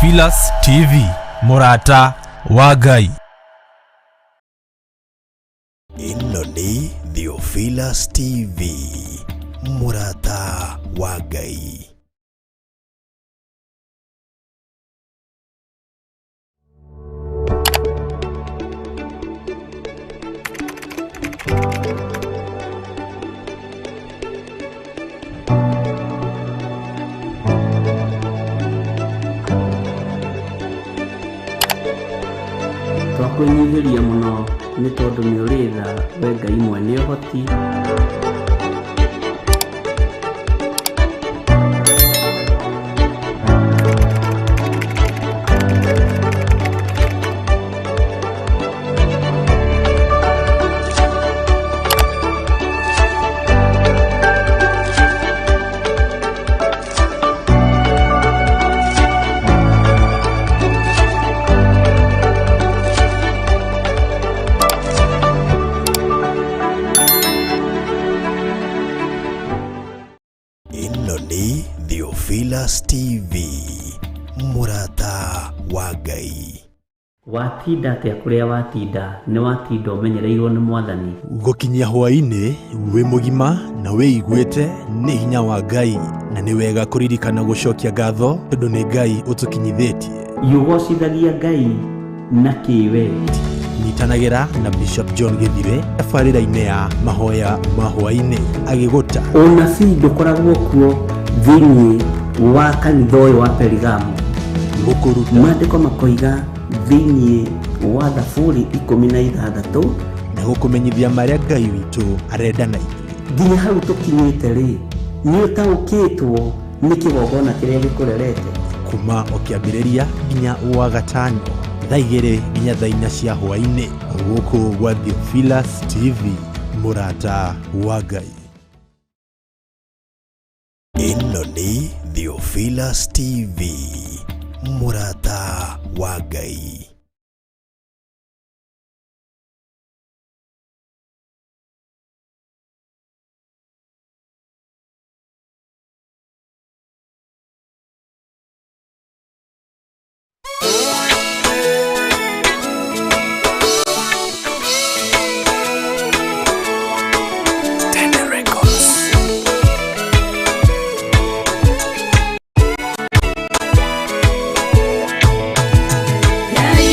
Theophilus TV, mũrata wa Ngai. Ĩno nĩ Theophilus TV, mũrata wa Ngai. Twakwĩnyihĩria mũno nĩ tondũ nĩ ũrĩ tha, we Ngai mwene ũhoti. Ĩno nĩ Theophilus TV, mũrata wa Ngai. Watinda atĩa kũrĩa watinda? Nĩ watinda ũmenyereirwo nĩ Mwathani. Gũkinyia hwaĩ-inĩ wĩ mũgima na wĩiguĩte nĩ hinya wa Ngai, na nĩ wega kũririkana gũcokia ngatho tondũ nĩ Ngai ũtũkinyithĩtie. Ũgocithagia Ngai na kĩ we? Nyitanagĩra na Bishop John Gĩthire tabarĩra-inĩ ya mahoya ma hwaĩ-inĩ agĩgũta. Ũnabii ndũkoragwo kuo thĩinĩ wa kanitha ũyũ wa Perigamo. Gũkũruta. Maandĩko makoiga thĩinĩ wa Thaburi 16 na gũkũmenyithia marĩa Ngai witũ arenda na ithuĩ. Nginya hau tũkinyĩte rĩ, nĩ ũtaũkĩtwo nĩ kĩgongona kĩrĩa gĩkũrerete. Kuma o kĩambĩrĩria nginya wa gatano thaa 2 nginya thaa 4 cia hwaĩ-inĩ gũkũ gwa Theophilus TV, mũrata wa Ngai. Ĩno nĩ Theophilus TV, mũrata wa Ngai. Ngai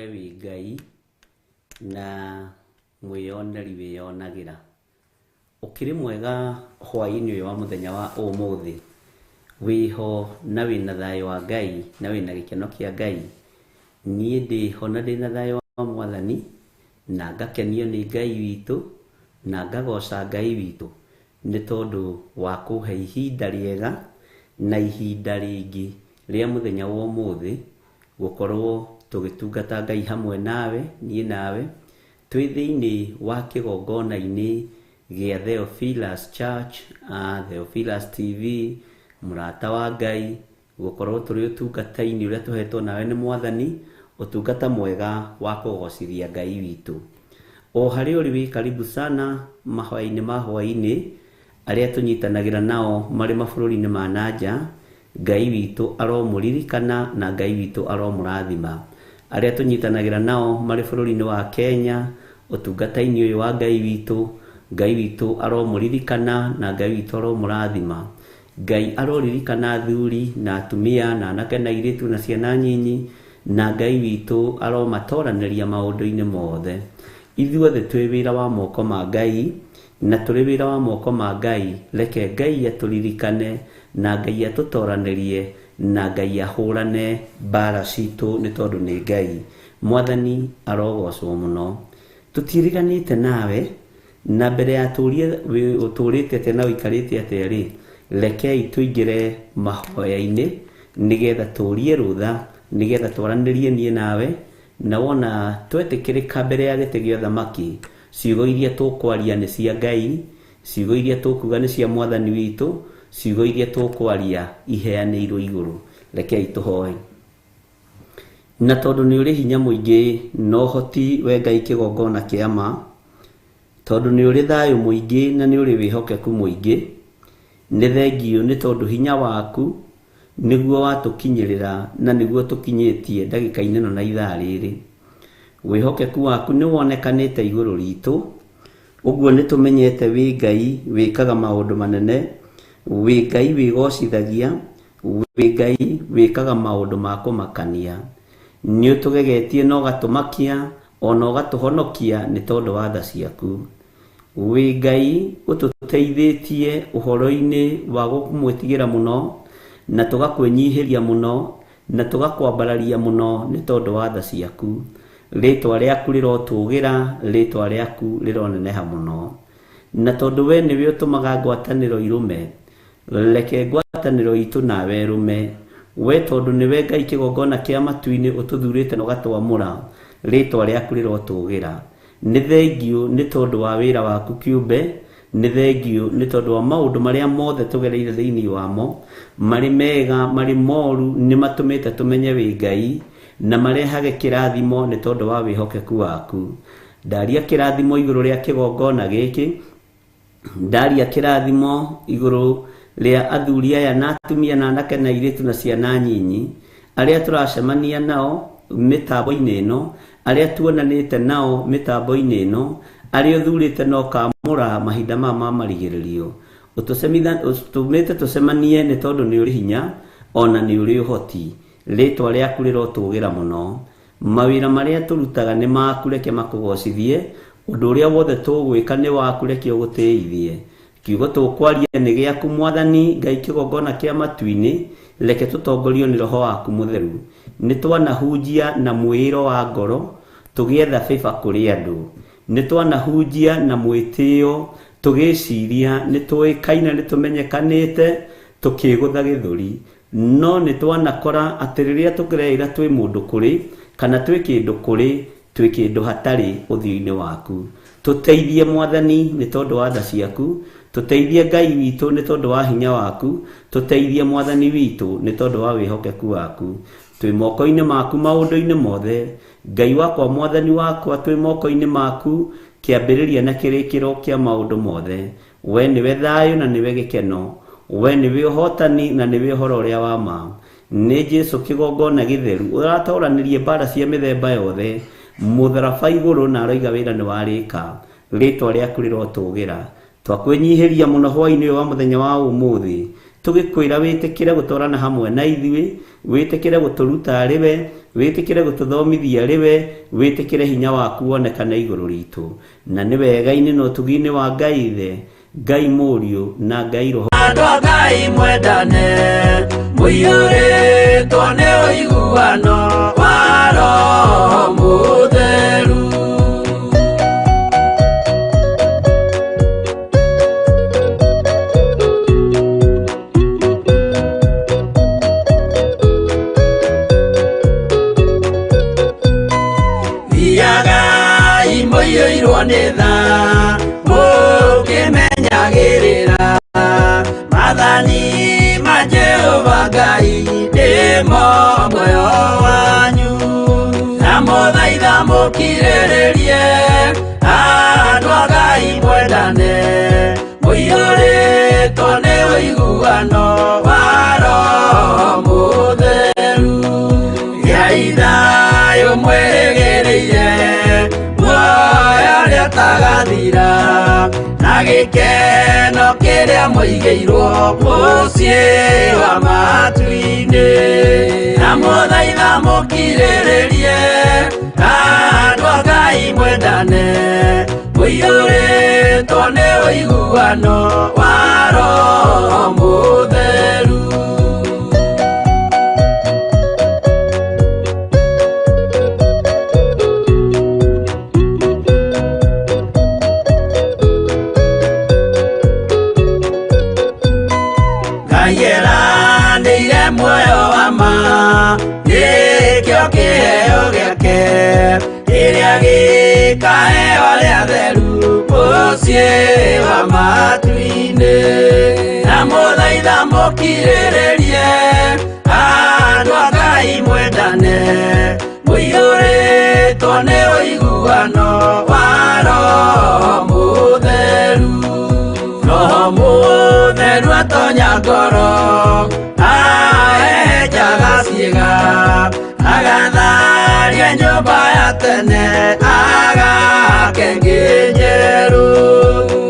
We wĩ Ngai na mwĩyoneri wĩyonagĩra. Ũkĩrĩ mwega hwaĩ-inĩ ũyũ wa mũthenya wa ũmũthĩ, wĩho na wĩna thayũ wa Ngai na wĩna gĩkeno kĩa Ngai. Niĩ ndĩho na ndĩna thayũ wa Mwathani, na ngakenio nĩ Ngai witũ, na ngagoca Ngai witũ nĩ tondũ wa kũhe ihinda rĩega na ihinda rĩngĩ rĩa mũthenya wa ũmũthĩ gũkorwo tũgĩtungata Ngai hamwe nawe, niĩ nawe, twĩ thĩinĩ wa kĩgongona-inĩ gĩa Theophilus Church, Theophilus TV, mũrata wa Ngai, gũkorwo tũrĩ ũtungata-inĩ ũrĩa tũhetwo nawe nĩ Mwathani, ũtungata mwega wa kũgocithia Ngai witũ. O harĩa ũrĩ wĩ karibu sana mahoya-inĩ ma hwaĩ-inĩ, arĩa tũnyitanagĩra nao marĩ mabũrũri-inĩ ma nanja, Ngai witũ aromũririkana na Ngai witũ aromũrathima. Arĩa tũnyitanagĩra nao marĩ bũrũri-inĩ wa Kenya, ũtungata-inĩ ũyũ wa Ngai witũ, Ngai witũ aromũririkana na Ngai witũ aromũrathima. Ngai aroririkana athuri na atumia na anake na airĩtu na ciana nyinyi, na Ngai witũ aromatoranĩria maũndũ-inĩ mothe. Ithuothe twĩ wĩra wa moko ma Ngai, na tũrĩ wĩra wa moko ma Ngai, reke Ngai atũririkane na Ngai atũtoranĩrie na Ngai ahũrane mbara citũ nĩ tondũ nĩ Ngai. Mwathani arogocwo mũno. Tũtiĩriganĩte nawe, na mbere ya tũrie ũtũrĩte atĩa na ũikarĩte atĩa rĩ, rekei tũingĩre mahoya-inĩ nĩgetha tũrie rũtha, nĩgetha twaranĩrie niĩ nawe, na wona twetĩkĩrĩka mbere ya gĩtĩ gĩa ũthamaki, ciugo iria tũkwaria nĩ cia Ngai, ciugo iria tũkuga nĩ cia Mwathani witũ, ciugo iria tũkwaria iheanĩirwo igũrũ. Rekei tũhoe. Na tondũ nĩ ũrĩ hinya mũingĩ na ũhoti we Ngai kĩgongona kĩa ma, tondũ nĩ ũrĩ thayũ mũingĩ na nĩ ũrĩ wĩhokeku mũingĩ, nĩ thengiũ nĩ tondũ hinya waku nĩguo watũkinyĩrĩra na nĩguo tũkinyĩtie ndagĩka-inĩ ĩno na ithaa rĩrĩ. Wĩhokeku waku nĩ wonekanĩte igũrũ ritũ, ũguo nĩ tũmenyete wĩ Ngai wĩkaga maũndũ manene, wĩ Ngai wĩgocithagia, wĩ Ngai wĩkaga maũndũ ma kũmakania. Nĩ ũtũgegetie na ũgatũmakia ona ũgatũhonokia nĩ tondũ wa tha ciaku. Wĩ Ngai ũtũteithĩtie ũhoro-inĩ wa gũkũmwĩtigĩra mũno, na tũgakwĩnyihĩria mũno, na tũgakwambararia mũno nĩ tondũ wa tha ciaku. Rĩtwa rĩaku rĩrotũgĩra, rĩtwa rĩaku rĩroneneha mũno. Na tondũ we nĩwe ũtũmaga ngwatanĩro irũme, reke ngwatanĩro itũ nawe ĩrũme. We tondũ nĩwe Ngai kĩgongona kĩa matu-inĩ ũtũthurĩte na ũgatwamũra, rĩtwa rĩaku rĩrotũgĩra. Nĩ thengiũ nĩ tondũ wa wĩra waku kĩũmbe, nĩ thengiũ nĩ tondũ wa maũndũ marĩa mothe tũgereire thĩinĩ wamo, marĩ mega, marĩ moru, nĩ matũmĩte tũmenye wĩ Ngai, na marehage kĩrathimo nĩ tondũ wa wĩhokeku waku. Ndaria kĩrathimo igũrũ rĩa kĩgongona gĩkĩ, ndaria kĩrathimo igũrũ rĩa athuri aya na atumia na anake na airĩtu na ciana nyinyi, arĩa tũracemania nao mĩtambo-inĩ ĩno, arĩa tuonanĩte nao mĩtambo-inĩ ĩno, arĩa ũthurĩte na ũkamũra mahinda maya ma marigĩrĩrio. Ũtũmĩte tũcemanie nĩ tondũ nĩ ũrĩ hinya ona nĩ ũrĩ ũhoti. Rĩtwa rĩaku rĩrotũgĩra mũno. Mawĩra marĩa tũrutaga nĩ maku, reke makũgocithie. Ũndũ ũrĩa wothe tũgwĩka nĩ waku, reke ũgũtĩithie. Kiugo tũkwaria nĩ gĩaku Mwathani Ngai kĩgongona kĩa matu-inĩ, reke tũtongorio nĩ Roho waku mũtheru. Nĩ twanahunjia na mwĩĩro wa ngoro, tũgĩetha favor kũrĩ andũ. Nĩ twanahunjia na mwĩtĩo, tũgĩciria nĩ tũĩkaine, nĩ tũmenyekanĩte, tũkĩgũtha gĩthũri. No nĩ twanakora atĩ rĩrĩa tũkĩreira twĩ mũndũ kũrĩ, kana twĩ kĩndũ kũrĩ, twĩ kĩndũ hatarĩ ũthiũ-inĩ waku. Tũteithie Mwathani nĩ tondũ wa tha ciaku, tũteithie Ngai witũ nĩ tondũ wa hinya waku, tũteithie Mwathani witũ nĩ tondũ wa wĩhokeku waku. Twĩ moko-inĩ maku maũndũ-inĩ mothe, Ngai wakwa Mwathani wakwa, twĩ moko-inĩ maku kĩambĩrĩria na kĩrĩkĩro kĩa maũndũ mothe. We nĩwe thayũ na nĩwe gĩkeno, we nĩwe ũhotani na nĩwe ũhoro ũrĩa wa ma. Nĩ Jesũ kĩgongona gĩtheru ũratoranĩrie mbara cia mĩthemba yothe, mũtharaba igũrũ na aroiga wĩra nĩ warĩka. Rĩtwa rĩaku rĩrotũgĩra. Twakwĩnyihĩria mũno hwaĩ-inĩ ũyũ wa mũthenya wa ũmũthĩ, tũgĩkwĩra wĩtĩkĩre gũtwarana hamwe na ithuĩ, wĩtĩkĩre gũtũruta arĩ we, Wĩtĩkĩre gũtũthomithia arĩ we, wĩtĩkĩre hinya waku wonekane igũrũ ritũ. Na nĩ wega-inĩ na ũtugi-inĩ wa Ngai Ithe, Ngai Mũriũ na Ngai Roho. Andũ a Ngai mwendane, mũiyũrĩtwo nĩ ũiguano wa Roho Mũtheru. Thiagai mũiyũirwo nĩ tha, mũkĩmenyagĩrĩra maathani ma Jehova Ngai nĩmo muoyo wanyu. Ndamũthaitha mũkirĩrĩrie, andũ a Ngai mwendane, mũiyũrĩtwo nĩ ũiguano wa Roho Mũtheru. Gĩai thayũ mwĩrĩgĩrĩire, muoyo ũrĩa ũtagathira, na gĩkeno kĩrĩa mũigĩirwo mũciĩ wa matu-inĩ. Ndamũthaitha mũkirĩrĩrie, andũ a Ngai mwendane, mũiyũrĩtwo nĩ ũiguano wa Roho Mũtheru. Ngai eranĩire muoyo wa ma, nĩkĩo kĩheo gĩake, kĩrĩa gĩkaheo arĩa atheru mũciĩ wa matu-inĩ. Ndamũthaitha mũkirĩrĩrie, andũ a Ngai mwendane, mũiyũrĩtwo nĩ ũiguano wa Roho Mũtheru. Roho Mũtheru atonya ngoro, ahehenjaga ciĩga, agatharia nyũmba ya tene, agaka ĩngĩ njerũ.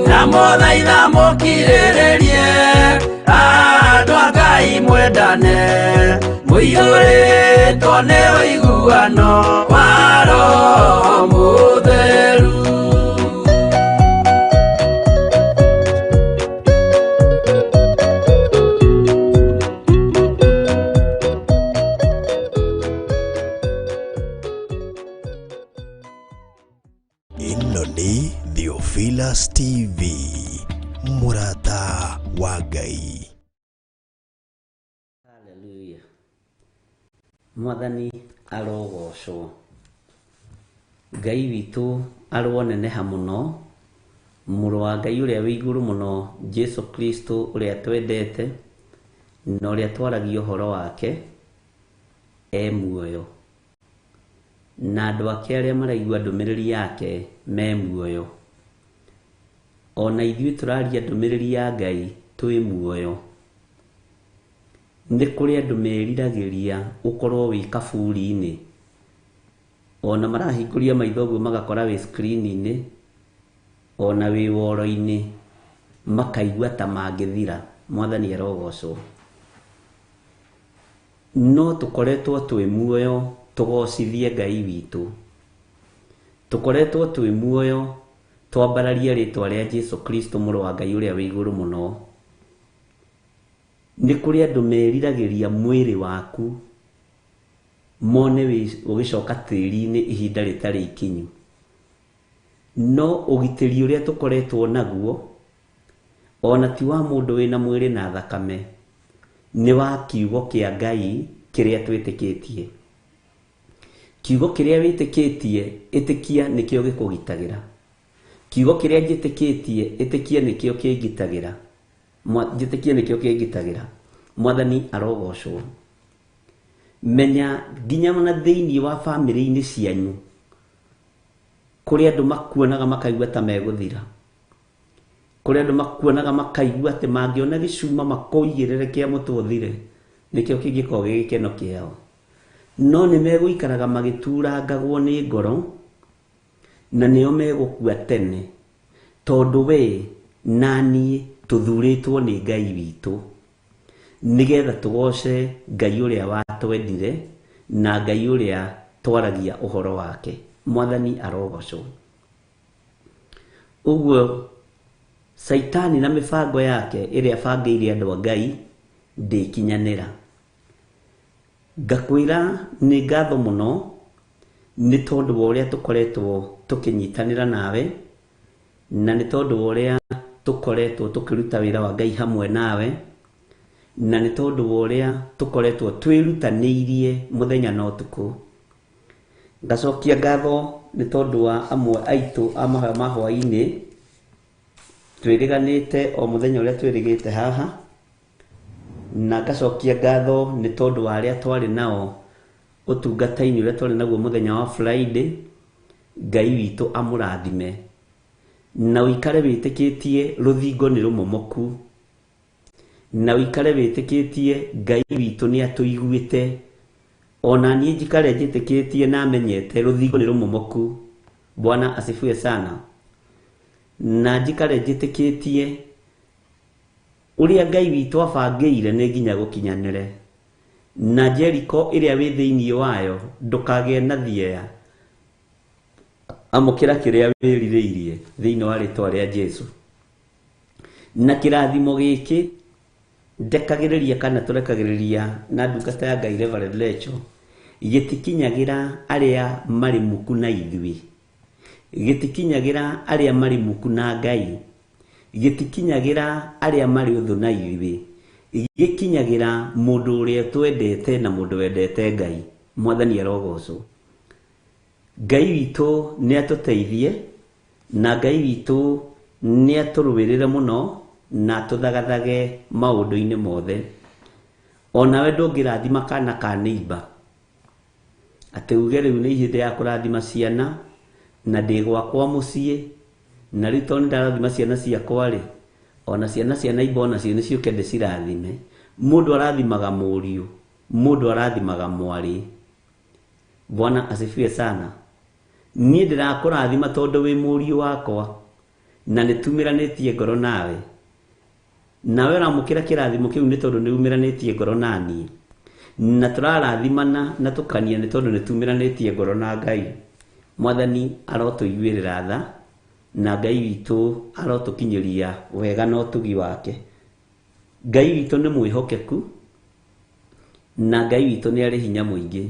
Ndamũthaitha mũkirĩrĩrie, andũ a Ngai mwendane, mũiyũrĩtwo nĩ ũiguano wa Roho Mũtheru. Ĩno nĩ Theophilus TV, mũrata wa Ngai. Hallelujah. Mwathani arogocwo. Ngai witũ aroneneha mũno, mũrũ wa Ngai ũrĩa wĩ igũrũ mũno, Jesu Kristo ũrĩa twendete na ũrĩa twaragia ũhoro wake, e muoyo. Na andũ ake arĩa maraigua ndũmĩrĩri yake me muoyo. Ona ithuĩ tũraria ndũmĩrĩri ya Ngai twĩ muoyo. Nĩ kũrĩ andũ meriragĩria ũkorwo wĩ kaburi-inĩ. Ona marahingũria maitho ũguo magakora wĩ screen-inĩ, ona wĩ woro-inĩ, makaigua ta mangĩthira. Mwathani arogocwo. No tũkoretwo twĩ muoyo tũgocithie Ngai witũ. Tũkoretwo twĩ muoyo twambararie rĩtwa rĩa Jesu Kristo mũrũ wa Ngai ũrĩa wĩ igũrũ mũno. Nĩ kũrĩ andũ meriragĩria mwĩrĩ waku mone ũgĩcoka tĩri-inĩ ihinda rĩtarĩ ikinyu. No ũgitĩri ũrĩa tũkoretwo naguo, ona ti wa mũndũ wĩna mwĩrĩ na thakame, nĩ wa kiugo kĩa Ngai kĩrĩa twĩtĩkĩtie. Kiugo kĩrĩa wĩtĩkĩtie, ĩtĩkia nĩkĩo gĩkũgitagĩra. Kiugo kĩrĩa njĩtĩkĩtie, ĩtĩkia nĩkĩo kĩngitagĩra. Njĩtĩkie nĩkĩo kĩngitagĩra. Mwathani arogocwo. Menya nginya ona thĩinĩ wa bamĩrĩ-inĩ cianyu, kũrĩ andũ makuonaga makaigua ta megũthira. Kũrĩ andũ makuonaga makaigua atĩ mangĩona gĩcuma makũigĩrĩre kĩa mũtwe ũthire, nĩkĩo kĩngĩkorwo gĩ gĩkeno kĩao. No nĩ megũikaraga magĩturangagwo nĩ ngoro, na nĩo megũkua tene, tondũ we na niĩ tũthurĩtwo nĩ Ngai witũ, nĩgetha tũgoce Ngai ũrĩa watwendire na Ngai ũrĩa twaragia ũhoro wake. Mwathani arogocwo. Ũguo Saitani na mĩbango yake ĩrĩa abangĩire andũ a Ngai ndĩkinyanĩra. Ngakwĩra nĩ ngatho mũno nĩ tondũ wa ũrĩa tũkoretwo tũkĩnyitanĩra nawe, na nĩ tondũ wa ũrĩa tũkoretwo tũkĩruta wĩra wa Ngai hamwe nawe, na nĩ tondũ wa ũrĩa tũkoretwo twĩrutanĩirie mũthenya na ũtukũ. Ngacokia ngatho nĩ tondũ wa amwe aitũ a mahoya ma hwaĩ-inĩ, twĩrĩganĩte o mũthenya ũrĩa twĩrĩgĩte haha, na ngacokia ngatho nĩ tondũ wa arĩa twarĩ nao ũtungata-inĩ ũrĩa twarĩ naguo mũthenya wa Friday. Ngai witũ amũrathime, na ũikare wĩtĩkĩtie rũthingo nĩ rũmomoku, na ũikare wĩtĩkĩtie Ngai witũ nĩ atũiguĩte. Ona niĩ njikare njĩtĩkĩtie na menyete rũthingo nĩ rũmomoku. Bwana asifiwe sana. Na njikare njĩtĩkĩtie ũrĩa Ngai witũ abangĩire nĩ nginya gũkinyanĩre. Na Jeriko ĩrĩa wĩ thĩinĩ wayo ndũkagĩe na thieya, amũkĩra kĩrĩa wĩrirĩirie thĩinĩ wa rĩtwa rĩa Jesu. Na kĩrathimo gĩkĩ ndekagĩrĩria kana tũrekagĩrĩria na ndungata ya Ngai Reverend Lecho, gĩtikinyagĩra arĩa marĩ muku na ithuĩ, gĩtikinyagĩra arĩa marĩ muku na Ngai, gĩtikinyagĩra arĩa marĩ ũthũ na ithuĩ, gĩkinyagĩra mũndũ ũrĩa twendete na mũndũ wendete Ngai. Mwathani arogocwo. Ngai witũ nĩ atũteithie, na Ngai witũ nĩ atũrũĩrĩre mũno, na atũthagathage maũndũ-inĩ mothe. Onawe ndũngĩrathima kana ka neighbor atĩ uge rĩu nĩ ihinda ya kũrathima ciana, na ndĩ gwakwa mũciĩ, na rĩu tondũ nĩndarathima ciana ciakwa rĩ, ona ciana cia neighbor onacio nĩ ciũke ndĩcirathime. Mũndũ arathimaga mũriũ, mũndũ arathimaga mwarĩ. Bwana asifiwe sana. Niĩ ndĩrakũrathima tondũ wĩ mũriũ wakwa, na nĩtumĩranĩtie ngoro nawe. Nawe ũramũkĩra kĩrathimo kĩu nĩ tondũ nĩumĩranĩtie ngoro naniĩ, na tũrarathimana na tũkania nĩ tondũ nĩtumĩranĩtie ngoro na Ngai. Mwathani arotũiguĩrĩra tha, na Ngai witũ arotũkinyĩria wega na ũtugi wake. Ngai witũ nĩ mwĩhokeku, na Ngai witũ nĩ arĩ hinya mũingĩ.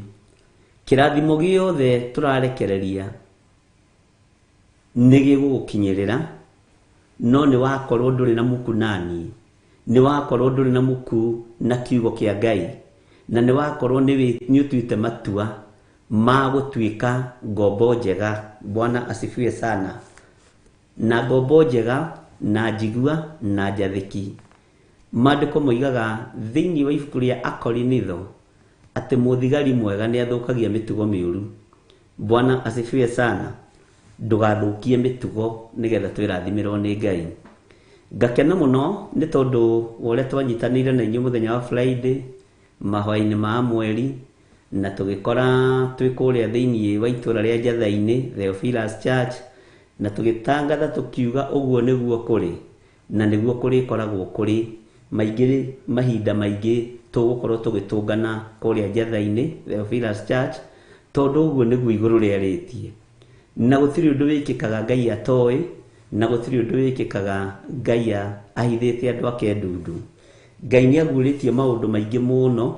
Kĩrathimo gĩothe tũrarekereria nĩ gĩgũgũkinyĩrĩra, no nĩ wakorwo ndũrĩ na muku naniĩ, nĩ wakorwo ndũrĩ na muku na kiugo kĩa Ngai, na nĩ wakorwo nĩ ũtuĩte matua ma gũtuĩka ngombo njega. Bwana asifiwe sana. Na ngombo njega na njigua na njathĩki. Maandĩko moigaga thĩinĩ wa ibuku rĩa Akorinitho atĩ mũthigari mwega nĩ athũkagia mĩtugo mĩũru. Bwana asifiwe sana. Ndũgathũkie mĩtugo nĩgetha twĩrathimĩrwo nĩ Ngai. Ngakena mũno nĩ tondũ wa ũrĩa twanyitanĩire na inyuĩ mũthenya wa Friday mahoya-inĩ ma mweri, na tũgĩkora twĩ kũrĩa thĩinĩ wa itũra rĩa Njatha-inĩ, Theophilus Church, na tũgĩtangatha tũkiuga ũguo nĩguo kũrĩ, na nĩguo kũrĩkoragwo kũrĩ. Maingĩ mahinda maingĩ tũgũkorwo tũgĩtũngana kũrĩa Njatha-inĩ, Theophilus Church, tondũ ũguo nĩguo igũrũ rĩarĩtie. Na gũtirĩ ũndũ wĩkĩkaga Ngai atoĩ, na gũtirĩ ũndũ wĩkĩkaga Ngai ahithĩte andũ ake ndundu. Ngai nĩ aguũrĩtie maũndũ maingĩ mũno,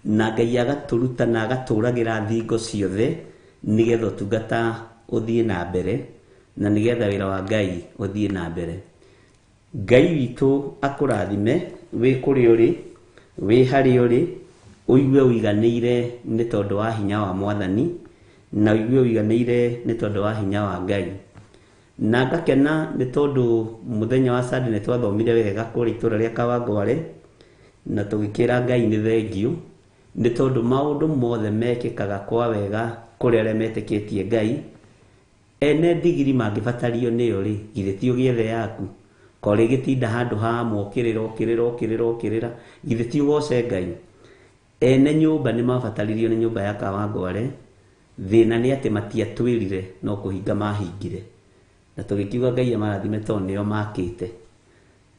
na Ngai agatũruta na agatũragĩra thingo ciothe nĩgetha ũtungata ũthiĩ na mbere, na nĩgetha wĩra wa Ngai ũthiĩ na mbere. Ngai witũ akũrathime wĩ kũrĩa ũrĩ, wĩ harĩa ũrĩ, ũigue ũiganĩire nĩ tondũ wa hinya wa Mwathani, na ũigue ũiganĩire nĩ tondũ wa hinya wa Ngai. Na ngakena nĩ tondũ mũthenya wa Sunday nĩ twathomire wega kũrĩa itũra rĩa Kawangware, na tũgĩkĩra Ngai nĩ thengiũ nĩ tondũ maũndũ mothe mekĩkaga kwa wega kũrĩ arĩa metĩkĩtie Ngai. Ene ndigiri mangĩbatario nĩyo rĩ, githĩ ti ũgĩethe yaku? Korĩ gĩtinda handũ hamwe ũkĩrĩra ũkĩrĩra ũkĩrĩra ũkĩrĩra, githĩ ti ũgoce Ngai? Ene nyũmba nĩ mabataririo nĩ nyũmba ya Kawangware, thĩna nĩ atĩ matiatwĩrire no kũhinga mahingire, na tũgĩkiuga Ngai amarathime tondũ nĩo makĩte.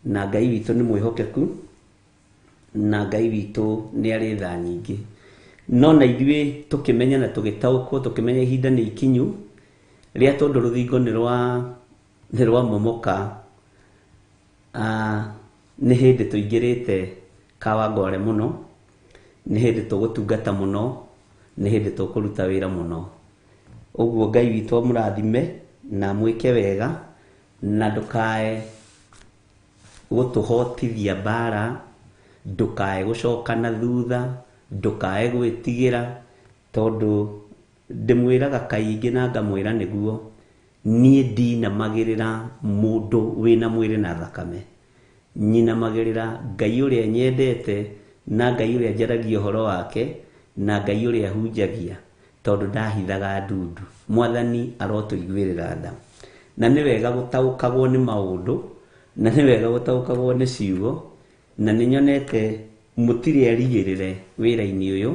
Na Ngai witũ nĩ mwĩhokeku, na Ngai witũ nĩ arĩ tha nyingĩ. No na ithuĩ tũkĩmenya na tũgĩtaũkwo, tũkĩmenya ihinda nĩ ikinyu rĩa tondũ rũthingo nĩ rwa momoka. Nĩ hĩndĩ tũingĩrĩte Kawangware mũno, nĩ hĩndĩ tũgũtungata mũno, nĩ hĩndĩ tũkũruta wĩra mũno. Ũguo Ngai witũ amũrathime na amwĩke wega, na ndũkae gũtũhotithia mbara, ndũkae gũcoka na thutha, ndũkae gwĩtigĩra, tondũ ndĩmwĩraga kaingĩ na ngamwĩra nĩguo, niĩ ndinamagĩrĩra mũndũ wĩna mwĩrĩ na thakame. Nyinamagĩrĩra Ngai ũrĩa nyendete, na Ngai ũrĩa njaragia ũhoro wake, na Ngai ũrĩa hunjagia, tondũ ndahithaga ndundu. Mwathani arotũiguĩrĩra tha. Na nĩ wega gũtaũkagwo nĩ maũndũ, na nĩ wega gũtaũkagwo nĩ ciugo, na nĩ nyonete mũtirĩ arigĩrĩre wĩra-inĩ ũyũ,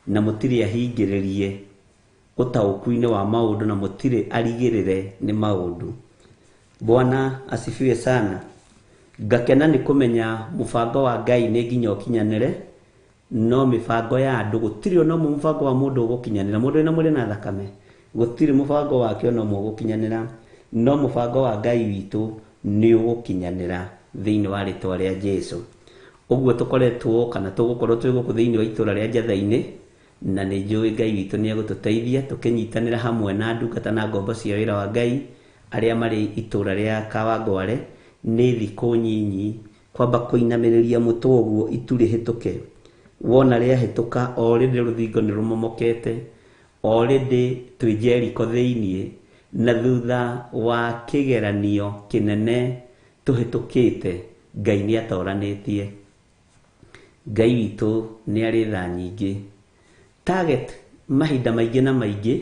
na mũtirĩ ahingĩrĩrie ũtaũku-inĩ wa maũndũ, na mũtirĩ arigĩrĩre nĩ maũndũ. Bwana asifiwe sana. Ngakena nĩ kũmenya mũbango wa Ngai nĩ nginya ũkinyanĩre, no mĩbango ya andũ gũtirĩ ona ũmwe mũbango wa mũndũ ũgũkinyanĩra. Mũndũ wĩna mwĩrĩ na thakame gũtirĩ mũbango wake ona ũmwe ũgũkinyanĩra, no mũbango wa Ngai witũ nĩ ũgũkinyanĩra thĩinĩ wa rĩtwa rĩa Jesũ. Ũguo tũkoretwo kana tũgũkorwo twĩ gũkũ thĩinĩ wa itũra rĩa Njathai-inĩ, na nĩ njũĩ Ngai witũ nĩ egũtũteithia tũkĩnyitanĩra hamwe na ndungata na ngombo cia wĩra wa Ngai arĩa marĩ itũra rĩa Kawangware. Nĩ thikũ nyinyi kwamba kũinamĩrĩria mũtwe ũguo itu rĩhĩtũke. Wona rĩahĩtũka already rũthingo nĩ rũmomokete, already twĩ Jericho thĩiniĩ, na thutha wa kĩgeranio kĩnene tũhĩtũkĩte, Ngai nĩ atoranĩtie. Ngai witũ nĩ arĩ tha nyingĩ. Target mahinda maingĩ na maingĩ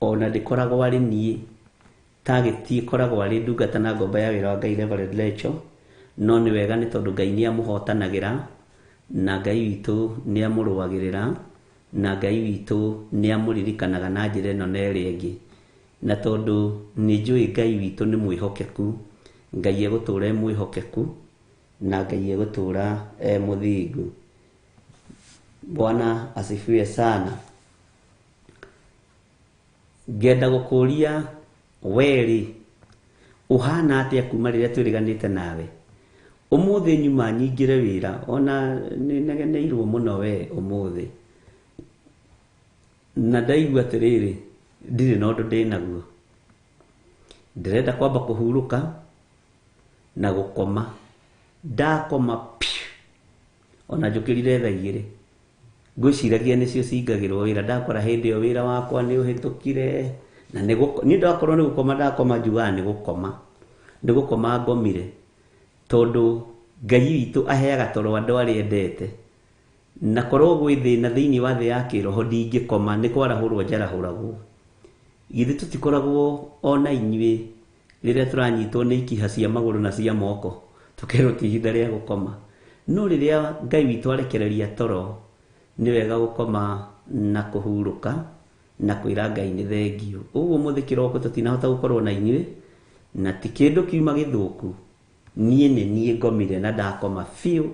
ona ndĩkoragwo arĩ niĩ, target ĩkoragwo arĩ ndungata na ngombo ya wĩra wa Ngai Reverend Lecho, no nĩ wega nĩ tondũ Ngai nĩ amũhotanagĩra, na Ngai witũ nĩ amũrũagĩrĩra, na Ngai witũ nĩ amũririkanaga na njĩra ĩno na ĩrĩa ĩngĩ. Na tondũ nĩ njũĩ Ngai witũ nĩ mwĩhokeku, Ngai egũtũra e mwĩhokeku, na Ngai egũtũra e mũthingu. Bwana asifiwe sana. Ngenda gũkũria werĩ ũhana atĩa kuma rĩrĩa twĩrĩganĩte nawe. Ũmũthĩ nyuma nyingĩre wĩra, ona nĩ negeneirwo mũno we ũmũthĩ, na ndaigua atĩrĩrĩ ndirĩ na ũndũ ndĩnaguo. Ndĩrenda kwamba kũhurũka na gũkoma. Ndakoma piũ, ona njũkĩrire thaa igĩrĩ, ngwĩciragia nĩcio cingagĩrwo wĩra. Ndakora hĩndĩ ĩyo wĩra wakwa nĩ ũhĩtũkire, na niĩ ndakorwo nĩ gũkoma ndakoma, njugaga nĩ gũkoma, nĩ gũkoma ngomire, tondũ Ngai witũ aheaga toro andũ arĩa endete. Na korwo gwĩ thĩna thĩinĩ wa thĩ ya kĩroho ndingĩkoma, nĩ kwarahũrwo njarahũragwo. Githĩ tũtikoragwo ona inyuĩ rĩrĩa tũranyitwo nĩ ikiha cia magũrũ na cia moko, tũkerwo ti ihinda rĩa gũkoma. No rĩrĩa Ngai witũ arekereria toro, nĩ wega gũkoma na kũhurũka na kwĩra Ngai nĩ thengiũ. Ũguo ũmũthĩ kĩroko tũtinahota gũkorwo na inyuĩ, na ti kĩndũ kiuma gĩthũku. Niĩ nĩ niĩ ngomire na ndakoma biũ,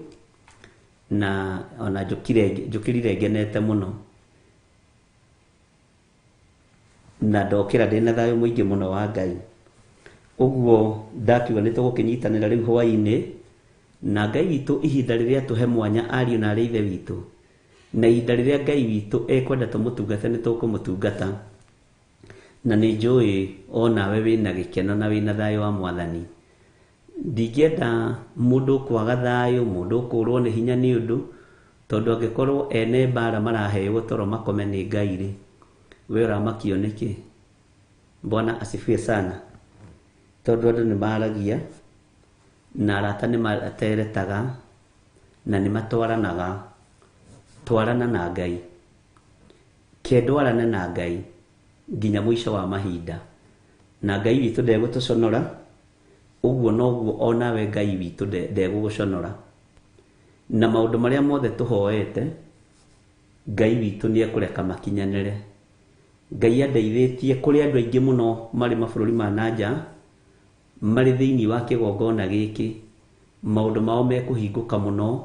na ona njũkĩrire ngenete mũno, na ndokĩra ndĩna thayũ mũingĩ mũno wa Ngai. Ũguo ndakiuga nĩ tũgũkĩnyitanĩra rĩu hwaĩ-inĩ na Ngai witũ, ihinda rĩrĩa tũhe mwanya ariũ na arĩ ithe witũ, na ihinda rĩrĩa Ngai witũ ekwenda tũmũtungate nĩ tũkũmũtungata. Na nĩ njũĩ onawe wĩna gĩkeno na wĩna thayũ wa Mwathani. Ndingĩenda mũndũ ũkwaga thayũ, mũndũ ũkũrwo nĩ hinya nĩ ũndũ, tondũ angĩkorwo ene mbara maraheo toro makome nĩ Ngai rĩ, we ũramakio nĩkĩ? Bwana asifiwe sana. Tondũ andũ nĩ maragia, na arata nĩ materetaga, na nĩ matwaranaga. Twarana na Ngai, kendwarane na Ngai nginya mũico wa mahinda, na Ngai witũ ndegũtũconora. Ũguo noguo onawe Ngai witũ ndegũgũconora. Na maũndũ marĩa mothe tũhoete, Ngai witũ nĩ ekũreka makinyanĩre. Ngai andeithĩtie kũrĩ andũ aingĩ mũno marĩ mabũrũri ma na nja, marĩ thĩinĩ wa kĩgongona gĩkĩ, maũndũ mao mekũhingũka mũno,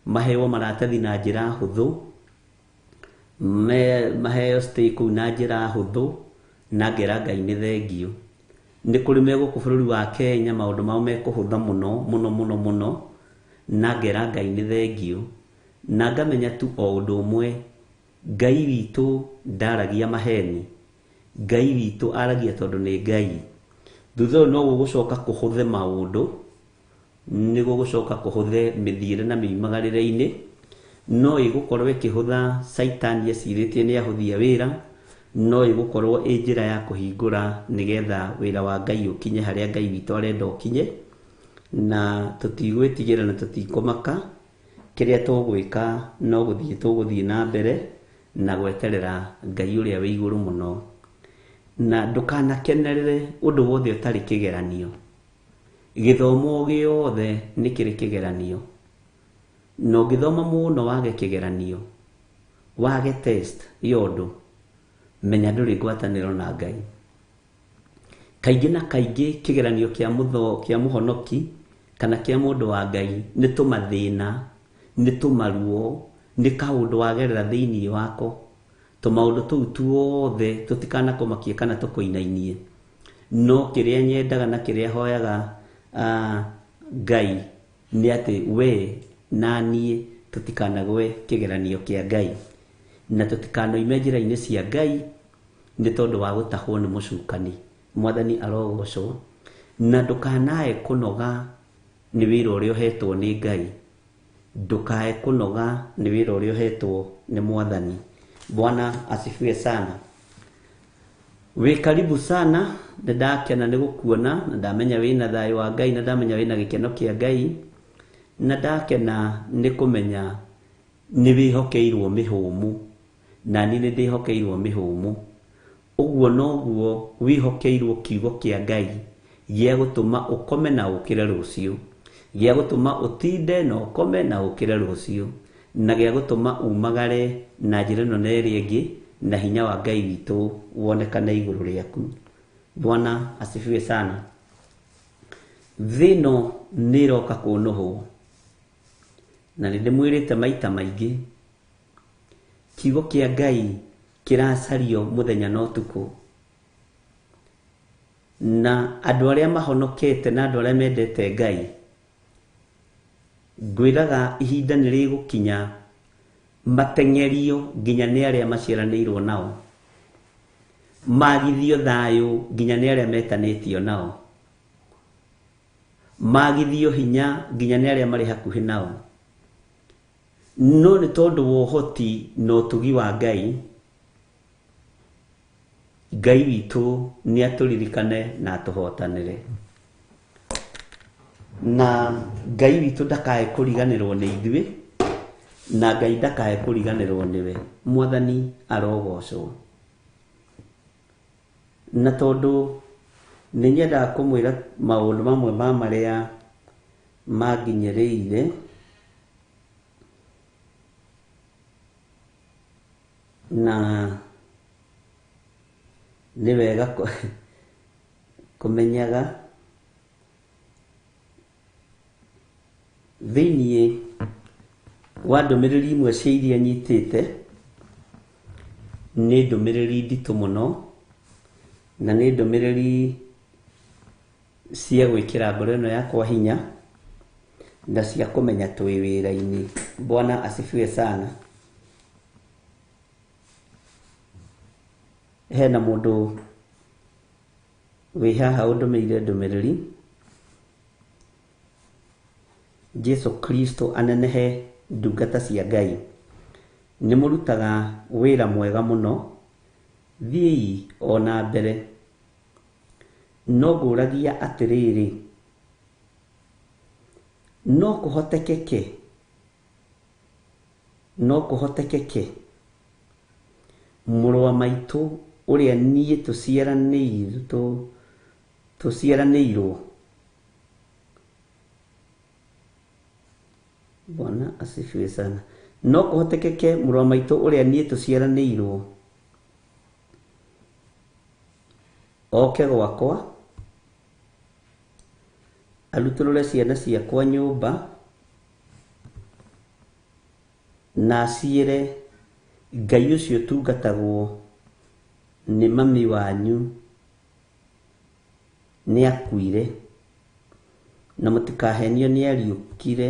maheo maratathi na njĩra hũthũ, Maheo stay kũu na njĩra hũthũ, na ngera Ngai nĩ thengiũ. Nĩ kũrĩ me gũkũ bũrũri wa Kenya maũndũ mao mekũhũtha mũno mũno mũno mũno, na ngera Ngai nĩ thengiũ. Na ngamenya tu o ũndũ ũmwe, Ngai witũ ndaragia maheni, Ngai witũ aragia tondũ nĩ Ngai. Thutha ũyũ no gũgũcoka kũhũthe maũndũ, nĩ gũgũcoka kũhũthe mĩthiĩre na mĩumagarĩre-inĩ, no ĩgũkorwo ĩkĩhũtha Caitani ecirĩtie nĩ ahũthia wĩra, no ĩgũkorwo ĩ njĩra ya kũhingũra nĩgetha wĩra wa Ngai ũkinye harĩa Ngai witũ arenda ũkinye, na tũtigwĩtigĩra na tũtikũmaka, kĩrĩa tũgwĩka no gũthiĩ tũgũthiĩ na mbere na gweterera Ngai ũrĩa wĩ igũrũ mũno. Na ndũkanakenerere ũndũ wothe ũtarĩ kĩgeranio. Gĩthomo gĩothe nĩ kĩrĩ kĩgeranio. Na ũngĩthoma mũno wage kĩgeranio, wage test ya ũndũ, menya ndũrĩ ngwatanĩro na Ngai. Kaingĩ na kaingĩ kĩgeranio kĩa mũhonoki kana kĩa mũndũ wa Ngai nĩ tũmathĩna, nĩ tũmaruo, nĩ kaũndũ wagerera thĩinĩ wako. Tũmaũndũ tũu tuothe tũtikanakũmakie kana tũkũinainie. No kĩrĩa nyendaga na kĩrĩa hoyaga Ngai nĩ atĩ we na niĩ tũtikanagwe kĩgeranio kĩa Ngai, na tũtikanoime njĩra-inĩ cia Ngai nĩ tondũ wa gũtahwo nĩ mũcukani. Mwathani arogocwo. Na ndũkanae kũnoga nĩ wĩra ũrĩa ũhetwo nĩ Ngai, ndũkae kũnoga nĩ wĩra ũrĩa ũhetwo nĩ Mwathani. Bwana asifiwe sana. Wĩ karibu sana, nĩ ndakena nĩ gũkuona, na ndamenya wĩna thayũ wa Ngai, na ndamenya wĩna gĩkeno kĩa Ngai, na ndakena nĩ kũmenya nĩ wĩhokeirwo mĩhũmũ, na niĩ nĩ ndĩhokeirwo mĩhũmũ. Ũguo noguo wĩhokeirwo kiugo kĩa Ngai gĩa gũtũma ũkome na ũkĩre rũciũ, gĩa gũtũma ũtinde na ũkome na ũkĩre rũciũ, na gĩa gũtũma umagare na njĩra ĩno na ĩrĩa ĩngĩ, na hinya wa Ngai witũ wonekane igũrũ rĩaku. Bwana asifiwe sana. Thĩ ĩno nĩ ĩroka kũnũhwo, na nĩ ndĩmwĩrĩte maita maingĩ, kiugo kĩa Ngai kĩracario mũthenya na ũtukũ, na andũ arĩa mahonokete na andũ arĩa mendete Ngai, ngwĩraga ihinda nĩ rĩgũkinya mateng'erio nginya nĩ arĩa maciaranĩirwo nao, magithio thayũ nginya nĩ arĩa metanĩtio nao, magithio hinya nginya nĩ arĩa marĩ hakuhĩ nao. No nĩ tondũ wa ũhoti na ũtugi wa Ngai, Ngai witũ nĩ atũririkane na atũhotanĩre. Na Ngai witũ ndakae kũriganĩrwo nĩ ithuĩ, na Ngai ndakae kũriganĩrwo nĩwe. Mwathani arogocwo. Na tondũ nĩ nyendaga kũmwĩra maũndũ mamwe ma marĩa manginyĩrĩire, na nĩ wega kũmenyaga thĩinĩ wa ndũmĩrĩri imwe cia iria nyitĩte, nĩ ndũmĩrĩri nditũ mũno, na nĩ ndũmĩrĩri cia gwĩkĩra ngoro ĩno yakwa hinya, na cia kũmenya twĩ wĩra-inĩ. Bwana asifiwe sana. Hena mũndũ wĩ haha ũndũmĩire ndũmĩrĩri, Jesu Kristo anenehe ndungata cia Ngai, nĩ mũrutaga wĩra mwega mũno, thiĩi o na mbere. No ngũragia atĩrĩrĩ, no kũhotekeke, no kũhotekeke mũrũ wa maitũ ũrĩa niĩ tũciaranĩirwo. Bwana asifiwe sana. No kũhotekeke mũrũ wa maitũ ũrĩa niĩ tũciaranĩirwo oke gwakwa arutũrũre ciana ciakwa nyũmba na aciĩre Ngai ũcio ũtungatagwo nĩ mami wanyu nĩ akuire na mũtikahenio nĩ ariũkire,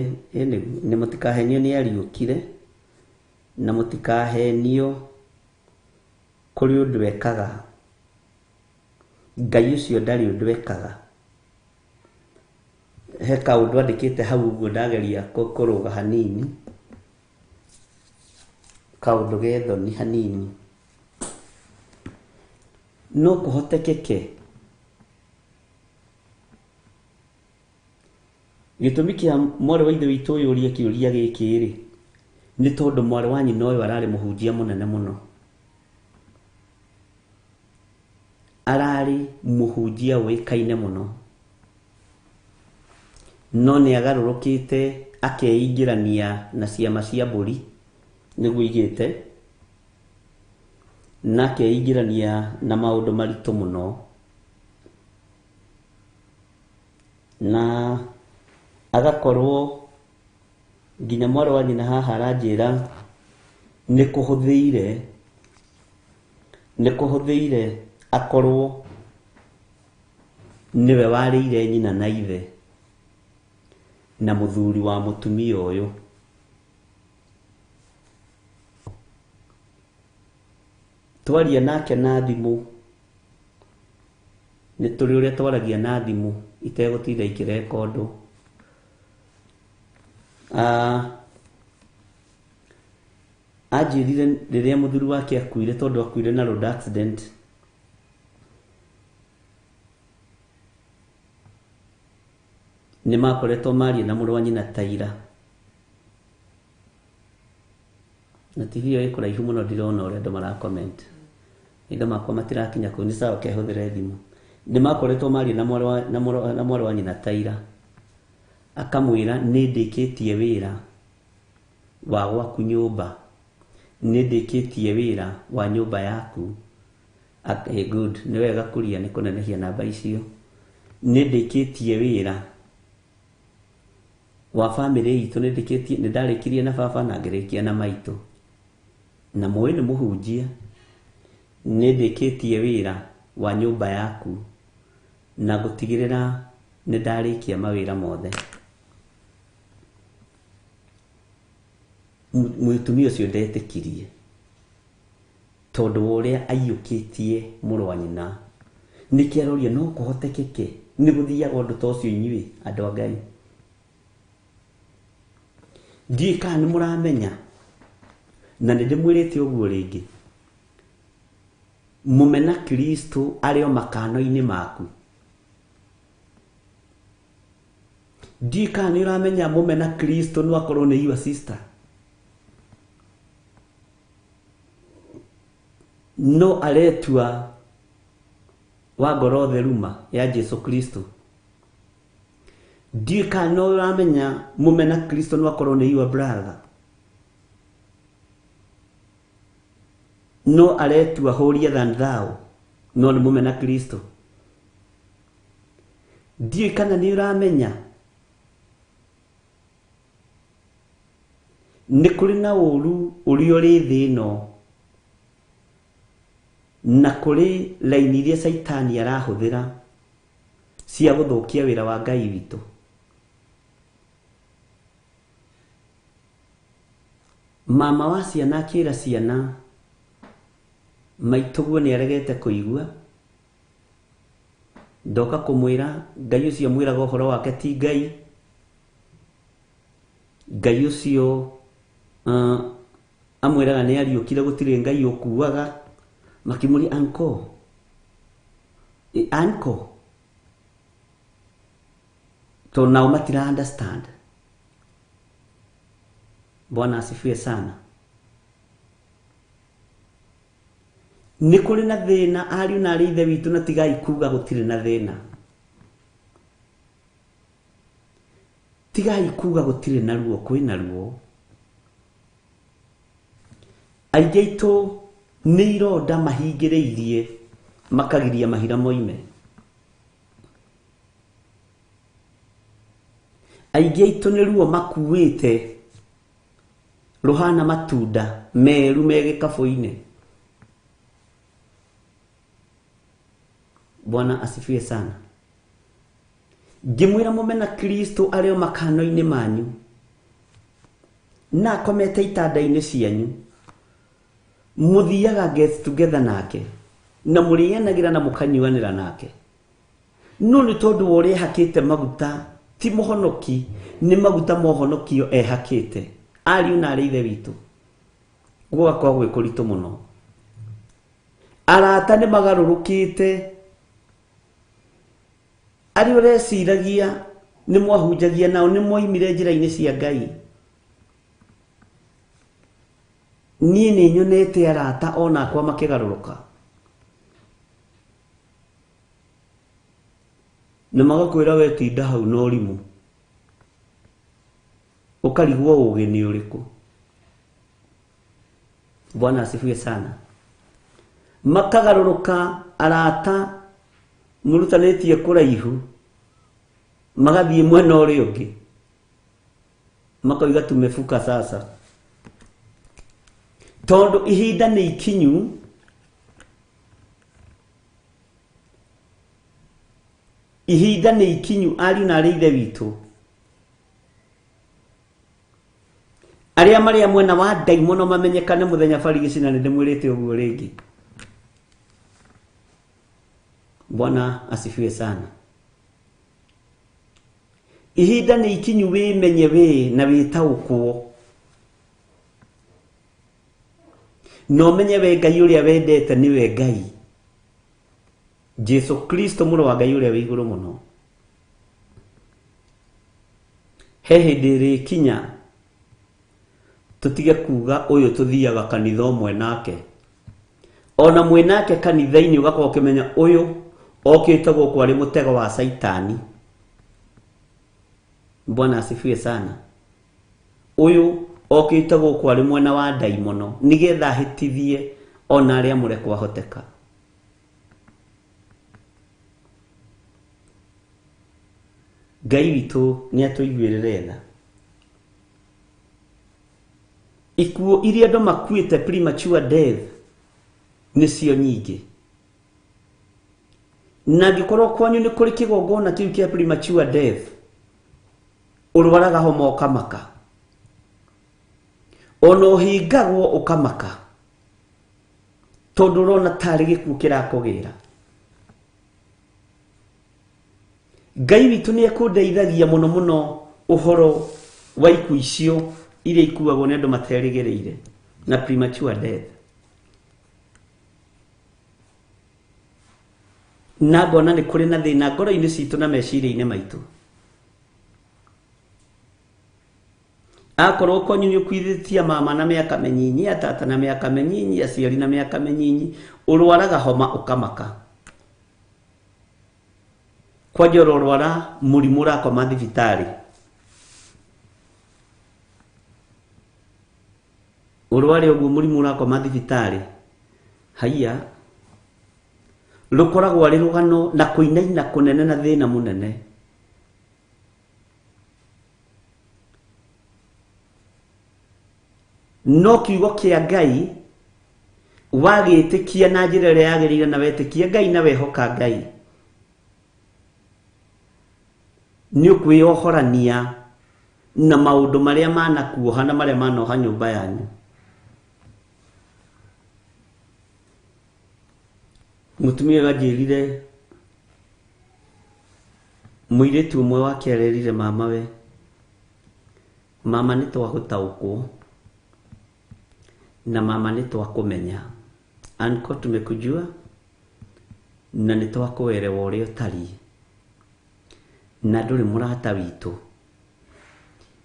nĩ mũtikahenio nĩ ariũkire, na mũtikahenio kũrĩ ũndũ ekaga. Ngai ũcio ndarĩ ũndũ ekaga. He kaũndũ andĩkĩte hau ũguo ndageria kũrũga hanini, kaũndũ ge thoni hanini. No kũhotekeke gĩtũmi kĩa mwarĩ wa ithe witũ ũyũ ũrie kĩũria gĩkĩ rĩ, nĩ tondũ mwarĩ wa nyina ũyũ ararĩ mũhunjia mũnene mũno. Ararĩ mũhunjia ũĩkaine mũno, no nĩ agarũrũkĩte akeingĩrania na ciama cia mbũri nĩguo igĩte, na akeingĩrania na maũndũ maritũ mũno, na agakorwo nginya mwarĩ wa nyina haha aranjĩra nĩ kũhũthĩire, nĩ kũhũthĩire akorwo nĩwe warĩire nyina na ithe na mũthuri wa mũtumia ũyũ. Twaria nake na thimũ, nĩ tũrĩ ũrĩa twaragia na thimũ itegũtinda ikĩrekondwo. Anjĩrire rĩrĩa mũthuri wake akuire, tondũ akuire na road accident, nĩ makoretwo maria na mũrũ wa nyina Taira. Na TV ĩyo ĩ kũraihu mũno, ndirona ũrĩa andũ mara comment. Maitho makwa matirakinya kũu, nĩ sawa kehũthĩre thimũ. Nĩ makoretwo maria na mwarĩ wa, na mũrũ, na mwarĩ wa nyina Taira, akamwĩra nĩ ndĩkĩtie wĩra wa gwaku nyũmba, nĩ ndĩkĩtie wĩra wa nyũmba yaku. Good, nĩ wega kũria nĩ kũnenehia namba icio. Nĩ ndĩkĩtie wĩra wa bamĩrĩ itũ, nĩ ndĩkĩtie, nĩ ndarĩkirie na baba na ngĩrĩkia na maitũ, na mũĩ nĩ mũhunjia. Nĩ ndĩkĩtie wĩra wa nyũmba yaku na gũtigĩrĩra nĩ ndarĩkia mawĩra mothe. Mũtumia ũcio ndetĩkirie tondũ wa ũrĩa aiyũkĩtie mũrũ wa nyina. Nĩkĩ aroria no kũhotekeke nĩ gũthiaga ũndũ ta ũcio inyuĩ andũ a Ngai? Ndiũĩ kana nĩ mũramenya, na nĩ ndĩmwĩrĩte ũguo rĩngĩ, mũmena Kristo arĩ o makano-inĩ maku. Ndiũĩ kana nĩ ũramenya mũmena Kristo no akorwo nĩ your sister, no aretua wa ngoro theruma ya Jesu Kristo. Ndiũĩ kana no ũramenya mũmena Kristo no akorwo nĩ your brother, no aretua holier than thou, no nĩ mũmena Kristo. Ndiũĩ kana nĩ ũramenya nĩ kũrĩ na ũru ũrĩa ũrĩ thĩ ĩno, na kũrĩ raini iria Caitani arahũthĩra cia gũthũkia wĩra wa Ngai witũ. Mama wa ciana akĩra ciana maitũguo nĩ aregete kũigua, ndoka kũmwĩra Ngai ũcio mwĩraga ũhoro wake ti Ngai. Ngai ũcio amwĩraga nĩ ariũkire, gũtirĩ Ngai ũkuaga. Makĩmũria uncle, uncle, tondũ nao matira understand. Bwana asifiwe sana. Nĩ kũrĩ na thĩna ariũ na arĩ ithe witũ, na tigai kuga gũtirĩ na thĩna. Tigai kuga gũtirĩ na ruo, kwĩna ruo. Aingĩ aitũ nĩ ironda mahingĩrĩirie makagiria mahira moime. Aingĩ aitũ nĩ ruo makuĩte Rũhana matunda meru me gĩkabũ-inĩ. Bwana asifiwe sana. Ngĩmwĩra mũmena Kristo arĩ o makano-inĩ manyu na akomete itanda-inĩ cianyu, mũthiaga get together nake na mũrĩanagĩra na mũkanyuanĩra nake. No nĩ tondũ wa ũrĩa ehakĩte maguta, ti mũhonoki, nĩ maguta mohonokio ehakĩte. Ariũ na arĩ ithe witũ, gũgakorwo gwĩ kũritũ mũno. Arata nĩ magarũrũkĩte. Arĩa ũreciragia nĩ mwahunjagia nao nĩ mwoimire njĩra-inĩ cia Ngai. Niĩ nĩ nyonete arata onakwa makĩgarũrũka na magakwĩra we tinda hau na ũrimũ, ũkarigwo ũgĩ nĩ ũrĩkũ. Bwana asifiwe sana. Makagarũrũka arata mũrutanĩtie kũraihu, magathiĩ mwena ũrĩa ũngĩ, makoiga tumefuka sasa. Tondũ ihinda nĩ ikinyu ihinda nĩ ikinyu ariũ na arĩ ithe witũ arĩa marĩa mwena wa ndaimono mamenyekane mũthenya barigicina, nĩ ndĩmwĩrĩte ũguo rĩngĩ. Bwana asifiwe sana. Ihinda nĩ ikinyu wĩmenye wĩ na wĩtaũkwo, na ũmenye we Ngai ũrĩa wendete nĩwe Ngai, Jesu Kristo mũrũ wa Ngai ũrĩa wĩ igũrũ mũno. He hĩndĩ ĩrĩkinya tũtige kuga ũyũ tũthiaga kanitha ũmwe nake, ona mwĩ nake kanitha-inĩ ũgakorwo ũkĩmenya ũyũ okĩte gũkũ arĩ mũtego wa Saitani. Bwana asifiwe sana. Ũyũ okĩte gũkũ arĩ mwena wa ndaimono nĩgetha ahĩtithie ona arĩa mũre kwahoteka. Ngai witũ nĩ atũiguĩrĩre tha. Ikuũ iria andũ makuĩte premature death nĩcio nyingĩ. Na angĩkorwo kwanyu nĩ kũrĩ kĩgongona kĩu kĩa premature death, ũrwaraga homa ũkamaka, ona ũhingagwo ũkamaka, tondũ ũrona tarĩ gĩkuũ kĩrakũgĩra. Ngai witũ nĩ ekũndeithagia mũno mũno ũhoro wa ikuũ icio iria ikuagwo nĩ andũ materĩgĩrĩire na premature death. Na ngona nĩ kũrĩ na thĩna ngoro-inĩ citũ na meciria-inĩ maitũ. Akorwo kwanyu nĩ ũkuithĩtie mama na mĩaka mĩnyinyi, atata na mĩaka mĩnyinyi, aciari na mĩaka mĩnyinyi, ũrwaraga homa ũkamaka. Kwanja ũrorwara mũrimũ ũrakoma thibitarĩ, ũrware ũguo mũrimũ ũrakoma thibitarĩ, haiya, rũkoragwo arĩ rũgano na kũinaina kũnene na thĩna mũnene. No kiugo kĩa Ngai wagĩtĩkia na njĩra ĩrĩa yagĩrĩire, na wetĩkia Ngai na wehoka Ngai, nĩ ũkwĩyohorania na maũndũ marĩa manakuoha na marĩa manoha nyũmba yanyu. Mũtumia ũyũ anjĩrire mũirĩtu ũmwe wake arerire mama we, mama nĩ twagũtaũkwo na mama nĩ twakũmenya, anko tumekujua na nĩ twakũerewa ũrĩa ũtariĩ, na ndũrĩ mũrata witũ,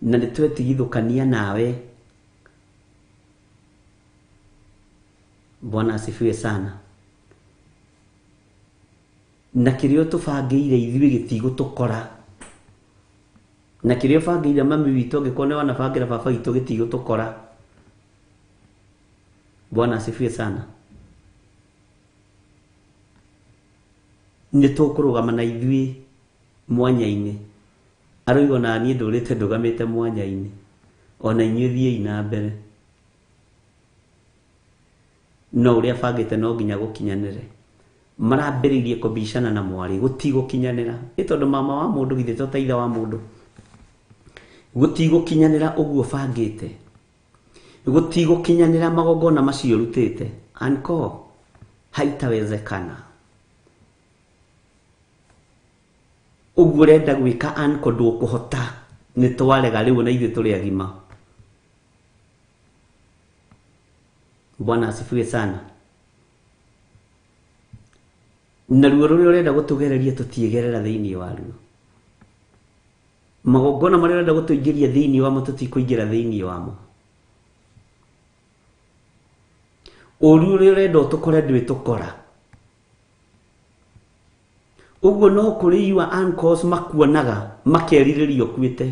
na nĩ twetigithũkania nawe. Bwana asifiwe sana. Na kĩrĩa ũtũbangĩire ithuĩ gĩtigũtũkora, na kĩrĩa ũbangĩire mami witũ angĩkorwo nĩ wanabangĩra baba witũ gĩtigũtũkora. Bwana asifiwe sana. Nĩ tũkũrũgama na ithuĩ mwanya-inĩ. Aroiga ona niĩ ndũrĩte ndũgamĩte mwanya-inĩ, ona inyuĩ thiĩi na mbere. No ũrĩa bangĩte no nginya gũkinyanĩre. Marambĩrĩirie kũbicana na mwarĩ gũtigũkinyanĩra. Ĩ tondũ mama wa mũndũ githĩ to ta ithe wa mũndũ. Gũtigũkinyanĩra ũguo bangĩte. Gũtigũkinyanĩra magongona macio ũrutĩte. Anko haitawezekana. Ũguo ũrenda gwĩka anko ndũkũhota. Nĩ twarega rĩu na ithuĩ tũrĩ agima. Bwana asifiwe sana. Na ruo rũrĩa ũrenda gũtũgereria tũtiĩgerera thĩinĩ waruo. Magongona marĩa ũrenda gũtũingĩria thĩinĩ wamo tũtikũingĩra thĩinĩ wamo. Ũru ũrĩa ũrenda ũtũkore ndwĩtũkora. Ũguo no kũrĩ your uncles makuonaga makerirĩria ũkuĩte.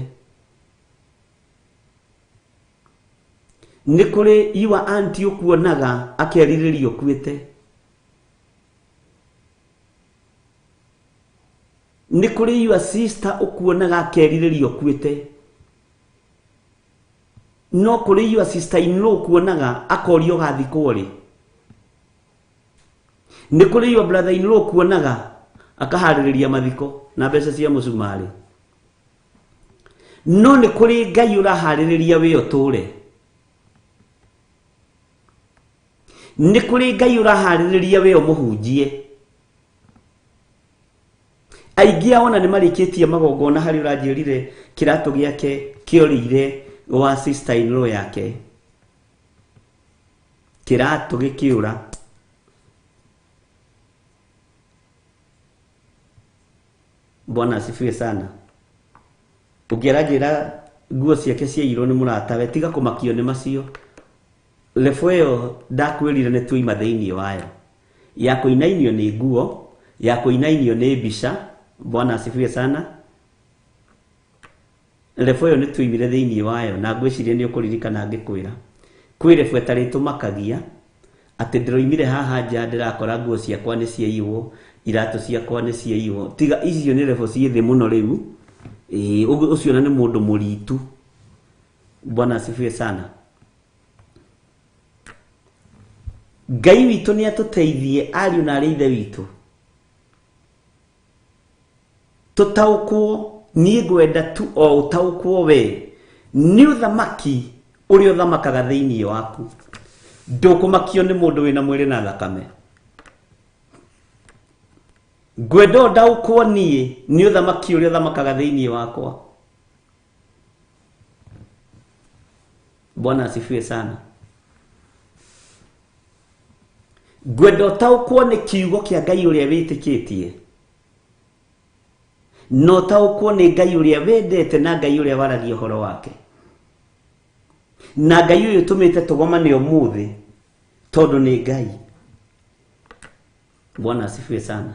Nĩ kũrĩ your auntie ũkuonaga akerirĩria ũkuĩte. Nĩ kũrĩ your sister ũkuonaga akerirĩria ũkuĩte. No kũrĩ your sister in law ũkuonaga akoria ũgathikwo rĩ. Nĩ kũrĩ your brother in law ũkuonaga akaharĩrĩria mathiko na mbeca cia mũcumarĩ. No nĩ kũrĩ Ngai ũraharĩrĩria wĩ ũtũre. Nĩ kũrĩ Ngai ũraharĩrĩria wĩ ũmũhunjie. Aingĩ ao ona nĩ marĩkĩtie magongona harĩa ũranjĩrire kĩratũ gĩake kĩorĩire wa sister in law yake. Kĩratũ gĩkĩũra. Bwana asifiwe sana. Ũngĩaranjĩra nguo ciake ciairwo nĩ mũratawe, tiga kũmakio nĩ macio. Lebo ĩyo ndakwĩrire nĩ tuoima thĩinĩ wayo. Ya kũinainio nĩ nguo, ya kũinainio nĩ mbica. Bwana asifiwe sana. Lebo ĩyo nĩ tuoimire thĩinĩ wayo na ngwĩciria nĩ ũkũririkana ngĩkwĩra. Kwĩ lebo ĩtarĩ tũmakagia atĩ ndĩroimire haha nja ndĩrakora nguo ciakwa nĩ ciaiywo, iratũ ciakwa nĩ ciaiywo. Tiga icio nĩ lebo ciĩ thĩ mũno rĩu. Ĩĩ, ũcio na nĩ mũndũ mũritu. Bwana asifiwe sana. Ngai witũ nĩ atũteithie ariũ na arĩ ithe witũ. Tũtaũkwo, niĩ ngwenda tu o ũtaũkwo we nĩ ũthamaki ũrĩa ũthamakaga thĩinĩ waku. Ndũkũmakio nĩ mũndũ wĩna mwĩrĩ na thakame. Ngwenda ũndaũkwo niĩ nĩ ũthamaki ũrĩa ũthamakaga thĩinĩ wakwa. Bwana asifiwe sana. Ngwenda ũtaũkwo nĩ kiugo kĩa Ngai ũrĩa wĩtĩkĩtie. Na ũtaũkwo nĩ Ngai ũrĩa wendete na Ngai ũrĩa waragia ũhoro wake. Na Ngai ũyũ ũtũmĩte tũgomane ũmũthĩ tondũ nĩ Ngai. Bwana asifiwe sana.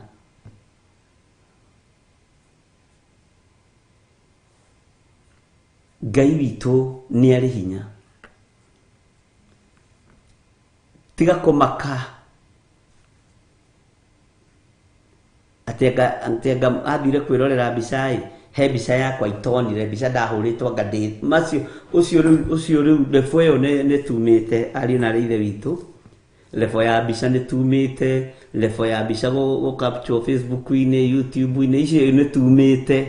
Ngai witũ nĩ arĩ hinya. Tiga kũmaka atĩ anga athire kwĩrorera mbica ĩ, he mbica yakwa itonire, mbica ndahũrĩtwo anga ndĩ macio, ũcio rĩu lebo ĩyo nĩ tumĩte ariũ na arĩ ithe witũ. Lebo ya mbica nĩ tumĩte, lebo ya mbica gũ capture Facebook-inĩ, YouTube-inĩ, icio nĩ tumĩte.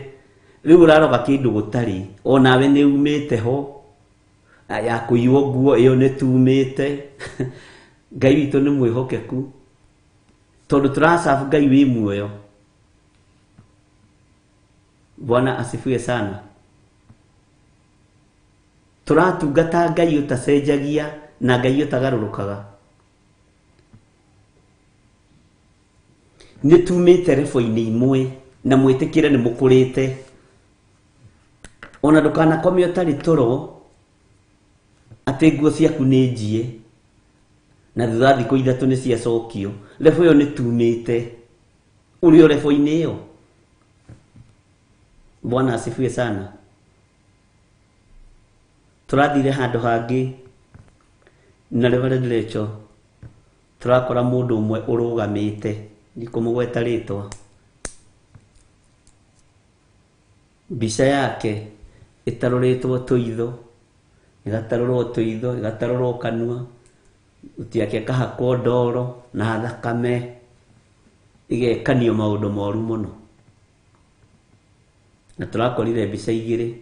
Rĩu ũraroga kĩndũ gũtarĩ, onawe nĩ umĩte ho. Ya kũiywo nguo ĩyo nĩ tumĩte. Ngai witũ nĩ mwĩhokeku. Tondũ tũracabu Ngai wĩ muoyo. Bwana asifiwe sana. Tũratungata Ngai ũtacenjagia na Ngai ũtagarũrũkaga. Nĩ tumĩte rebo-inĩ imwe na mwĩtĩkĩre nĩ mũkũrĩte. Ona ndũkanakome ũtarĩ toro atĩ nguo ciaku nĩ njie na thutha wa thikũ ithatũ nĩ ciacokio. Rebo ĩyo nĩ tumĩte. Ũrĩ o rebo-inĩ ĩyo. Bwana asifiwe sana. Tũrathire handũ hangĩ na Reverend Rachel tũrakora mũndũ ũmwe ũrũgamĩte, ndikũmũgweta rĩtwa. Mbica yake ĩtarũrĩtwo tũitho, ĩgatarũrwo tũitho, ĩgatarũrwo kanua. Thuti yake ĩkahakwo ndoro na thakame, igekanio maũndũ moru mũno. Na tũrakorire mbica igĩrĩ.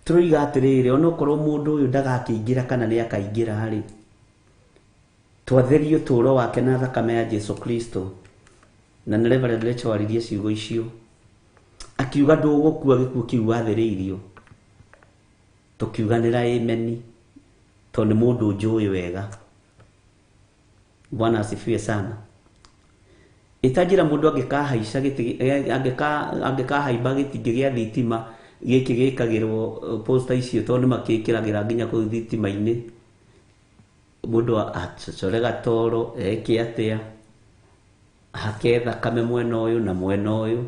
Tũroiga atĩrĩrĩ, onokorwo mũndũ ũyũ ndagakĩingĩra kana nĩ akaingĩra rĩ, twatherie ũtũũro wake na thakame ya Jesu Kristo. Na nĩ Reverend Rachel aririe ciugo icio, akiuga ndũgũkua gĩkuũ kĩu wathĩrĩirio. Tũkiuganĩra ameni, tondũ nĩ mũndũ njũĩ wega. Bwana asifiwe sana. Ĩtanjĩra mũndũ angĩkahaica gĩtĩ, angĩkahaimba gĩtingĩ gĩa thitima gĩkĩ gĩkagĩrwo posta icio, tondũ nĩmakĩkĩragĩra nginya kũu thitima-inĩ. Mũndũ acocore gatoro, eke atĩa, hake thakame mwena ũyũ na mwena ũyũ.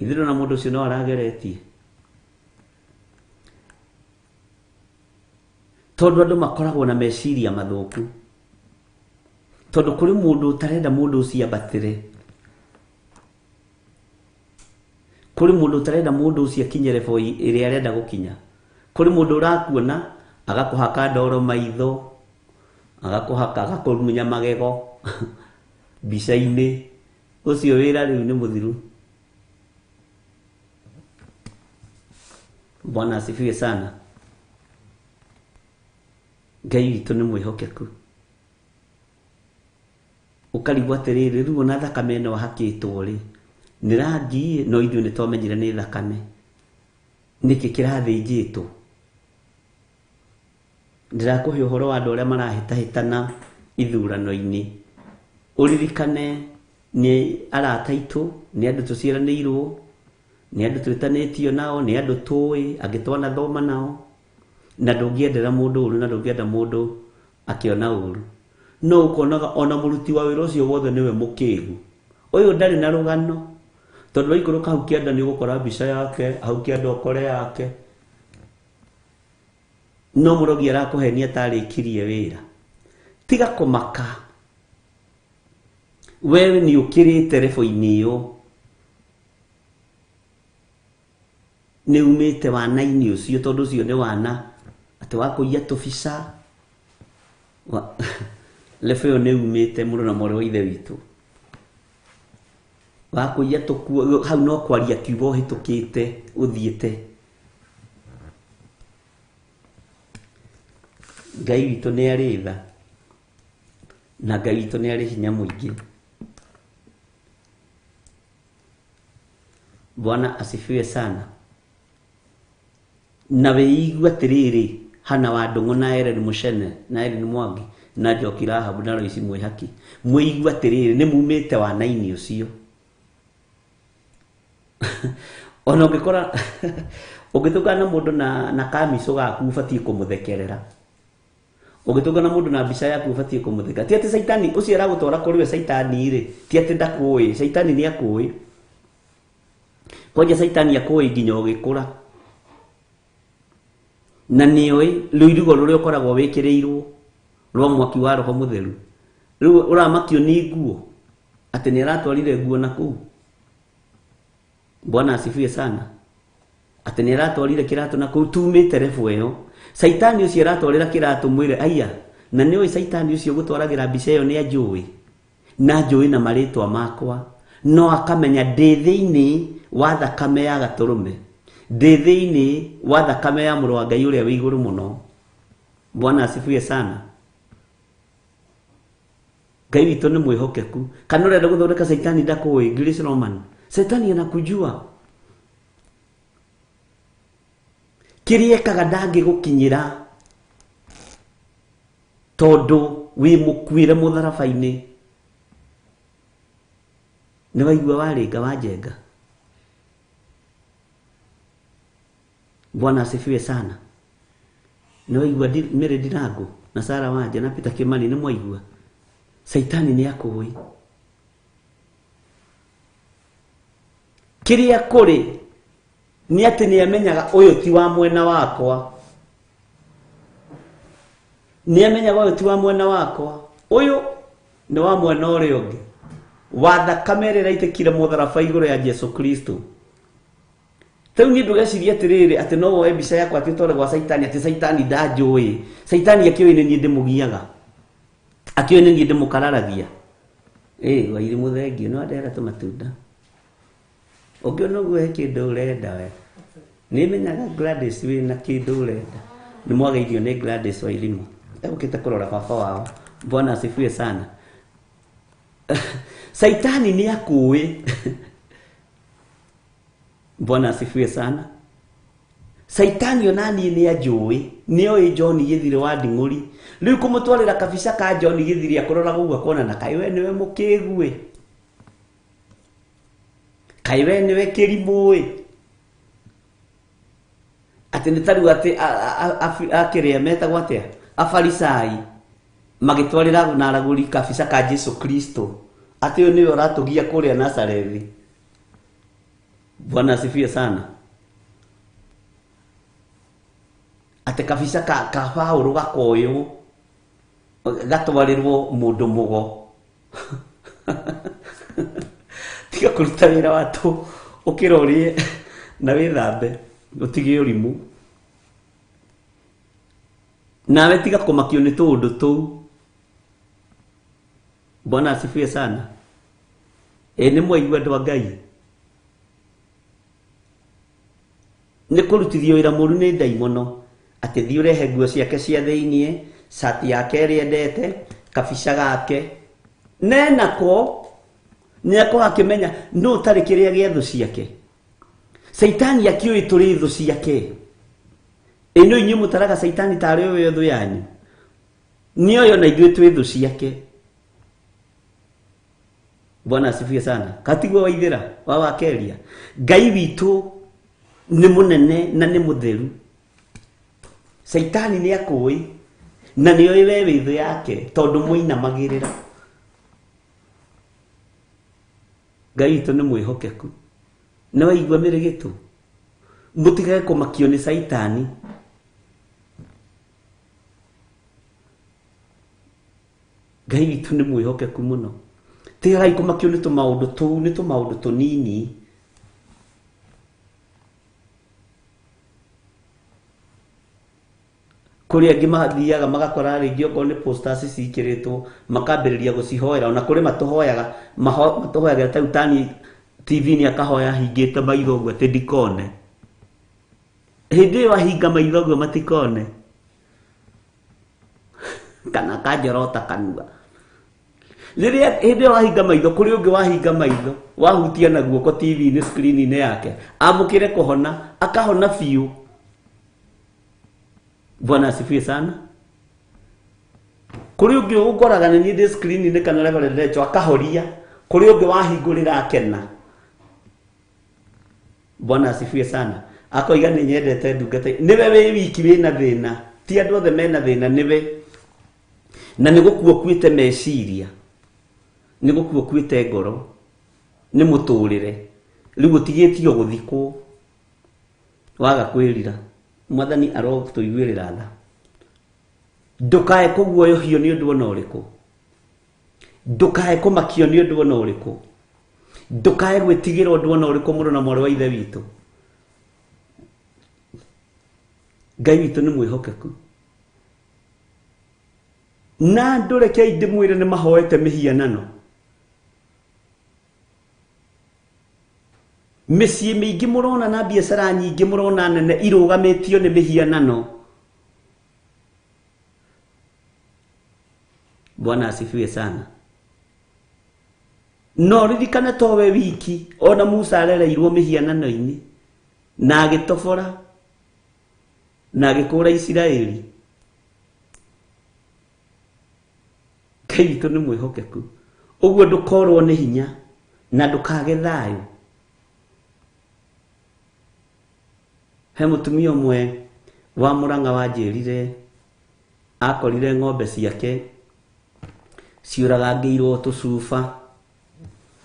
Ithuĩ na mũndũ ũcio no arageretie. Tondũ andũ makoragwo na meciria mathũku. Tondũ kũrĩ mũndũ ũtarenda mũndũ ũcio ambatĩre. Kũrĩ mũndũ ũtarenda mũndũ ũcio akinye level ĩrĩa arenda gũkinya. Kũrĩ mũndũ ũrakuona agakũhaka ndoro maitho, agakũhaka, agakũmunya magego mbica-inĩ. Ũcio wĩra rĩu nĩ mũthiru. Bwana asifiwe sana. Ngai witũ nĩ mwĩhokeku. Ũkarigwo atĩrĩrĩ, rĩu ona thakame ĩno hakĩtwo rĩ, nĩ rangi, no ithuĩ nĩ twamenyire nĩ thakame. Nĩkĩ kĩrathĩnjĩtwo? Ndĩrakũhe ũhoro wa andũ arĩa marahĩtahĩtana ithurano-inĩ. Ũririkane nĩ arata aitũ, nĩ andũ tũciaranĩirwo, nĩ andũ twĩtanĩtio nao, nĩ andũ tũĩ, angĩ twanathoma nao. Na ndũngĩendera mũndũ ũru, na ndũngĩenda mũndũ akĩona ũru. No ũkonaga ona mũruti wa wĩra ũcio wothe nĩwe mũkĩgu. Ũyũ ndarĩ na rũgano. Tondũ waikũrũka hau kĩanda nĩ ũgũkora mbica yake, hau kĩanda ũkore yake. No mũrogi arakũhenia tarĩkirie wĩra. Tiga kũmaka. Wewe nĩ ũkĩrĩte rebo-inĩ ĩyo. Nĩ umĩte wana-inĩ ũcio, tondũ ũcio nĩ wana atĩ wa kũiya tũbica. Lebo ĩyo nĩ umĩte mũrũ na mwarĩ wa ithe witũ. Wa kũiya tũkuo, hau no kwaria kiugo ũhĩtũkĩte ũthiĩte. Ngai witũ nĩ arĩ tha, na Ngai witũ nĩ arĩ hinya mũingĩ. Bwana asifiwe sana. Na wĩigue atĩrĩrĩ, Hana wa Ndũng'ũ na Ellen Muchene na Ellen Mwangi na Njoki Rahabu na Loice Mwĩhaki, mwĩigue atĩrĩrĩ, nĩ mumĩte wana-inĩ ũcio. Ona ũngĩkora ũngĩtũngana na mũndũ na kamicũ gaku ũbatiĩ kũmũthekerera. Ũngĩtũngana na mũndũ na mbica yaku ũbatiĩ kũmũtheka. Ti atĩ caitani ũcio aragũtwara kũrĩ we caitani rĩ, ti atĩ ndakũĩ, caitani nĩ akũĩ. Kwanja caitani akũĩ nginya ũgĩkũra. Na nĩoĩ rũirigo rũrĩa ũkoragwo wĩkĩrĩirwo rwa mwaki wa Roho Mũtheru. Rĩu ũramakio nĩ nguo atĩ nĩ aratwarire nguo na kũu. Bwana asifiwe sana. Atĩ nĩ aratwarire kĩratũ na kũu, tumĩte rebo ĩyo. Caitani ũcio aratwarĩra kĩratũ mwĩre aya, na nĩũĩ caitani ũcio ũgũtwaragĩra mbica ĩyo nĩ anjũĩ. Na anjũĩ na marĩtwa makwa. No akamenya ndĩ thĩinĩ wa thakame ya gatũrũme. Ndĩ thĩinĩ wa thakame ya mũrũ wa Ngai ũrĩa wĩ igũrũ mũno. Bwana asifiwe sana. Ngai witũ nĩ mwĩhokeku. Kana ũrenda gũthondeka caitani ndakũĩ, Grace Roman. Caitani anakujua. Kĩrĩa ekaga ndangĩgũkinyĩra tondũ wĩ mũkuĩre mũtharaba-inĩ. Nĩ waigua warĩnga wanjenga. Bwana asifiwe sana. Nĩ waigua Mary Ndirango na Sarah Wanja na Peter Kimani, nĩ mwaigua. Caitani nĩ akũĩ. Kĩrĩa kũrĩ nĩ atĩ nĩ amenyaga ũyũ ti wa mwena wakwa. Nĩ amenyaga ũyũ ti wa mwena wakwa. Ũyũ nĩ wa mwena ũrĩa ũngĩ. Wa thakame ĩrĩa ĩraitĩkire mũtharaba igũrũ ya Jesu Kristo. Ta rĩu niĩ ndũgecirie atĩrĩrĩ atĩ no woe mbica yakwa atĩ ũtware gwa Caitani atĩ Caitani ndanjũĩ. Caitani akĩũĩ nĩ niĩ ndĩmũgiaga. Akĩũĩ nĩ niĩ ndĩmũkararagia. Ĩ, Wairimũ thengiũ, nĩ wandehera tũmatunda. Ũngĩona ũguo he kĩndũ ũrenda we. Nĩ menyaga Gladys wĩna kĩndũ ũrenda. Nĩ mwageithio nĩ Gladys Wairimũ. Egũkĩte kũrora baba wao. Bwana asifiwe sana. Caitani nĩ akũĩ. Bwana asifiwe sana. Caitani ona niĩ nĩ anjũĩ. Nĩ oĩ John Gĩthirĩ wa Nding'ũri. Rĩu kũmũtwarĩra kabica ka John Gĩthirĩ akũroraga ũguo akona na kaĩ we nĩwe mũkĩgu ĩ. Kaĩ we nĩwe kĩrimũ ĩ. Atĩ nĩ ta rĩu atĩ akĩrĩa metagwo atĩa? Afarisai magĩtwarĩra na aragũri kabica ka Jesu Kristo. Atĩ ũyũ nĩwe ũratũgia kũrĩa Nazarethi. Bwana asifiwe sana. Atĩ kabica ka Paũlũ gakoywo gatwarĩrwo mũndũ mũgo. Tiga kũruta wĩra wa tũ ũkĩra ũrĩe na wĩthambe ũtige ũrimũ. Nawe tiga kũmakio nĩ tũũndũ tũu. Bwana asifiwe sana. Ĩ nĩ mwaigua andũ a Ngai. Nĩ kũrutithio wĩra mũru nĩ ndaimono atĩ thiĩ ũrehe nguo ciake cia thĩiniĩ, cati yake ĩrĩa endete, kabica gake. Nenako nĩ akorwo akĩmenya nũ ũtarĩ kĩrĩa gĩa thũ ciake. Caitani akĩũĩ tũrĩ thũ ciake. Ĩ no inyuĩ mũtaraga Caitani tarĩ we thũ yanyu. Nĩ oĩ ona ithuĩ twĩ thũ ciake. Bwana asifiwe sana. Katiguo waithĩra wa wakeria. Ngai witũ nĩ mũnene na nĩ mũtheru. Caitani nĩ akũĩ na nĩ oĩ we wĩ thũ yake tondũ mũinamagĩrĩra. Ngai witũ nĩ mwĩhokeku. Nĩ waigua mĩrĩgĩtũ? Mũtigage kũmakio nĩ Caitani. Ngai witũ nĩ mwĩhokeku mũno. Tigagai kũmakio nĩ tũmaũndũ tũu, nĩ tũmaũndũ tũnini. Kũrĩ angĩ mathiaga magakora rĩngĩ okorwo nĩ posters cikĩrĩtwo makambĩrĩria gũcihoera ona kũrĩ matũhoyaga matũhoyagĩra ta rĩu tani TV-inĩ akahoya ahingĩte maitho ũguo atĩ ndikone. Hĩndĩ ĩyo ahinga maitho ũguo matikone. Kana akanjorota kanua. Rĩrĩa hĩndĩ ĩyo wahinga maitho kũrĩ ũngĩ wahinga maitho wahutia na guoko TV-inĩ screen-inĩ yake amũkĩre kũhona akahona biũ. Bwana asifiwe sana. Kũrĩ ũngĩ ũkoraga nĩ niĩ ndĩ screen-inĩ kana Reverend Rachel akahoria, kũrĩ ũngĩ wahingũrĩra akena. Bwana asifiwe sana. Akoiga nĩ nyendete ndungata. Nĩwe wĩ wiki wĩna thĩna. Ti andũ othe mena thĩna nĩwe. Na nĩ gũkua ũkuĩte meciria. Nĩ gũkua ũkuĩte ngoro. Nĩ mũtũrĩre. Rĩu ũtigĩtio gũthikwo. Waga kwĩrira. Mwathani arotũiguĩrĩra tha. Ndũkae kũguoyohio nĩ ũndũ ona ũrĩkũ. Ndũkae kũmakio nĩ ũndũ ona ũrĩkũ. Ndũkae gwĩtigĩra ũndũ ona ũrĩkũ mũrũ na mwarĩ wa ithe witũ. Ngai witũ nĩ mwĩhokeku. Na andũ rekei ndĩmwĩre nĩ mahoete mĩhianano. Mĩciĩ mĩingĩ mũrona na biacara nyingĩ mũrona nene irũgamĩtio nĩ mĩhianano. Bwana asifiwe sana. No ririkane to we wiki ona Musa arereirwo mĩhianano-inĩ na agĩtobora na agĩkũra Isiraeli. Ngai witũ nĩ mwĩhokeku. Ũguo ndũkorwo nĩ hinya na ndũkage thayũ. He mũtumia ũmwe wa Mũrang'a wanjĩrire akorire ng'ombe ciake ciũragangĩirwo tũcuba.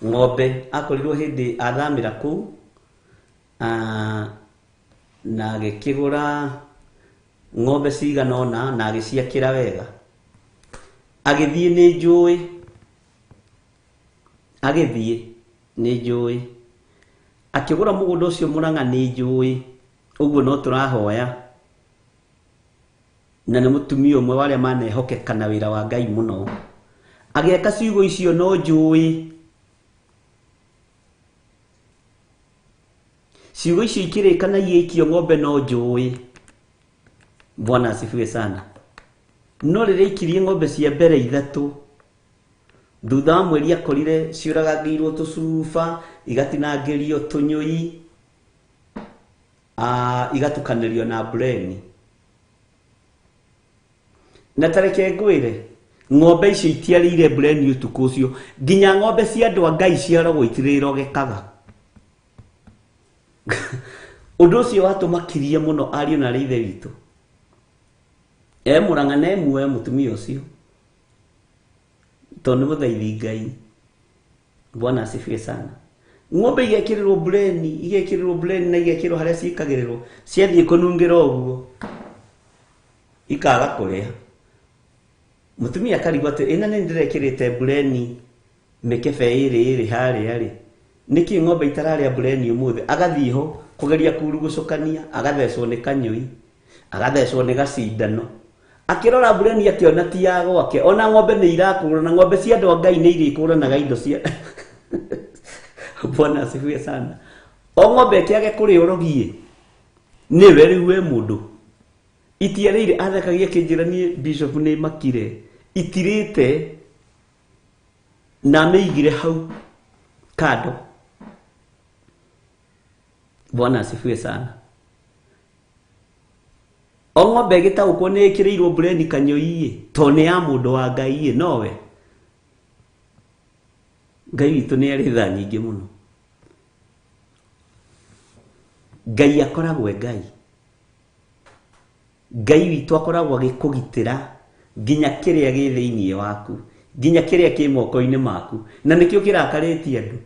Ng'ombe akorirwo hĩndĩ athamĩra kũu na agĩkĩgũra ng'ombe cigana ũna na agĩciakĩra wega. Agĩthiĩ nĩ njũĩ. Agĩthiĩ nĩ njũĩ. Akĩgũra mũgũnda ũcio Mũrang'a nĩ njũĩ ũguo no tũrahoya na nĩ mũtumia ũmwe wa arĩa manehokeka na wĩra wa Ngai mũno. Agĩaka ciugo icio no njũĩ ciugo icio ikĩrĩka na igĩikio ng'ombe no njũĩ. Bwana asifiwe sana. No rĩrĩa aikirie ng'ombe cia mbere ithatũ, thutha wa mweri akorire ciũragangĩirwo tũcuba, igatinangĩrio tũnyũi, igatukanĩrio na mbureni. Na tareke ngwĩre, ng'ombe icio itiarĩire mbureni ũtukũ ũcio, nginya ng'ombe cia andũ a Ngai ciarogwo itirĩrogekaga. Ũndũ ũcio watũmakirie mũno ariũ na arĩ ithe witũ. E Mũrang'a na e muoyo mũtumia ũcio, tondũ nĩ mũthaithi Ngai. Bwana asifiwe sana. Ng'ombe igekĩrĩrwo mbureni, igekĩrĩrwo mbureni na igekĩrwo harĩa ciĩkagĩrĩrwo, ciathiĩ kũnungĩra ũguo ikaga kũrĩa. Mũtumia akarigwo atĩ ĩna nĩ ndĩrekĩrĩte mbureni mĩkebe ĩrĩ ĩrĩ harĩa rĩ, nĩkĩ ng'ombe itararĩa mbureni ũmũthĩ? Agathiĩ ho kũgeria kurugucũkania, agathecwo nĩ kanyũi, agathecwo nĩ gacindano. Akĩrora mbureni akĩona ti ya gwake, ona ng'ombe nĩ irakũrana, ng'ombe cia andũ a Ngai nĩ irĩkũranaga indo cia Bwana asifiwe sana. O ng'ombe ĩkĩage kũrĩa ũrogie, nĩwe rĩu we mũndũ. Itiarĩire, athekagia akĩnjĩra niĩ bishop nĩ makire, itirĩte na amĩigire hau kando. Bwana asifiwe sana. O ng'ombe ĩgĩtaũkwo nĩ ĩkĩrĩirwo mbureni kanyũi-ĩ, tondũ nĩ ya mũndũ wa Ngai-ĩ, nowe. Ngai witũ nĩ arĩ tha nyingĩ mũno. Ngai akoragwo e Ngai. Ngai witũ akoragwo agĩkũgitĩra nginya kĩrĩa gĩ thĩinĩ waku, nginya kĩrĩa kĩ moko-inĩ maku, na nĩkĩo kĩrakarĩtie andũ.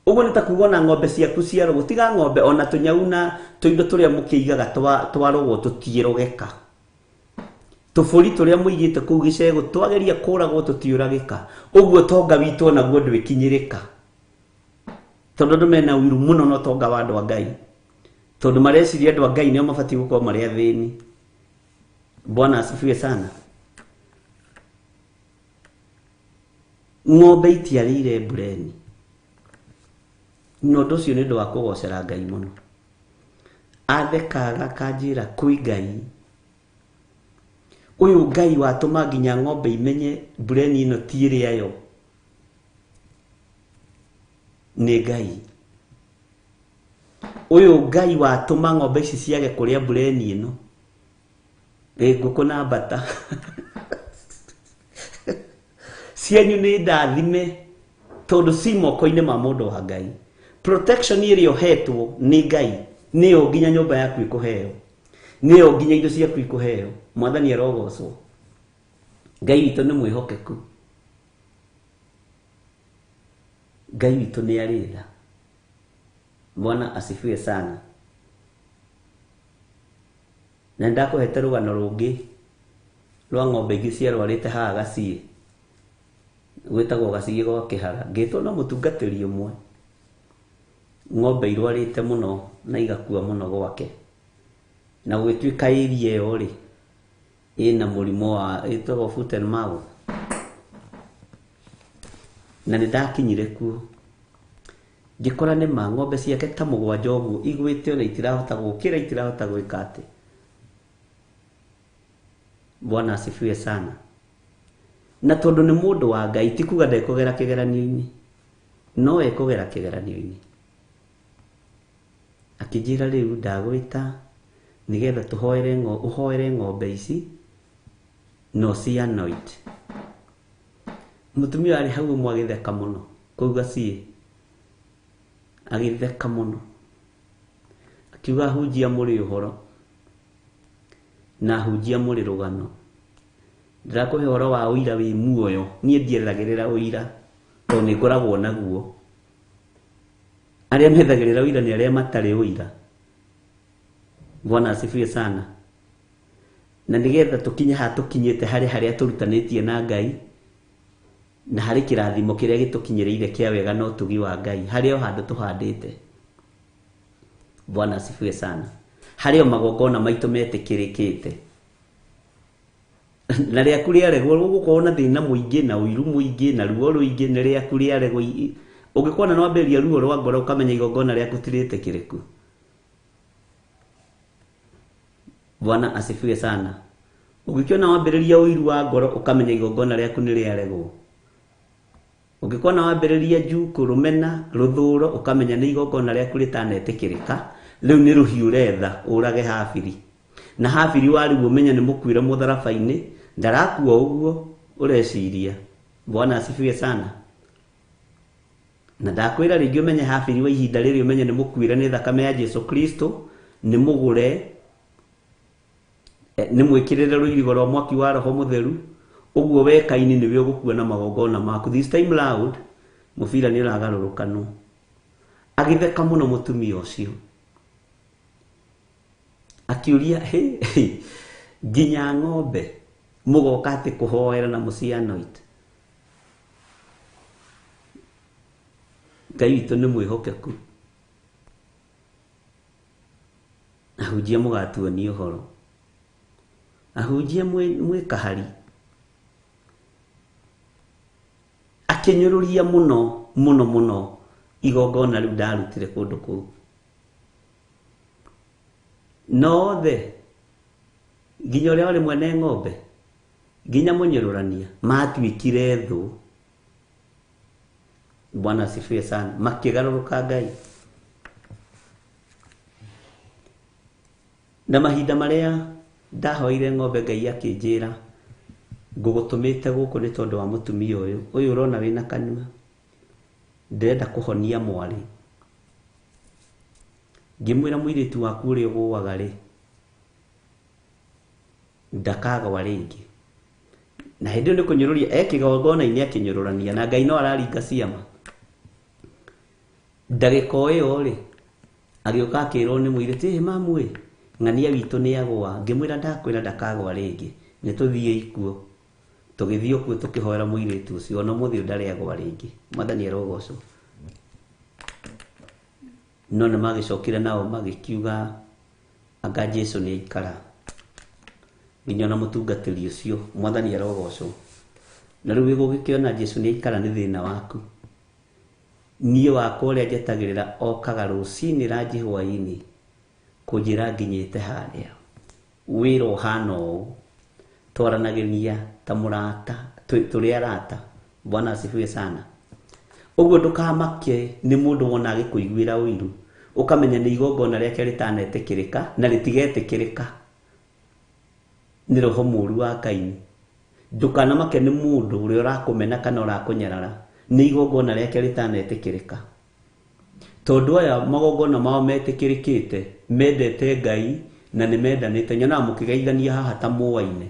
Ũguo nĩ ta kuga ona ng'ombe ciaku ciarogwo, tiga ng'ombe ona tũnyau na tũindo tũrĩa mũkĩigaga twarogwo tũtiĩrogeka. Tũbũri tũrĩa mũigĩte kũu gĩcegũ twageria kũragwo tũtiũragĩka. Ũguo tonga witũ onaguo ndwĩkinyĩrĩka. Tondũ andũ mena ũiru mũno na ũtonga wa andũ a Ngai. Tondũ mareciria andũ a Ngai nĩo mabatiĩ gũkorwo marĩ athĩni. Bwana asifiwe sana. Ng'ombe itiarĩire mbureni. Na ũndũ ũcio nĩ ũndũ wa kũgocera Ngai mũno. Athekaga akanjĩra kwĩ Ngai. Ũyũ Ngai watũma nginya ng'ombe imenye mbureni ĩno ti ĩrĩa yo. Nĩ Ngai. Ũyũ Ngai watũma ng'ombe ici ciage kũrĩa mbureni ĩno. Ĩ ngũkũ na mbata. Cianyu nĩ ndathime tondũ ci moko-inĩ ma mũndũ wa Ngai. Protection ĩrĩa ũhetwo nĩ Ngai nĩyo nginya nyũmba yaku ĩkũheo, nĩyo nginya indo ciaku ikũheo. Mwathani arogocwo. Ngai witũ nĩ mwĩhokeku. Ngai witũ nĩ arĩ tha. Bwana asifiwe sana. Na ndakũhete rũgano rũngĩ rwa ng'ombe ingĩ ciarwarĩte haha Gaciĩ, gwĩtagwo Gaciĩ gwa Kĩhara. Ngĩtwo na mũtungatĩri ũmwe, ng'ombe irwarĩte mũno na igakua mũno gwake. Na gũgĩtuĩka area ĩyo rĩ, ĩna mũrimũ wa ĩtagwo foot and mouth. Na nĩ ndakinyire kuo, ngĩkora nĩ ma ng'ombe ciake ta mũgwanja ũguo igwĩte ona itirahota gũkĩra, itirahota gwĩka atĩ. Bwana asifiwe sana. Na tondũ nĩ mũndũ wa Ngai, ti kuga ndekũgera kĩgeranio-inĩ, no ekũgera kĩgeranio-inĩ. Akĩnjĩra rĩu ndagwĩta nĩgetha tũhoere ũhoere ng'ombe ici na ũcianoint. Mũtumia arĩ hau ũmwe agĩtheka mũno kũu Gaciĩ, agĩtheka mũno akiuga hunjia mũrĩ ũhoro na hunjia mũrĩ rũgano. Ndĩrakũhe ũhoro wa ũira wĩ muoyo, niĩ ndiethagĩrĩra ũira tondũ nĩ ngoragwo naguo. Arĩa methagĩrĩra ũira nĩ arĩa matarĩ ũira. Bwana asifiwe sana. Na nĩgetha tũkinye haha tũkinyĩte harĩ harĩa tũrutanĩtie na Ngai, na harĩ kĩrathimo kĩrĩa gĩtũkinyĩrĩire kĩa wega na ũtugi wa Ngai, harĩ o handũ tũhandĩte. Bwana asifiwe sana. Harĩ o magongona maitũ metĩkĩrĩkĩte. Na rĩaku rĩaregwo ũgũkorwo na thĩna mũingĩ na ũiru mũingĩ na ruo rũingĩ nĩ rĩaku rĩaregwo. Ũngĩkona nĩ wambĩrĩria ruo rwa ngoro ũkamenya igongona rĩaku ti rĩtĩkĩrĩku. Bwana asifiwe sana. Ũngĩkĩona wambĩrĩria ũiru wa ngoro ũkamenya igongona rĩaku nĩ rĩaregwo. Ũngĩkona wambĩrĩria njukũ, rũmena, rũthũro ũkamenya nĩ igongona rĩaku rĩtanetĩkĩrĩka. Rĩu nĩ rũhiũ ũretha ũrage Habiri. Na Habiri warĩu ũmenye nĩ mũkuĩre mũtharaba-inĩ, ndarakua ũguo ũreciria. Bwana asifiwe sana. Na ndakwĩra rĩngĩ ũmenye Habiri wa ihinda rĩrĩ ũmenye nĩ mũkuĩre nĩ thakame ya Jesu Kristo, nĩ mũgũre, nĩ mwĩkĩrĩre rũirigo rwa mwaki wa Roho Mũtheru. Ũguo we Kaini nĩwe ũgũkua na magongona maku. This time round mũbira nĩ ũragarũrũkanwo. Agĩtheka mũno mũtumia ũcio. Akiũria, he, nginya ng'ombe mũgoka atĩ kũhoera na mũcianoit. Ngai witũ nĩ mwĩhokeku. Ahunjia mũgatuonia ũhoro. Ahunjia mwĩ kahari. Akĩnyũrũria mũno mũno mũno igongona rĩu ndarutire kũndũ kũu. No othe nginya ũrĩa warĩ mwene ng'ombe nginya mũnyũrũrania matuĩkire thũ. Bwana asifiwe sana. Makĩgarũrũka Ngai. Na mahinda marĩa ndahoire ng'ombe Ngai akĩnjĩra ngũgũtũmĩte gũkũ nĩ tondũ wa mũtumia ũyũ. Ũyũ ũrona wĩna kanua. Ndĩrenda kũhonia mwarĩ. Ngĩmwĩra mũirĩtu waku ũrĩa ũgũaga rĩ, ndakagwa rĩngĩ. Na hĩndĩ ĩyo nĩ kũnyũrũria e kĩgongona-inĩ akĩnyũrũrania na Ngai no araringa ciama. Ndagĩka o ĩyo rĩ, agĩũka akĩrwo nĩ mũirĩtu, ĩ mamu ĩ, ng'ania witũ nĩ agũa. Ngĩmwĩra ndakwĩra ndakagwa rĩngĩ, nĩ tũthiĩ ikuo. Tũgĩthiĩ kuo tũkĩhoera mũirĩtu ũcio, ona ũmũthĩ ũyũ ndarĩ agwa rĩngĩ. Mwathani arogocwo. No nĩ magĩcokire nao magĩkiuga anga Jesu nĩ aikara. Nginya ona mũtungatĩri ũcio, Mwathani arogocwo. Na rĩu wĩgũgĩkĩona Jesu nĩ aikara nĩ thĩna waku. Niĩ wakwa ũrĩa njetagĩrĩra okaga rũcinĩ ranji hwaĩ-inĩ kũnjĩra nginyĩte harĩa. Wĩra ũhana ũũ. Twaranagĩria ta mũrata, tũrĩ arata. Bwana asifiwe sana. Ũguo ndũkamake nĩ mũndũ wona agĩkũiguĩra ũiru. Ũkamenya nĩ igongona rĩake rĩtanetĩkĩrĩka na rĩtigetĩkĩrĩka nĩ roho mũũru wa Kaini. Ndũkanamake nĩ mũndũ ũrĩa ũrakũmena kana ũrakũnyarara, nĩ igongona rĩake rĩtanetĩkĩrĩka. Tondũ aya magongona mao metĩkĩrĩkĩte, mendete Ngai na nĩ mendanĩte. Nyonaga mũkĩgeithania haha ta mũaine.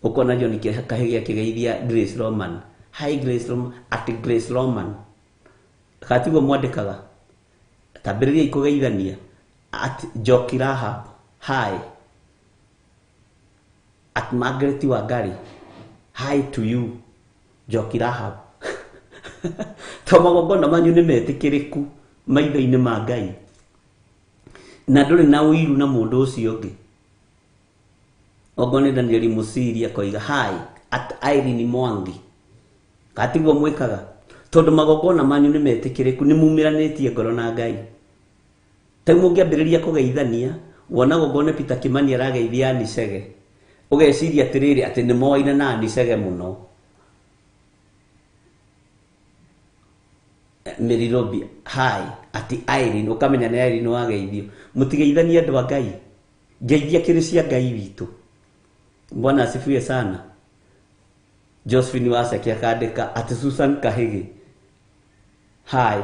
Ũkona John Kahĩgĩ akĩgeithia Grace Roman. Hi Grace Roman, at Grace Roman. Katiguo mwandĩkaga. Tambĩrĩriai kũgeithania. At Njoki Rahab, hi. At Margaret Wangari, hi to you, Njoki Rahab. To magongona manyu nĩ metĩkĩrĩku maitho-inĩ ma Ngai. Na ndũrĩ na ũiru na mũndũ ũcio ũngĩ. Okorwo nĩ Daniel Musiri akoiga hi at Irene Mwangi. Katiguo mwĩkaga. Tondũ magongona manyu nĩ metĩkĩrĩku, nĩ mumĩranĩtie ngoro na Ngai. Ta rĩu mũngĩambĩrĩria kũgeithania, wona okorwo nĩ Peter Kimani arageithia Ann Chege, ũgeciria atĩrĩrĩ atĩ nĩ moaine na Ann Chege mũno. Mary Robi, hi at Irene, ũkamenya nĩ Irene wageithio. Mũtigeithanie andũ a Ngai. Ngeithia kĩrĩ cia Ngai witũ. Bwana asifiwe sana. Josephine Waceke akandĩka at Susan Kahĩgĩ, hi.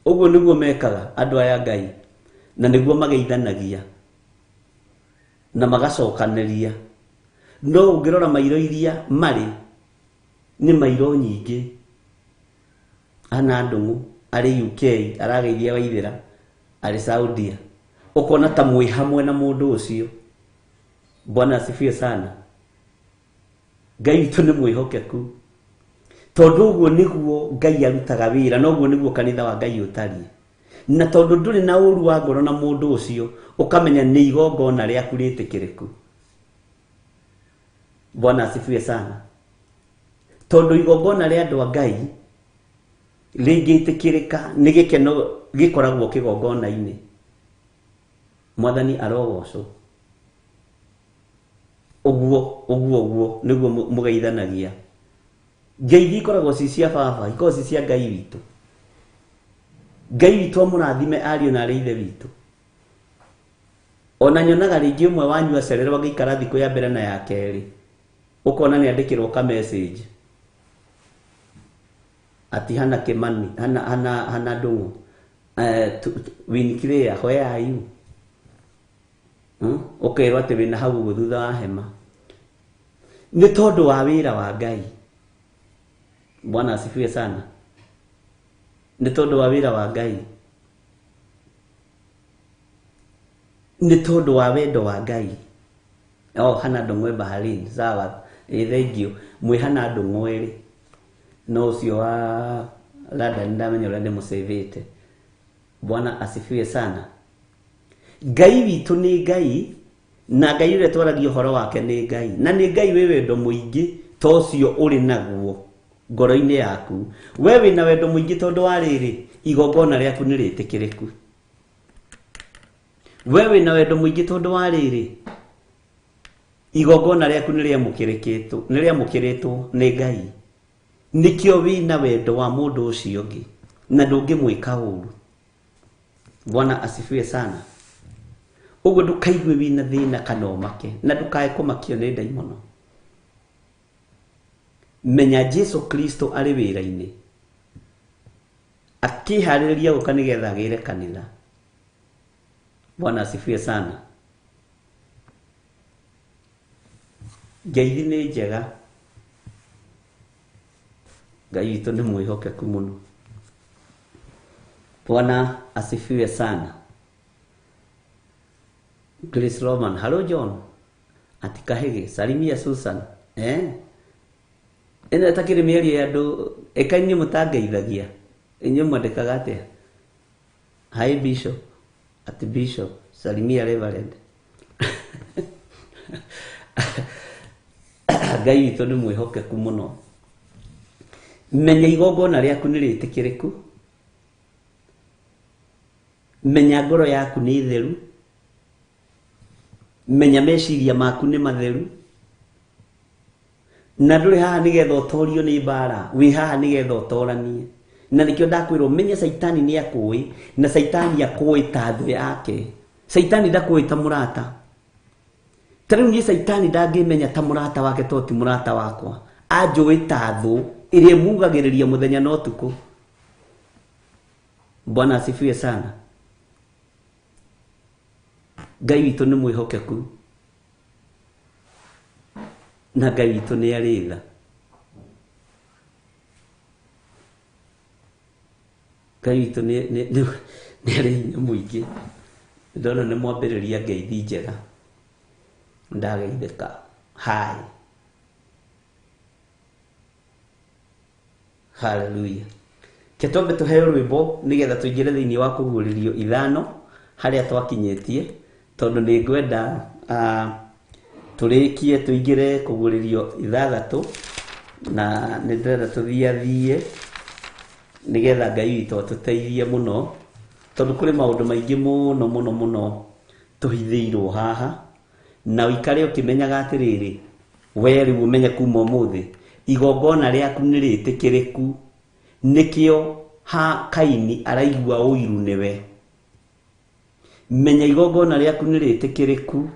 Ũguo nĩguo mekaga andũ aya Ngai, na nĩguo mageithanagia na magacokanĩria. No ũngĩrora mairo iria marĩ nĩ mairo nyingĩ. Ana Ndung'u arĩ UK arageithia Waithĩra arĩ Saudia, ũkona ta mwĩ hamwe na mũndũ ũcio. Bwana asifiwe sana. Ngai witũ nĩ mwĩhokeku. Tondũ ũguo nĩguo Ngai arutaga wĩra, na ũguo nĩguo kanitha wa Ngai ũtariĩ. Na tondũ ndũrĩ na ũru wa ngoro na mũndũ ũcio, ũkamenya nĩ igongona rĩaku rĩtĩkĩrĩku. Bwana asifiwe sana. Tondũ igongona rĩa andũ a Ngai rĩngĩtĩkĩrĩka nĩ gĩkeno gĩkoragwo kĩgongona-inĩ. Mwathani arogocwo. Ũguo ũguo ũguo nĩguo mũgeithanagia. Ngeithi ikoragwo ci cia baba, ikoragwo ci cia Ngai witũ. Ngai witũ amũrathime ariũ na arĩ ithe witũ. Ona nyonaga rĩngĩ ũmwe wanyu acererwo angĩikara thikũ ya mbere na ya kerĩ, ũkona nĩ andĩkĩrwo ka message ati hana Kimani, hana hana hana Ndung'u, Win Clear, where are you? Ũkerwo atĩ wĩna hau ũguo thutha wa hema. Nĩ tondũ wa wĩra wa Ngai. Bwana asifiwe sana. Nĩ tondũ wa wĩra wa Ngai. Nĩ tondũ wa wendo wa Ngai. Oh, hana Ndung'u e Bahrain. Sawa. Ĩ thank you. Mwĩ hana Ndung'u ĩrĩ. No ũcio wa London ndamenya ũrĩa ndĩmũcĩvĩte. Bwana asifiwe sana. Ngai witũ nĩ Ngai, na Ngai ũrĩa twaragia ũhoro wake nĩ Ngai. Na nĩ Ngai wĩ wendo mũingĩ ta ũcio ũrĩ naguo ngoro-inĩ yaku. We wĩna wendo mũingĩ tondũ wa rĩrĩ, igongona rĩaku nĩ rĩtĩkĩrĩku. We wĩna wendo mũingĩ tondũ wa rĩrĩ, igongona rĩaku nĩ rĩamũkĩrĩkĩtwo, nĩ rĩamũkĩrĩtwo nĩ Ngai. Nĩkĩo wĩna wendo wa mũndũ ũcio ũngĩ na ndũngĩmwĩka ũru. Bwana asifiwe sana. Ũguo ndũkaigue wĩna thĩna kana ũmake, na ndũkae kũmakio nĩ ndaimono. Menya Jesu Kristo arĩ wĩra-inĩ, akĩharĩrĩria gũka nĩgetha agĩre kanitha. Bwana asifiwe sana. Ngeithi nĩ njega. Ngai witũ nĩ mwĩhokeku mũno. Bwana asifiwe sana. Grace Roman, hello John. Ati Kahege, salimia Susan. Eh? Ĩno ĩtakĩrĩ mĩario ya andũ, ĩka inyuĩ mũtangeithagia. Inyuĩ mwandĩkaga atĩa? Hi Bishop. Ati Bishop, salimia Reverend. Ngai witũ nĩ mwĩhokeku mũno. Menya igongona rĩaku nĩ rĩtĩkĩrĩku. Menya ngoro yaku nĩ theru. Menya meciria maku nĩ matheru. Na ndũrĩ haha nĩgetha ũtorio nĩ mbara, wĩ haha nĩgetha ũtoranie. Na nĩkĩo ndakwĩrwo menye Caitani nĩ akũĩ, na Caitani akũĩ ta thũ yake. Caitani ndakũĩ ta mũrata. Ta rĩu niĩ Caitani ndangĩmenya ta mũrata wake tondũ ti mũrata wakwa. Anjũĩ ta thũ ĩrĩa ĩmugagĩrĩria mũthenya na ũtukũ. Bwana asifiwe sana. Ngai witũ nĩ mwĩhokeku. Na Ngai witũ nĩ arĩ tha. Ngai witũ nĩ arĩ hinya mũingĩ. Ndona nĩ mwambĩrĩria ngeithi njega. Ndageithĩka. Hi. Hallelujah. Ke twambe tũheo rwĩmbo nĩgetha tũingĩre thĩinĩ wa kũguũrĩrio ithano harĩa twakinyĩtie, tondũ nĩ ngwenda tũrĩkie tũingĩre kũguũrĩrio ithathatũ, na nĩ ndĩrenda tũthiathiĩ nĩgetha Ngai witũ atũteithie mũno, tondũ kũrĩ maũndũ maingĩ mũno mũno mũno tũhithĩirwo haha, na ũikare ũkĩmenyaga atĩrĩrĩ, we rĩu ũmenye kuma ũmũthĩ igongona rĩaku nĩ rĩtĩkĩrĩku. Nĩkĩo ha Kaini araigua ũiru nĩwe. Menya igongona rĩaku nĩ rĩtĩkĩrĩku.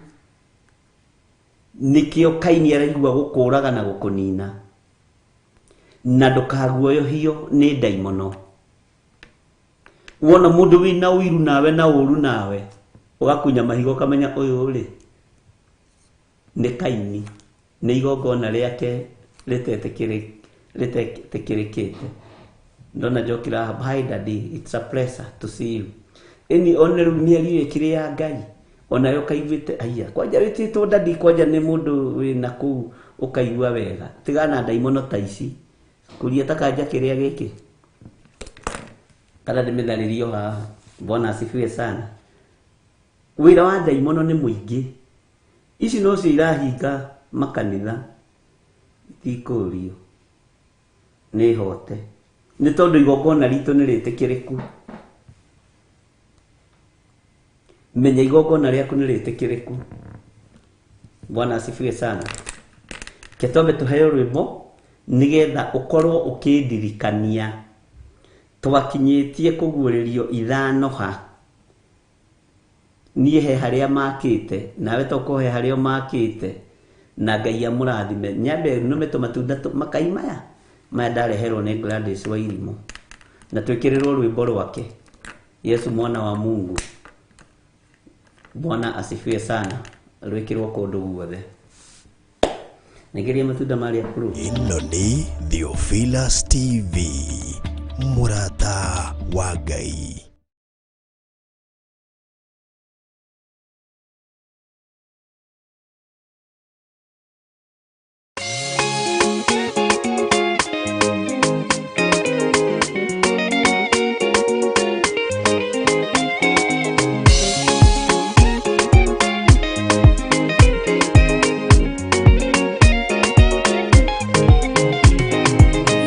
Nĩkĩo Kaini araigua gũkũraga na gũkũnina. Na ndũkaguoyohio nĩ ndaimono. Wona mũndũ wĩna ũiru nawe na ũru nawe, ũgakunya mahiga ũkamenya ũyũ rĩ nĩ Kaini, nĩ igongona rĩake rĩtetĩkĩrĩkĩte. Ndona Njoki Rahab, hi daddy, it's a pleasure to see you. Ĩni one rĩu mĩario ĩkĩrĩ ya Ngai, onayo ũkaiguĩte aya kwanja wĩtĩtwo daddy, kwanja nĩ mũndũ wĩna kũu ũkaigua wega. Tigana na ndaimono ta ici, kũria ta kanja kĩrĩa gĩkĩ, kana ndĩmĩtharĩrio haha. Bwana asifiwe sana. Wĩra wa ndaimono nĩ mũingĩ. Ici nocio irahinga makanitha, itikũrio nĩ hote, nĩ tondũ igongona ritũ nĩ rĩtĩkĩrĩku. Menya igongona rĩaku nĩ rĩtĩkĩrĩku. Bwana asifiwe sana. Ke twambe tũheo rwĩmbo nĩgetha ũkorwo ũkĩndirikania twakinyĩtie kũguũrĩrio ithano ha niĩ he harĩa makĩte, nawe tokorwo he harĩa ũmakĩte, na Ngai amũrathime. Nyambe nũme tũmatunda makai maya maya ndareherwo nĩ Gladys wa Irimũ, na twĩkĩrĩrwo rwĩmbo rwake Yesu mwana wa Mungu. Bwana asifiwe sana. Rwĩkĩrwo kũndũ guothe. Nĩgeria matunda marĩa kũrũ. Ĩno nĩ Theophilus TV, mũrata wa Ngai.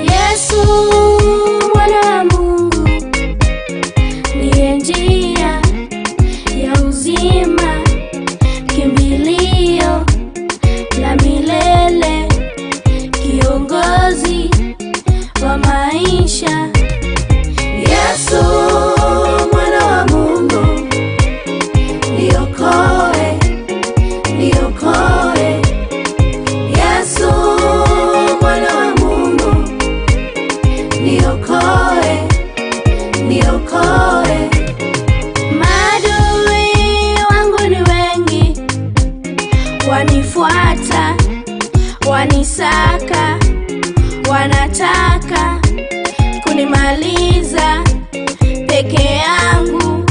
Yesu mwana wa Mungu ndiye njia ya uzima, kimbilio la milele, kiongozi wa maisha. Yesu mwana wa Mungu, niokoe, niokoe. Yesu mwana wa Mungu, niokoe, niokoe. Maadui wangu ni wengi, wanifuata, wanisaka, wanataka kunimaliza. Peke yangu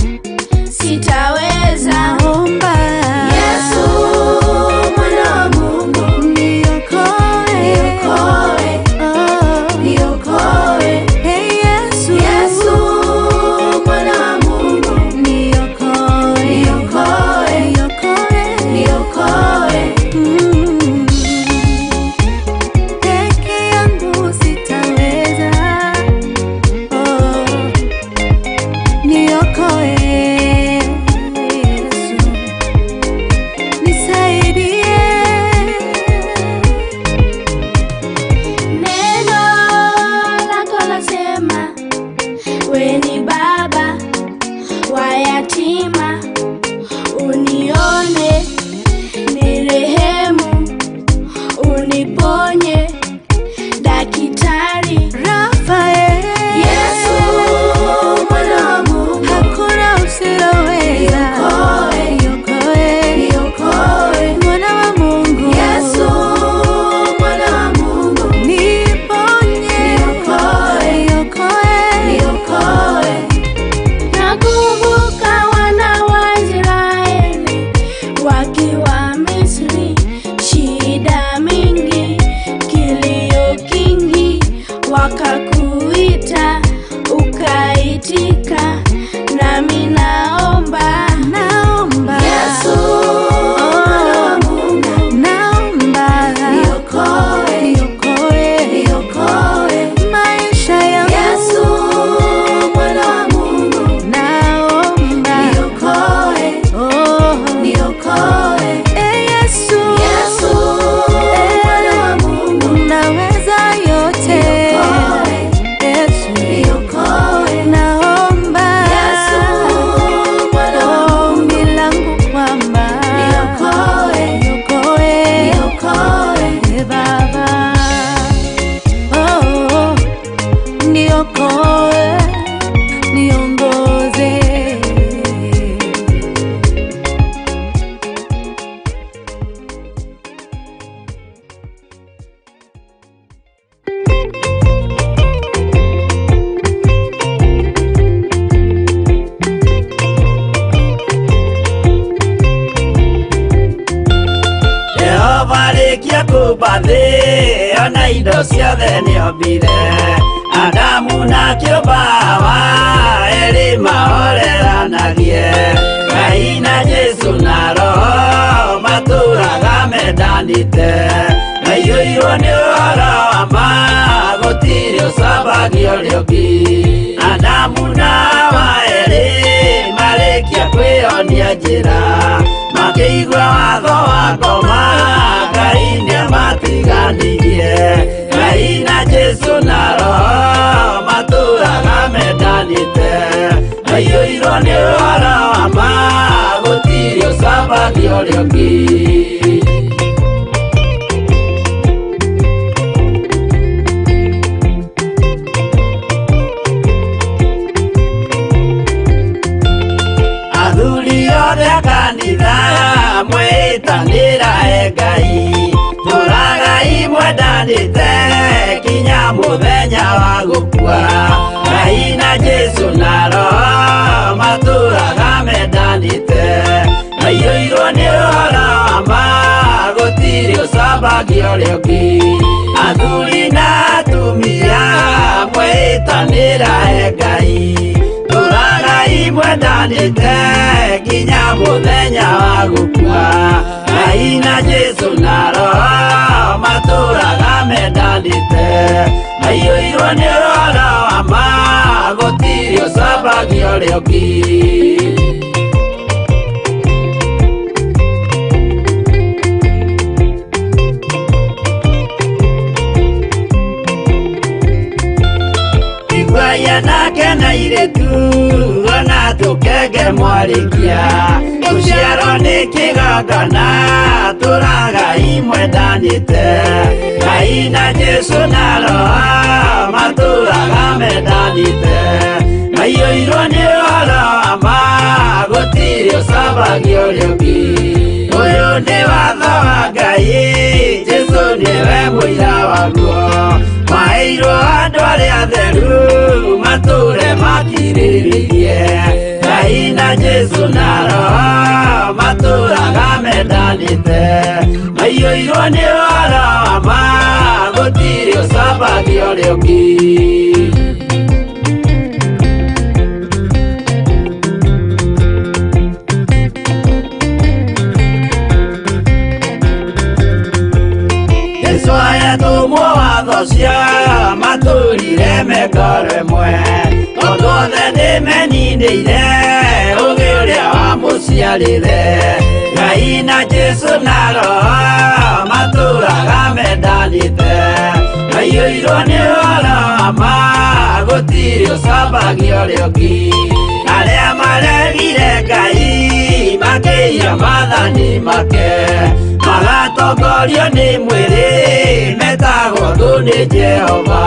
sitaweza. Yesu mwana wa Mungu, niokoe, niokoe. Yesu mwana wa Mungu, niokoe, niokoe. Peke yangu sitaweza, oh, niokoe Yesu, nisaidie. Neno lako lasema, we ni baba wa yatima, unione nirehemu, uniponye daktari. Rafael, Yesu mwana wa Mungu, hakuna usiloweza, Niokoe, niokoe, niokoe. mwana wa Mungu, Yesu mwana wa Mungu, niponye, Niokoe, niokoe, niokoe. Nakumbuka wana wa Israeli wakiwa Misri, shida mingi, kilio kingi, wakakuita ukaitika, nami naomba naomba, Yesu mwana wa Mungu, naomba, niokoe, niokoe, niokoe. maisha yangu, Yesu mwana wa Mungu, naomba, niokoe, oh, niokoe. eh, Yesu, Yesu mwana wa Mungu, unaweza yote, Niokoe, Yesu, niokoe. naomba, Yesu mwana wa Mungu, ombi langu kwamba niokoe, niokoe, niokoe. eh, Baba, oh, oh, niokoe, niongoze. Jehova arĩkia kũmba thĩ ona indo ciothe nĩombire Adamu na kĩũmba Hawa erĩ mahorerana. Mendanĩte maiyũirwo nĩ ũhoro wa ma gũtirĩ ũcambagia ũrĩa ũngĩ. Adamu na Hawa erĩ marĩkia kwĩyonia njĩra makĩigua watho wa ngoma Ngai nĩamatiganirie. Ngai na Jesũ na Roho matũraga mendanĩte maiyũirwo nĩ ũhoro wa ma gũtirĩ ũcambagia ũrĩa ũngĩ. Athuri othe a kanitha mwĩtanĩra e Ngai tũragai mwendanĩte kinya mũthenya wa gũkua. Ngai na Jesũ na Roho matũraga mendanĩte maiyũirwo nĩ ũhoro wa ma gũtirĩ ũcambagia ũrĩa ũngĩ. Athuri na atumia mwĩtanĩra e Ngai tũragai mwendanĩte nginya mũthenya wa gũkua. Ngai na Jesũ na Roho matũraga mendanĩte maiyũirwo nĩ ũhoro wa ma gũtirĩ ũcambagia ũrĩa ũngĩ. Iguaia nake na airĩtu ona tũkenge mwarĩkia gũciarwo nĩ kĩgongona tũragai mwendanĩte. Ngai na Jesũ na Roho matũraga mendanĩte maiyũirwo nĩ ũhoro wa ma gũtirĩ ũcambagia ũrĩa ũngĩ. Ũyũ nĩ watho wa Ngai Jesũ nĩwe mũira waguo maheirwo andũ arĩa atheru matũre makirĩrĩirie. Ngai na Jesũ na Roho matũraga mendanĩte maiyũirwo nĩ ũhoro wa ma gũtirĩ ũcambagia ũrĩa ũngĩ. Jesũ ayatũmwo watho cia matũrire mekoro ĩmwe tondũ othe nĩmeninĩire ũgĩ ũrĩa wamũciarire. Ngai na Jesũ na Roho matũraga mendanĩte maiyũirwo nĩ ũhoro wa ma gũtirĩ ũcambagia ũrĩa ũngĩ. Arĩa maregire Ngai makĩiya maathani make magatongorio nĩ mwĩrĩ metagwo thũ nĩ Jehova.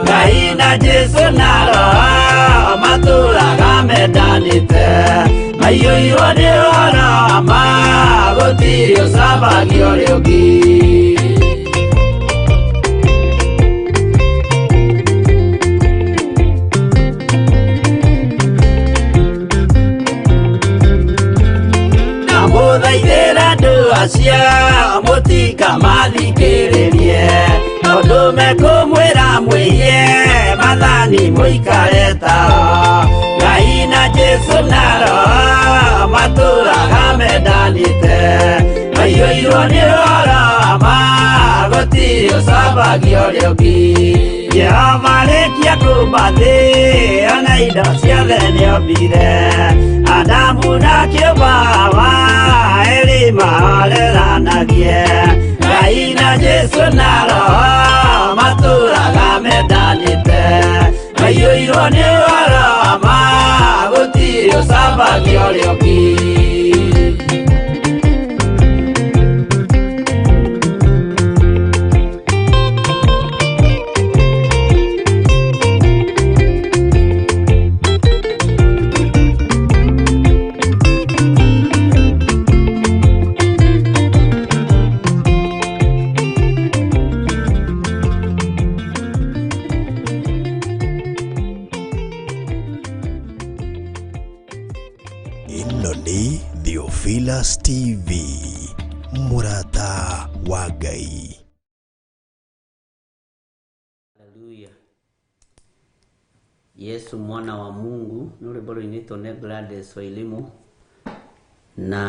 Ngai na Jesũ na Roho matũraga mendanĩte maiyũirwo nĩ ũhoro wa ma gũtirĩ ũcambagia ũrĩa ũngĩ. Ndamũthaithĩra andũ acio mũtikamathikĩrĩrie tondũ mekũmwĩra mwĩiye maathani mũikare tao. Ngai na Jesũ na Roho matũraga mendanĩte maiyũirwo nĩ ũhoro wa ma gũtirĩ ũcambagia ũrĩa ũngĩ. Jehova arĩkia kũũmba thĩ ona indo ciothe nĩombire Adamu na kĩũmba Hawa erĩ mahoreranagie. Ngai na Jesũ na Roho matũraga mendanĩte maiyũirwo nĩ ũhoro wa ma gũtirĩ ũcambagia ũrĩa ũngĩ. Ĩno nĩ Theophilus TV mũrata wa Ngai. Haleluya. Yesu mwana wa Mungu nĩ rwĩmbo rũinĩtwo nĩ Gladys Wairimu na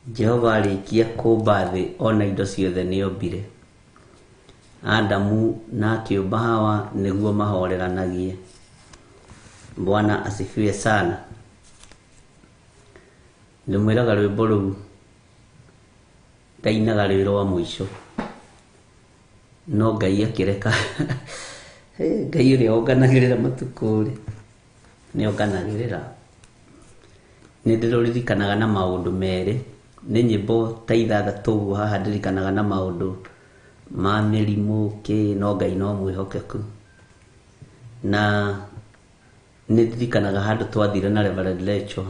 Jehova arĩkia kũmba thĩ ona indo ciothe nĩombire. Adamu na akĩũmba Hawa nĩguo mahoreranagie. Bwana asifiwe sana. Ndĩmwĩraga rwĩmbo rũu ndainaga rwĩ rwa mũico, no Ngai akĩreka. Ngai ũrĩa wonganagĩrĩra matukũ rĩ, nĩ onganagĩrĩra. Nĩ ndĩrũririkanaga na maũndũ merĩ, nĩ nyĩmbo ta ithathatũ ũguo haha ndirikanaga na maũndũ ma mĩrimũ kĩ, no Ngai no mwĩhokeku. Na nĩ ndirikanaga handũ twathire na Reverend Lecho,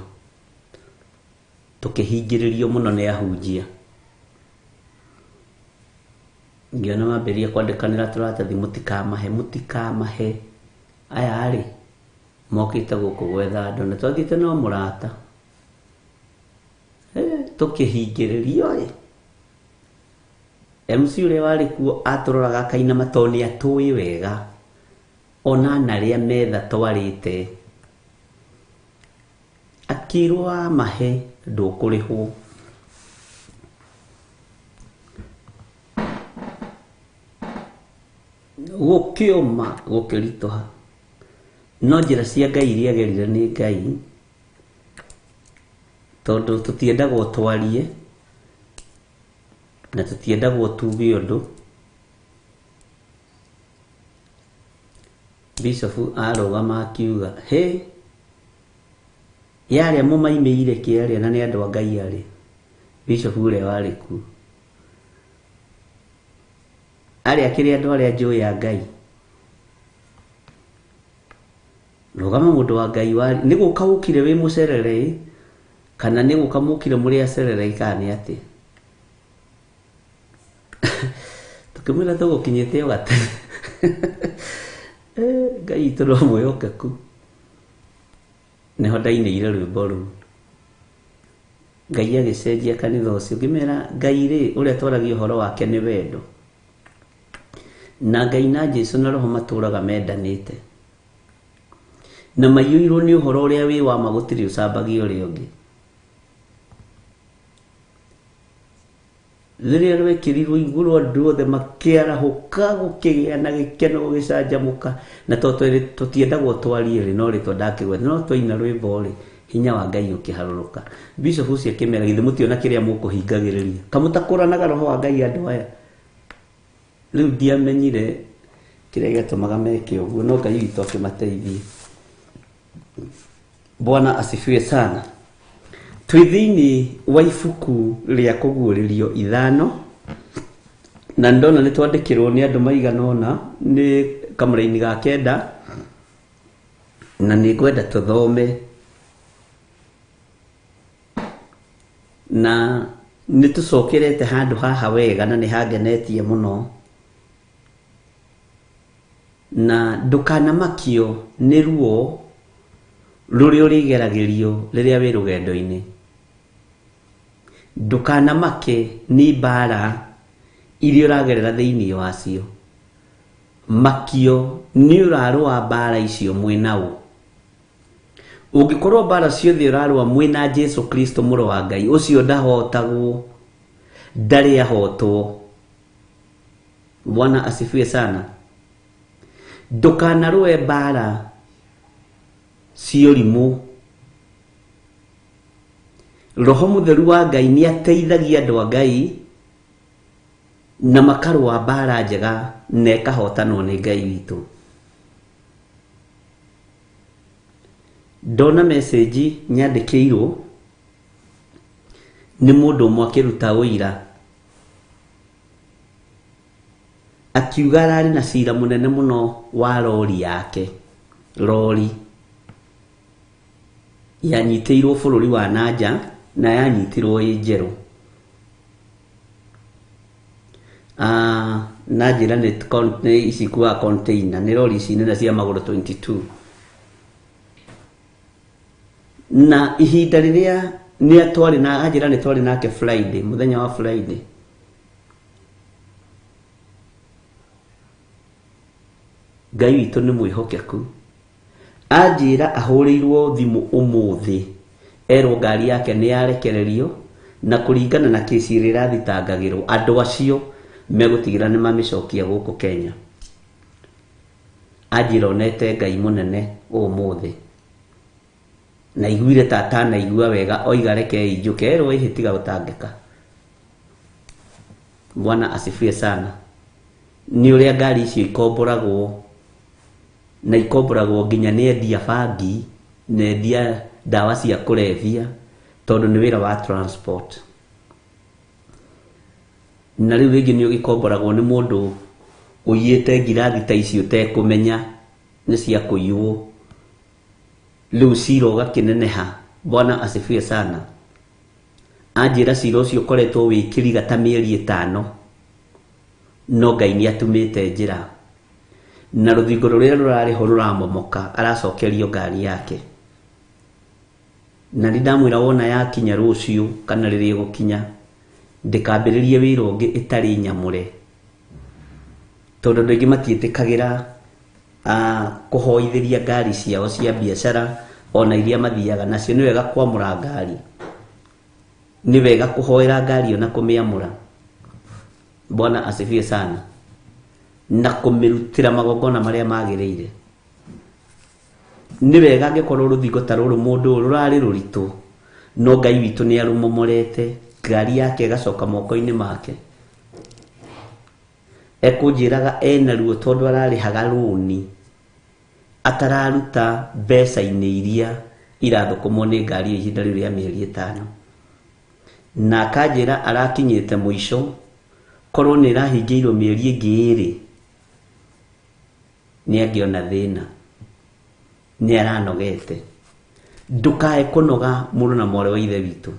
tũkĩhingĩrĩrio mũno nĩ ahunjia. Ngĩona mambĩrĩria kwandĩkanĩra tũratathi, mũtikamahe, mũtikamahe. Aya rĩ, mokĩte gũkũ gwetha andũ, na twathiĩte no mũrata. Tũkĩhingĩrĩrio ĩ. MC ũrĩa warĩ kuo atũroraga akainama tondũ nĩ atũĩ wega. Ona narĩa metha twarĩte. Akĩrwo wamahe ndũkũrĩhwo. Gũkĩũma gũkĩritũha. No njĩra cia Ngai iria agerire nĩ Ngai, tondũ tũtiendagwo twarie na tũtiendagwo tuge ũndũ. Bishop arũgama akiuga, hĩ, yarĩa mũmaimĩire kĩarĩa na nĩ andũ a Ngai arĩ. Bishop ũrĩa warĩ kuo. Arĩa akĩrĩ andũ arĩa njũĩ a Ngai. Rũgama mũndũ wa Ngai warĩ, nĩ gũka ũkire wĩ mũcerere kana nĩ gũka mũkire mũrĩ acerere kana nĩ atĩa? Tũkĩmwĩra tũgũkinyĩte o gatene. Ngai witũ no mwĩhokeku. Nĩho ndainĩire rwĩmbo rũu. Ngai agĩcenjia kanitha ũcio. Ngĩmera Ngai rĩ, ũrĩa twaragia ũhoro wake nĩ wendo. Na Ngai na Jesu na Roho matũraga mendanĩte. Na maiyũirwo nĩ ũhoro ũrĩa wĩ wa ma, gũtirĩ ũcambagia ũrĩa ũngĩ. Rĩrĩa rwekĩrirwo igũrũ andũ othe makĩarahũka, gũkĩgĩa na gĩkeno, gũgĩcanjamũka. Na tondũ tũtiendagwo twarie rĩ, no rĩtwa ndakĩgweta, no twaina rwĩmbo rĩ, hinya wa Ngai ũkĩharũrũka. Bishop ũcio akĩmera, githĩ mũtiona kĩrĩa mũkũhingagĩrĩria? Kamũtakũranaga Roho wa Ngai andũ aya. Rĩu ndiamenyire kĩrĩa gĩatũmaga meke ũguo, no Ngai witũ akĩmateithia. Bwana asifiwe sana. Twĩ thĩinĩ wa ibuku rĩa kũguũrĩrio 5, na ndona nĩ twandĩkĩrwo nĩ andũ maigana ũna, nĩ kamũraini ga 9, na nĩ ngwenda tũthome. Na nĩ tũcokerete handũ haha wega na nĩ hangenetie mũno. Na ndũkanamakio nĩ ruo rũrĩa ũrĩgeragĩrio rĩrĩa wĩ rũgendo-inĩ. Ndũkanamake nĩ mbara iria ũragerera thĩinĩ wacio. Makio nĩ ũrarũa mbara icio mwĩna ũ. Ũngĩkorwo mbara ciothe ũrarũa mwĩna Jesu Kristo mũrũ wa Ngai, ũcio ndahotagwo, ndarĩ ahotwo. Bwana asifiwe sana. Ndũkanarũe mbara cia ũrimũ. Roho Mũtheru wa Ngai nĩ ateithagia andũ a Ngai na makarũa mbara njega na ĩkahotanwo nĩ Ngai witũ. Ndona message nyandĩkĩirwo nĩ mũndũ ũmwe akĩruta ũira, akiuga ararĩ na cira mũnene mũno wa rori yake. Rori yanyitĩirwo bũrũri wa nanja na yanyitirwo ĩ njerũ. Na njĩra nĩ ici ikuaga container, nĩ rori ici nene cia magũrũ 22. Na ihinda rĩrĩa nĩ atwarĩ na anjĩra nĩ twarĩ nake Friday, mũthenya wa Friday. Ngai witũ nĩ mwĩhokeku. Anjĩra ahũrĩirwo thimũ ũmũthĩ, erwo ngari yake nĩ yarekererio Na kũringana na kĩci ĩrĩa ĩrathitangagĩrwo, andũ acio megũtigĩrĩra nĩ mamĩcokia gũkũ Kenya. Anjĩra onete Ngai mũnene ũmũthĩ. Na aiguire ta atanaigua wega oiga rekei njũke erwo ĩhĩ tiga gũtangĩka. Bwana asifiwe sana. Nĩ ũrĩa ngari icio ikomboragwo na ikomboragwo nginya nĩ endia bangi na endia ndawa cia kũrebia tondũ nĩ wĩra wa transport. Na rĩu rĩngĩ nĩ ũgĩkomboragwo nĩ mũndũ ũiyĩte ngirathi ta ici ũtekũmenya nĩ cia kũiywo. Rĩu cira ũgakĩneneha. Bwana asifiwe sana. Anjĩra cira ũcio ũkoretwo wĩ kĩriga ta mĩeri ĩtano, no Ngai nĩ atumĩte njĩra. Na rũthingo rũrĩa rũrarĩ ho rũramomoka, aracokerio ngari yake. Na nĩ ndamwĩra wona yakinya rũciũ kana rĩrĩa ĩgũkinya, ndĩkambĩrĩrie wĩra ũngĩ ĩtarĩ nyamũre. Tondũ andũ aingĩ matiĩtĩkagĩra kũhoithĩria ngari ciao cia biacara ona iria mathiaga nacio. Nĩ wega kwamũra ngari, nĩ wega kũhoera ngari ĩyo na kũmĩamũra. Bwana asifiwe sana. Na kũmĩrutĩra magongona marĩa magĩrĩire. Nĩ wega angĩkorwo rũthingo ta rũrũ mũndũ ũyũ rũrarĩ rũritũ, no Ngai witũ nĩ arũmomorete, ngari yake ĩgacoka moko-inĩ make. Ekũnjĩraga ena ruo tondũ ararĩhaga rũni atararuta mbeca-inĩ iria irathũkũmwo nĩ ngari ĩyo ihinda rĩu rĩa mĩeri ĩtano. Na akanjĩra arakinyĩte mũico, korwo nĩ ĩrahingĩirwo mĩeri ĩngĩ ĩrĩ, nĩ angĩona thĩna. Nĩ aranogete. Ndũkae kũnoga mũrũ na mwarĩ wa ithe witũ.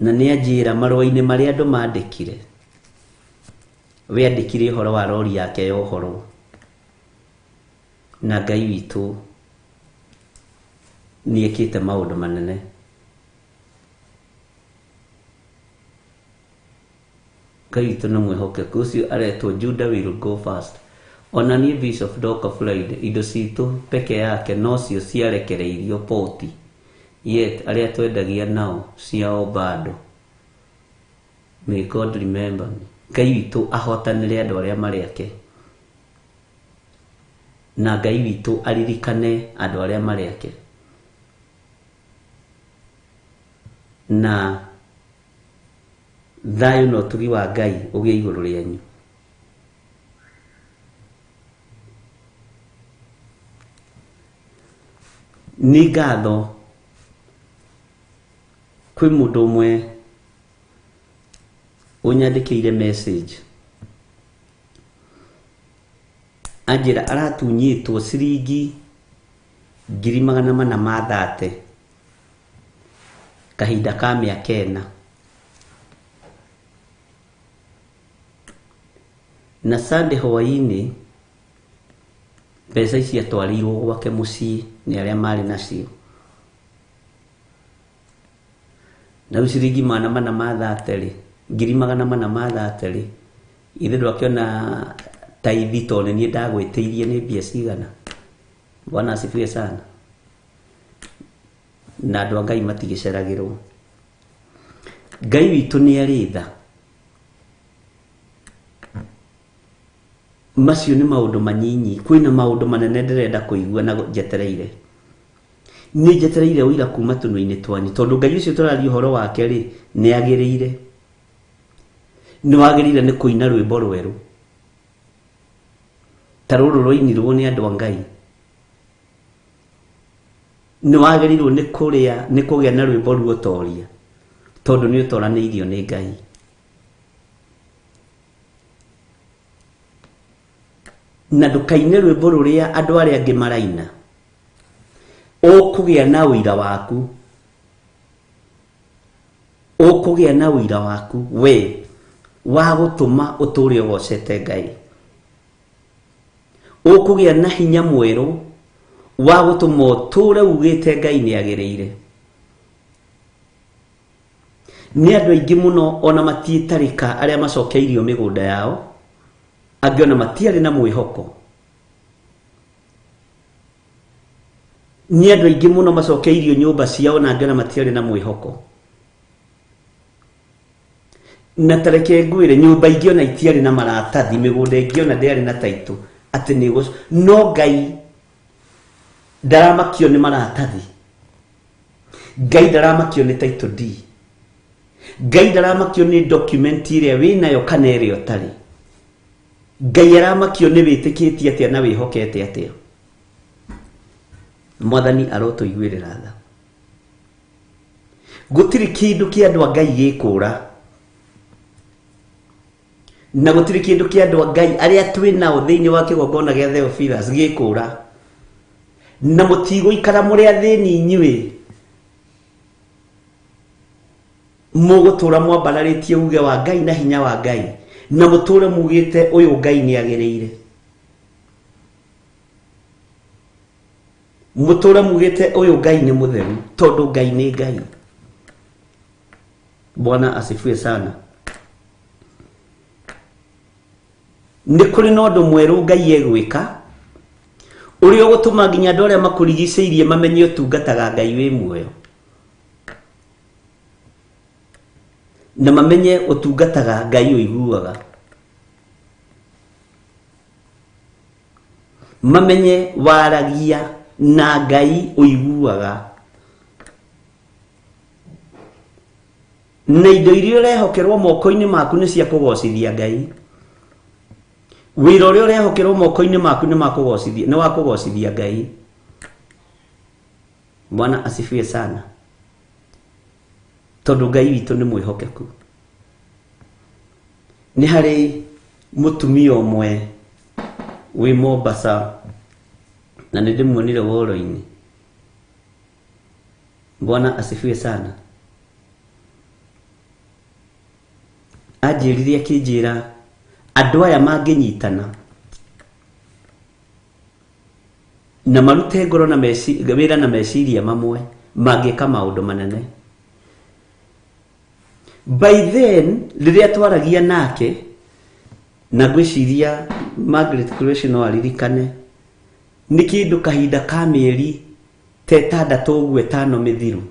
Na nĩ anjĩra marũa-inĩ marĩa andũ mandĩkire, we andĩkire ũhoro wa rori yake yohorwo. Na Ngai witũ nĩ ekĩte maũndũ manene. Ngai witũ nĩ mwĩhokeku. Ũcio aretwo Judah will go first. Ona niĩ Bishop ndoka Friday, indo citũ peke yake nocio ciarekereirio poti. Yet arĩa twendagia nao ciao bado. May God remember me. Ngai witũ ahotanĩre andũ arĩa marĩ ake. Na Ngai witũ aririkane andũ arĩa marĩ ake. Na thayũ na ũtugi wa Ngai ũgĩe igũrũ rĩanyu. Nĩ ngatho kwĩ mũndũ ũmwe ũnyandĩkĩire message anjĩra aratunyĩtwo ciringi ngiri magana mana ma thate kahinda ka mĩaka ĩna. Na Sunday hwaĩ-inĩ mbeca ici atwarĩirwo gwake mũciĩ nĩ arĩa marĩ nacio. Na rĩu ciringi magana mana ma thate rĩ, ngiri magana mana ma thate rĩ, ithe ndwakĩona taithi tondũ nĩ niĩ ndagwĩtĩirie nĩ mbia cigana. Bwana asifiwe sana. Na andũ a Ngai matigĩceragĩrwo. Ngai witũ nĩ arĩ tha. Macio nĩ maũndũ manyinyi, kwĩna maũndũ manene ndĩrenda kũigua na njetereire. Nĩ njetereire ũira kuma tũnua-inĩ twanyu, tondũ Ngai ũcio tũraria ũhoro wake rĩ, nĩ agĩrĩire. Nĩ wagĩrĩire nĩ kũina rwĩmbo rwerũ ta rũrũ rwainirwo nĩ andũ a Ngai. Nĩ wagĩrĩirwo nĩ kũrĩa nĩ kũgĩa na rwĩmbo ruotoria, tondũ nĩ ũtoranĩirio nĩ Ngai. Na ndũkaine rwĩmbo rũrĩa andũ arĩa angĩ maraina. Ũkũgĩa na ũira waku. Ũkũgĩa na ũira waku we wa gũtũma ũtũre ũgocete Ngai. Ũkũgĩa na hinya mwerũ wa gũtũma ũtũre ugĩte Ngai nĩ agĩrĩire. Nĩ andũ aingĩ mũno ona matiĩtarĩka arĩa macokeirio mĩgũnda yao, angĩ ona matiarĩ na mwĩhoko. Nĩ andũ aingĩ mũno macokeirio nyũmba ciao na angĩ ona matiarĩ na mwĩhoko. Na tareke ngwĩre, nyũmba ingĩ ona itiarĩ na maratathi, mĩgũnda ĩngĩ ona ndĩarĩ na taitũ atĩ nĩ no Ngai ndaramakio nĩ maratathi, Ngai ndaramakio nĩ title deed, Ngai ndaramakio nĩ document ĩrĩa wĩnayo kana ĩrĩa ũtarĩ. Ngai aramakio nĩ wĩtĩkĩtie atĩa na wĩhokete atĩa. Mwathani arotũiguĩrĩra tha. Gũtirĩ kĩndũ kĩa andũ a Ngai gĩkũra, na gũtirĩ kĩndũ kĩa andũ a Ngai arĩa twĩ nao thĩinĩ wa kĩgongona gĩa Theophilus gĩkũra, na mũtigũikara mũrĩ athĩni inyuĩ, mũgũtũra mwambararĩtie uge wa Ngai na hinya wa Ngai, na mũtũre mugĩte ũyũ Ngai nĩ agĩrĩire. Mũtũre mugĩte ũyũ Ngai nĩ mũtheru, tondũ Ngai nĩ Ngai. Bwana asifiwe sana. Nĩ kũrĩ na ũndũ mwerũ Ngai egwĩka, ũrĩa ũgũtũma nginya andũ arĩa makũrigicĩirie mamenye ũtungataga Ngai wĩ muoyo, na mamenye ũtungataga Ngai ũiguaga, mamenye waragia na Ngai ũiguaga, na indo iria ũrehokerwo moko-inĩ maku nĩ cia kũgocithia Ngai. Wĩra ũrĩa ũrehokerwo moko-inĩ maku nĩ makũgocithia, nĩ wa kũgocithia Ngai. Bwana asifiwe sana. Tondũ Ngai witũ nĩ mwĩhokeku. Nĩ harĩ mũtumia ũmwe wĩ Mombasa na nĩ ndĩmuonire woro-inĩ. Bwana asifiwe sana. Anjĩrire akĩnjĩra andũ aya mangĩnyitana na marute ngoro na wĩra na meciria mamwe, mangĩka maũndũ manene. By then rĩrĩa twaragia nake, na ngwĩciria Margaret Kureshi no aririkane, nĩ kĩndũ kahinda ka mĩeri ta ĩtandatũ ũguo ĩtano mĩthiru,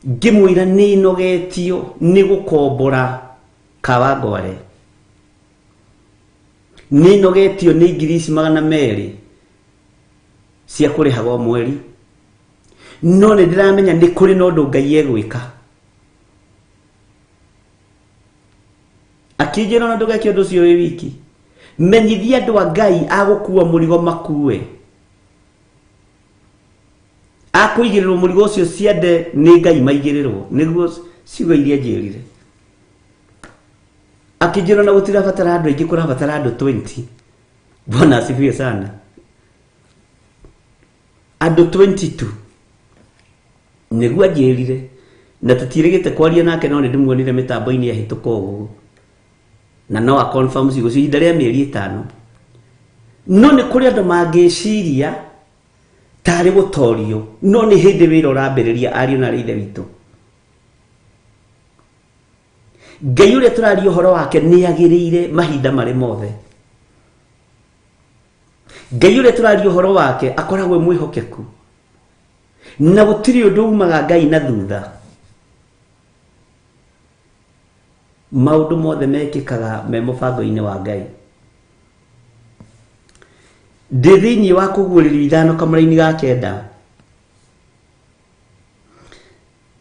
ngĩmwĩra nĩ nogetio nĩ gũkombora Kawangware, nĩ nogetio nĩ ngiri ici 200 cia kũrĩhaga o mweri, no nĩ ndĩramenya nĩ kũrĩ na ũndũ Ngai egwĩka. Akĩnjĩra ona ndũgeke ũndũ ũcio wĩ wiki, menyithia andũ a Ngai agũkua mũrigo makue, akũigĩrĩrwo mũrigo ũcio ciande nĩ Ngai maigĩrĩrwo, nĩguo ciugo iria njĩrire. Akĩnjĩra ona gũtirabatara andũ aingĩ, kũrabatara andũ 20. Bwana asifiwe sana. Andũ 22 nĩguo anjĩrire, na tũtiĩrĩgĩte kwaria nake, no nĩ ndĩmuonire mĩtambo-inĩ ahĩtũka ũguo, na no a confirm ciugo cio ihinda rĩa mĩeri 5. No nĩ kũrĩ andũ mangĩciria tarĩ gũtorio, no nĩ hĩndĩ wĩra ũrambĩrĩria. Ariũ na arĩ ithe witũ, Ngai ũrĩa tũraria ũhoro wake nĩ agĩrĩire mahinda marĩ mothe. Ngai ũrĩa tũraria ũhoro wake akoragwo e mwĩhokeku, na gũtirĩ ũndũ umaga Ngai na thutha. Maũndũ mothe mekĩkaga me mũbango-inĩ wa Ngai. Ndĩ thĩinĩ wa Kũguũrĩrio 5 kamũraini ga 9.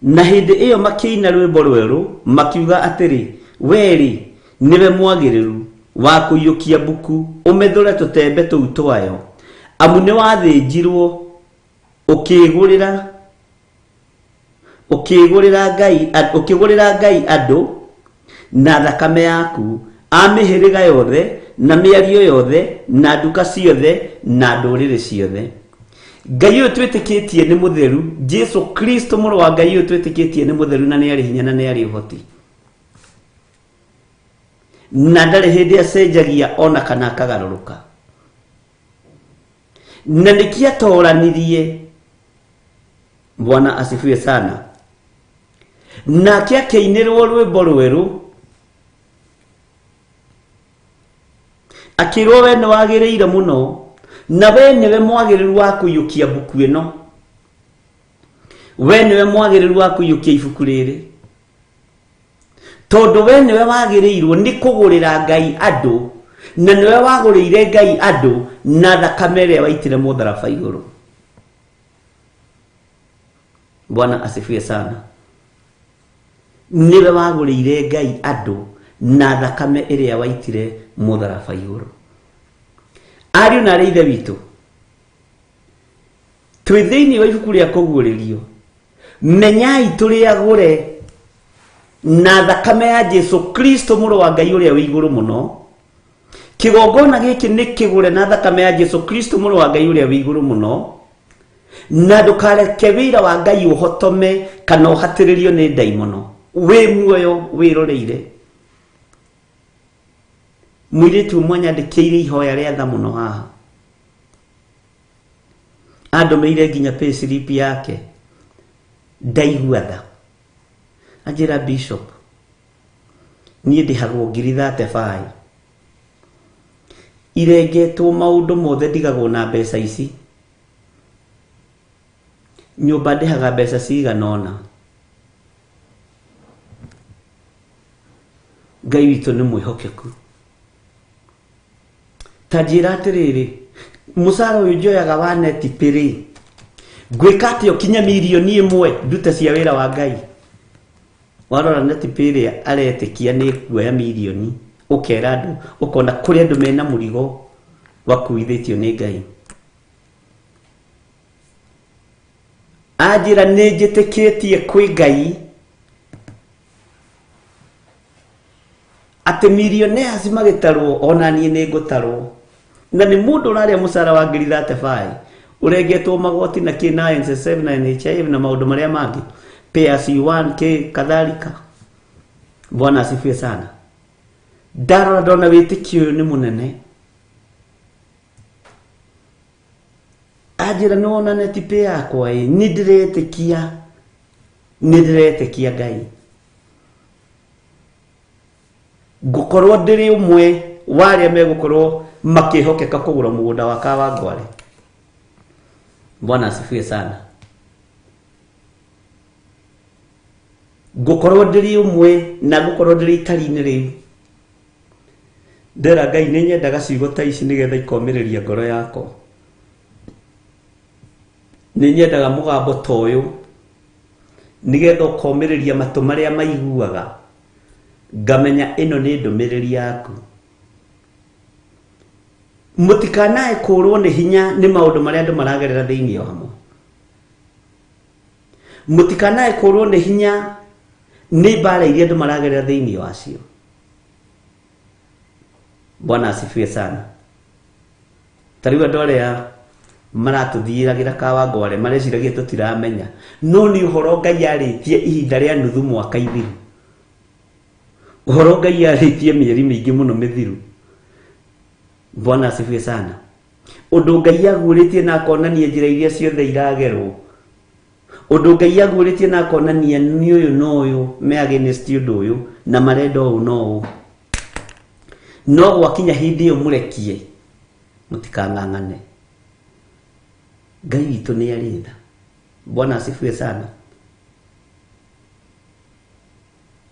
Na hĩndĩ ĩyo makĩina rwĩmbo rwerũ makiuga atĩrĩ, Wee-rĩ, nĩwe mwagĩrĩru wa kũiyũkia mbuku ũmethũre tũtembe tũu twayo, amu nĩwathĩnjirwo ũkĩĩgũrĩra ũkĩĩgũrĩra Ngai ũkĩgũrĩra Ngai andũ na thakame yaku, a mĩhĩrĩga yothe na mĩario yothe na nduka ciothe na ndũrĩrĩ ciothe. Ngai ũyũ twĩtĩkĩtie nĩ mũtheru, Jesu Kristo mũrũ wa Ngai ũyũ twĩtĩkĩtie nĩ mũtheru, na nĩ arĩ hinya na nĩ arĩ ũhoti, na ndarĩ hĩndĩ acenjagia ona kana akagarũrũka. Na nĩkĩ atoranirie? Bwana asifiwe sana. Nake akĩinĩrwo rwĩmbo rwerũ, akĩrwo we nĩ wagĩrĩire mũno Na we nĩwe mwagĩrĩru wa kũiyũkia mbuku ĩno, we nĩwe mwagĩrĩru wa kũiyũkia ibuku rĩrĩ, tondũ we nĩwe wagĩrĩirwo nĩ kũgũrĩra Ngai andũ, na nĩwe wagũrĩire Ngai andũ na thakame ĩrĩa waitire mũtharaba igũrũ. Bwana asifiwe sana. Nĩwe wagũrĩire Ngai andũ na thakame ĩrĩa waitire mũtharaba igũrũ. Ariũ na arĩ ithe witũ, twĩ thĩinĩ wa ibuku rĩa kũguũrĩrio, menyai tũrĩ agũre na thakame ya Jesu Kristo mũrũ wa Ngai ũrĩa wĩ igũrũ mũno. Kĩgongona gĩkĩ nĩ kĩgũre na thakame ya Jesu Kristo mũrũ wa Ngai ũrĩa wĩ igũrũ mũno, na ndũkareke wĩra wa Ngai ũhotome kana ũhatĩrĩrio nĩ ndaimono. Wĩ muoyo wĩroreire. Mũirĩtu ũmwe anyandĩkĩire ihoya rĩa tha mũno haha, andũmĩire nginya payslip yake, ndaigua tha. Anjĩra, Bishop, niĩ ndĩhagwo ngiri 35, irengetwo maũndũ mothe, ndigagwo na mbeca ici. Nyũmba ndĩhaga mbeca cigana ũna. Ngai witũ nĩ mwĩhokeku. Ta njĩra atĩrĩrĩ, mũcara ũyũ njoyaga wa net pay rĩ, ngwĩka atĩa ũkinye mirioni 1 ndute cia wĩra wa Ngai? Warora net pay ĩrĩa aretĩkia nĩ kuoya mirioni, ũkera andũ, ũkona kũrĩ andũ mena mũrigo wakuithĩtio nĩ Ngai. Anjĩra nĩ njĩtĩkĩtie kwĩ Ngai atĩ millionaires magĩtarwo ona niĩ nĩ ngũtarwo. Na nĩ mũndũ ũrarĩa mũcara wa ngiri 35, ũrengetwo magoti na kĩ na NSSF na NHIF na maũndũ marĩa mangĩ, pay as you earn, kĩ kadhalika. Bwana asifiwe sana. Ndarora ndona wĩtĩkio ũyũ nĩ mũnene. Anjĩra, nĩ wona net pay yakwa ĩ, nĩ ndĩretĩkia, nĩ ndĩretĩkia Ngai ngũkorwo ndĩrĩ ũmwe wa arĩa megũkorwo makĩhokeka kũgũra mũgũnda wa Kawangware. Bwana asifiwe sana. Ngũkorwo ndĩrĩ ũmwe na ngũkorwo ndĩrĩ itari-inĩ rĩu. Ndera Ngai nĩ nyendaga ciugo ta ici nĩgetha ikomĩrĩria ngoro yakwa. Nĩ nyendaga mũgambo ta ũyũ nĩgetha ũkomĩrĩria matũ marĩa maiguaga, ngamenya ĩno nĩ ndũmĩrĩri yaku. Mũtikanae kũrwo nĩ hinya nĩ maũndũ marĩa andũ maragerera thĩinĩ wamo. Mũtikanae kũrwo nĩ hinya nĩ mbara iria andũ maragerera thĩinĩ wacio. Bwana asifiwe sana. Ta rĩu andũ arĩa maratũthiĩragĩra Kawangware mareciragia tũtiramenya, no nĩ ũhoro Ngai arĩtie ihinda rĩa nuthu mwaka ithiru, ũhoro Ngai arĩtie mĩeri mĩingĩ mũno mĩthiru. Bwana asifiwe sana. Ũndũ Ngai aguũrĩtie na akonania njĩra iria ciothe iragerwo, ũndũ Ngai aguũrĩtie na akonania nĩ ũyũ na ũyũ me against ũndũ ũyũ na marenda ũũ na ũũ. No gwakinya hĩndĩ ĩyo mũrekie, mũtikang'ang'ane. Ngai witũ nĩ arĩ tha. Bwana asifiwe sana.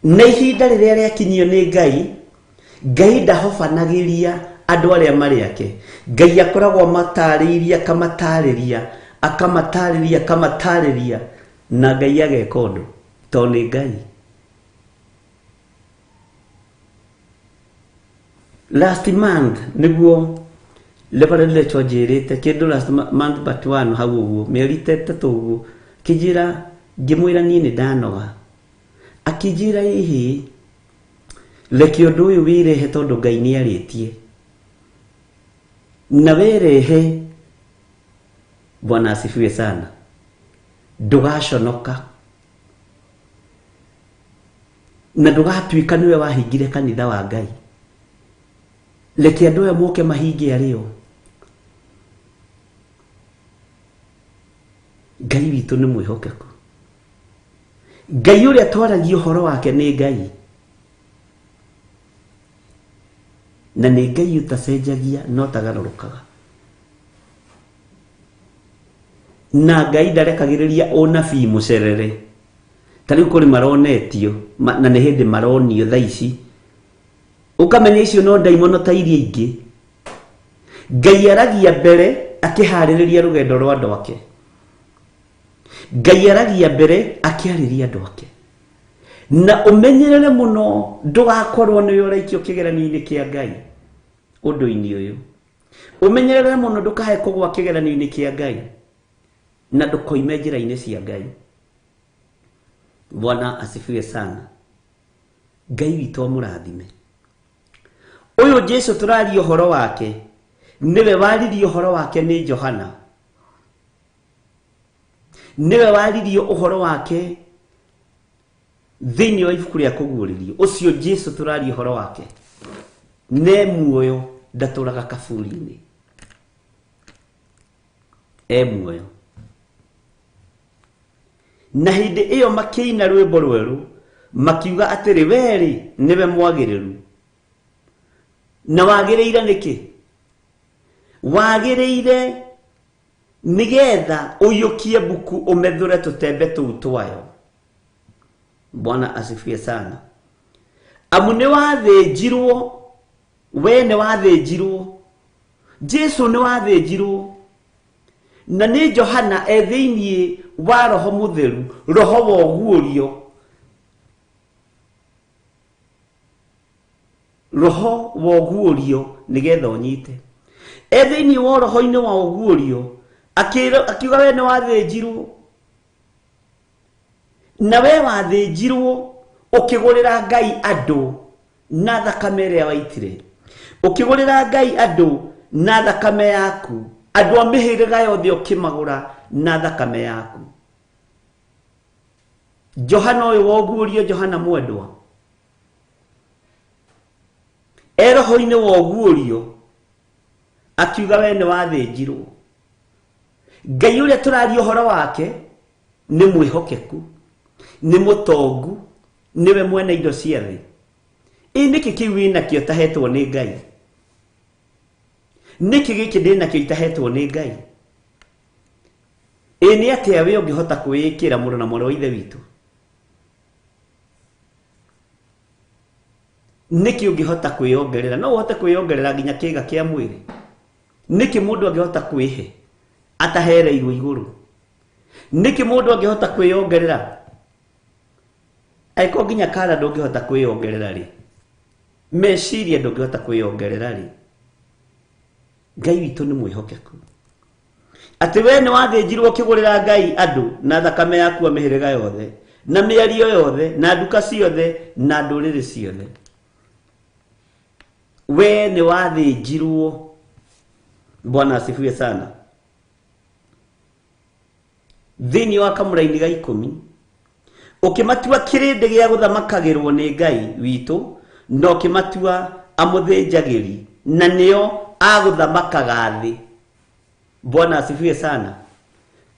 Na ihinda rĩrĩa rĩakinyio nĩ Ngai, Ngai ndahobanagĩria andũ arĩa marĩ ake. Ngai akoragwo amatarĩirie, akamatarĩria, akamatarĩria, akamatarĩria, na Ngai ageka ũndũ tondũ nĩ Ngai. Last month nĩguo Reverend Lecho anjĩrĩte kĩndũ, last month but one hau ũguo, mĩeri ta 3 ũguo, kĩnjĩra, ngĩmwĩra niĩ nĩ ndanoga. Akĩnjĩra, ĩhĩ, reke ũndũ ũyũ wĩrehe tondũ Ngai nĩ arĩtie na werehe. Bwana asifiwe sana. Ndũgaconoka na ndũgatuĩka nĩwe wahingire kanitha wa Ngai. Reke andũ aya moke mahinge arĩo. Ngai witũ nĩ mwĩhokeku. Ngai ũrĩa twaragia ũhoro wake nĩ Ngai, na nĩ Ngai ũtacenjagia no tagarũrũkaga. Na Ngai ndarekagĩrĩria ũnabii mũcerere. Ta rĩu kũrĩ maronetio na nĩ hĩndĩ maronio thaa ici. Ũkamenya icio no ndaimono ta iria ingĩ. Ngai aragia mbere akĩharĩrĩria rũgendo rwa andũ ake. Ngai aragia mbere akĩarĩria andũ ake. Na ũmenyerere mũno ndũgakorwo nĩwe ũraikio kĩgeranio-inĩ kĩa Ngai ũndũ-inĩ ũyũ. Ũmenyerere mũno ndũkae kũgwa kĩgeranio-inĩ kĩa Ngai na ndũkoime njĩra-inĩ cia Ngai. Bwana asifiwe sana. Ngai witũ amũrathime. Ũyũ Jesu tũraria ũhoro wake nĩwe waririe ũhoro wake nĩ Johana. Nĩwe waririe ũhoro wake thĩinĩ wa ibuku rĩa kũguũrĩrio. Ũcio Jesu tũraria ũhoro wake ne muoyo, ndatũraga kaburi-inĩ, e muoyo. Na hĩndĩ ĩyo makĩina rwĩmbo rwerũ makiuga atĩrĩ, we-rĩ nĩwe mwagĩrĩru. Na wagĩrĩire nĩkĩ? Wagĩrĩire nĩgetha ũiyũkie mbuku ũmethũre tũtembe tũu twayo. Bwana asifiwe sana. Amu nĩ wathĩnjirwo, we nĩ wathĩnjirwo, Jesu nĩ wathĩnjirwo, na nĩ Johana e thĩinĩ wa Roho Mũtheru, Roho wa ũguũrio, Roho wa ũguũrio nĩgetha ũnyite. E thĩinĩ wa roho-inĩ wa ũguũrio akiuga we nĩ wathĩnjirwo, na we wathĩnjirwo ũkĩgũrĩra Ngai andũ na thakame ĩrĩa waitire, ũkĩgũrĩra Ngai andũ na thakame yaku, andũ a mĩhĩrĩga yothe ũkĩmagũra na thakame yaku. Johana ũyũ wa ũguũrio, Johana mwendwa, e roho-inĩ wa ũguũrio akiuga we nĩ wathĩnjirwo. Ngai ũrĩa tũraria ũhoro wake nĩ mwĩhokeku, nĩ mũtongu, nĩwe mwene indo cia thĩ. Ĩ nĩkĩ kĩu wĩnakĩo ũtahetwo nĩ Ngai? Nĩkĩ gĩkĩ ndĩnakĩo itahetwo nĩ Ngai? Ĩ nĩ atĩa we ũngĩhota kwĩĩkĩra mũrũ na mwarĩ wa Ithe witũ? Nĩkĩ ũngĩhota kwĩongerera? No ũhote kwĩongerera nginya kĩga kĩa mwĩrĩ. Nĩkĩ mũndũ angĩhota kwĩhe atahereirwo igũrũ? Nĩkĩ mũndũ angĩhota kwĩongerera? Angĩkorwo nginya kara ndũngĩhota kwĩongerera rĩ, meciria ndũngĩhota kwĩongerera rĩ, Ngai witũ nĩ mwĩhokeku. Atĩ we nĩ wathĩnjirwo ũkĩgũrĩra Ngai andũ na thakame yaku a mĩhĩrĩga yothe, na mĩario yothe, na nduka ciothe, na ndũrĩrĩ ciothe. We nĩ wathĩnjirwo. Bwana asifiwe sana. Thĩinĩ wa kamũraini ga 10 ũkĩmatua kĩrĩndĩ gĩa gũthamakagĩrwo nĩ Ngai witũ, na ũkĩmatua amũthĩnjagĩri, na nĩo agũthamakaga thĩ. Bwana asifiwe sana.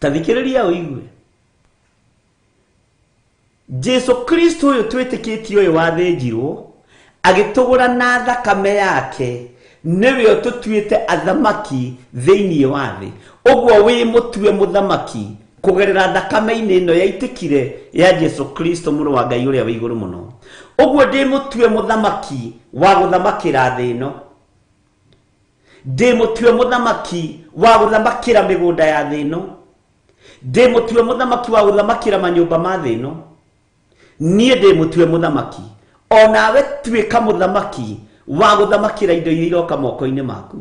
Ta thikĩrĩria ũigue. Jesu Kristo ũyũ twĩtĩkĩtie ũyũ wathĩnjirwo agĩtũgũra na thakame yake, nĩwe ũtũtuĩte athamaki thĩinĩ wa thĩ. Ũguo wĩ mũtue mũthamaki kũgerera thakame-inĩ ĩno yaitĩkire ya Jesu Kristo mũrũ wa Ngai ũrĩa wĩ igũrũ mũno. Ũguo ndĩ mũtue mũthamaki wa gũthamakĩra thĩ ĩno, ndĩ mũtue mũthamaki wa gũthamakĩra mĩgũnda ya thĩ ĩno, ndĩ mũtue mũthamaki wa gũthamakĩra manyũmba ma thĩ ĩno. Niĩ ndĩ mũtue mũthamaki, onawe tuĩka mũthamaki wa gũthamakĩra indo iria iroka moko-inĩ maku.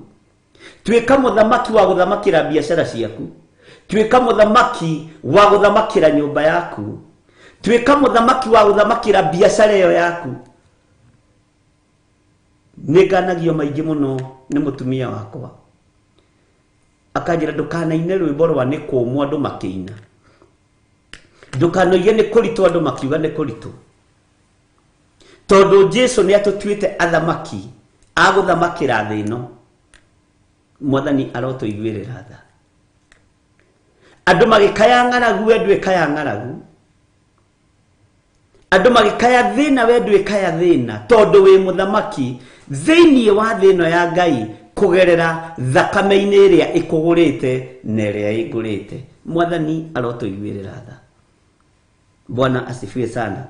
Tuĩka mũthamaki wa gũthamakĩra biacara ciaku, tuĩka mũthamaki wa gũthamakĩra nyũmba yaku, tuĩka mũthamaki wa gũthamakĩra biacara ĩyo yaku. Nĩ nganagio maingĩ mũno nĩ mũtumia wakwa, akanjĩra ndũkanaine rwĩmbo rwa nĩ kũmũ andũ makĩina, ndũkanoige nĩ kũritũ andũ makiuga nĩ kũritũ, tondũ Jesu nĩ atũtuĩte athamaki a gũthamakĩra thĩ ĩno. Mwathani arotũiguĩrĩra tha. Andũ magĩkaya ng'aragu, we ndwĩkaya ng'aragu. Andũ magĩkaya thĩna, we ndwĩkaya thĩna, tondũ wĩ mũthamaki thĩinĩ wa thĩ ĩno ya Ngai kũgerera thakame-inĩ ĩrĩa ĩkũgũrĩte na ĩrĩa ĩngũrĩte. Mwathani arotũiguĩrĩra tha. Bwana asifiwe sana.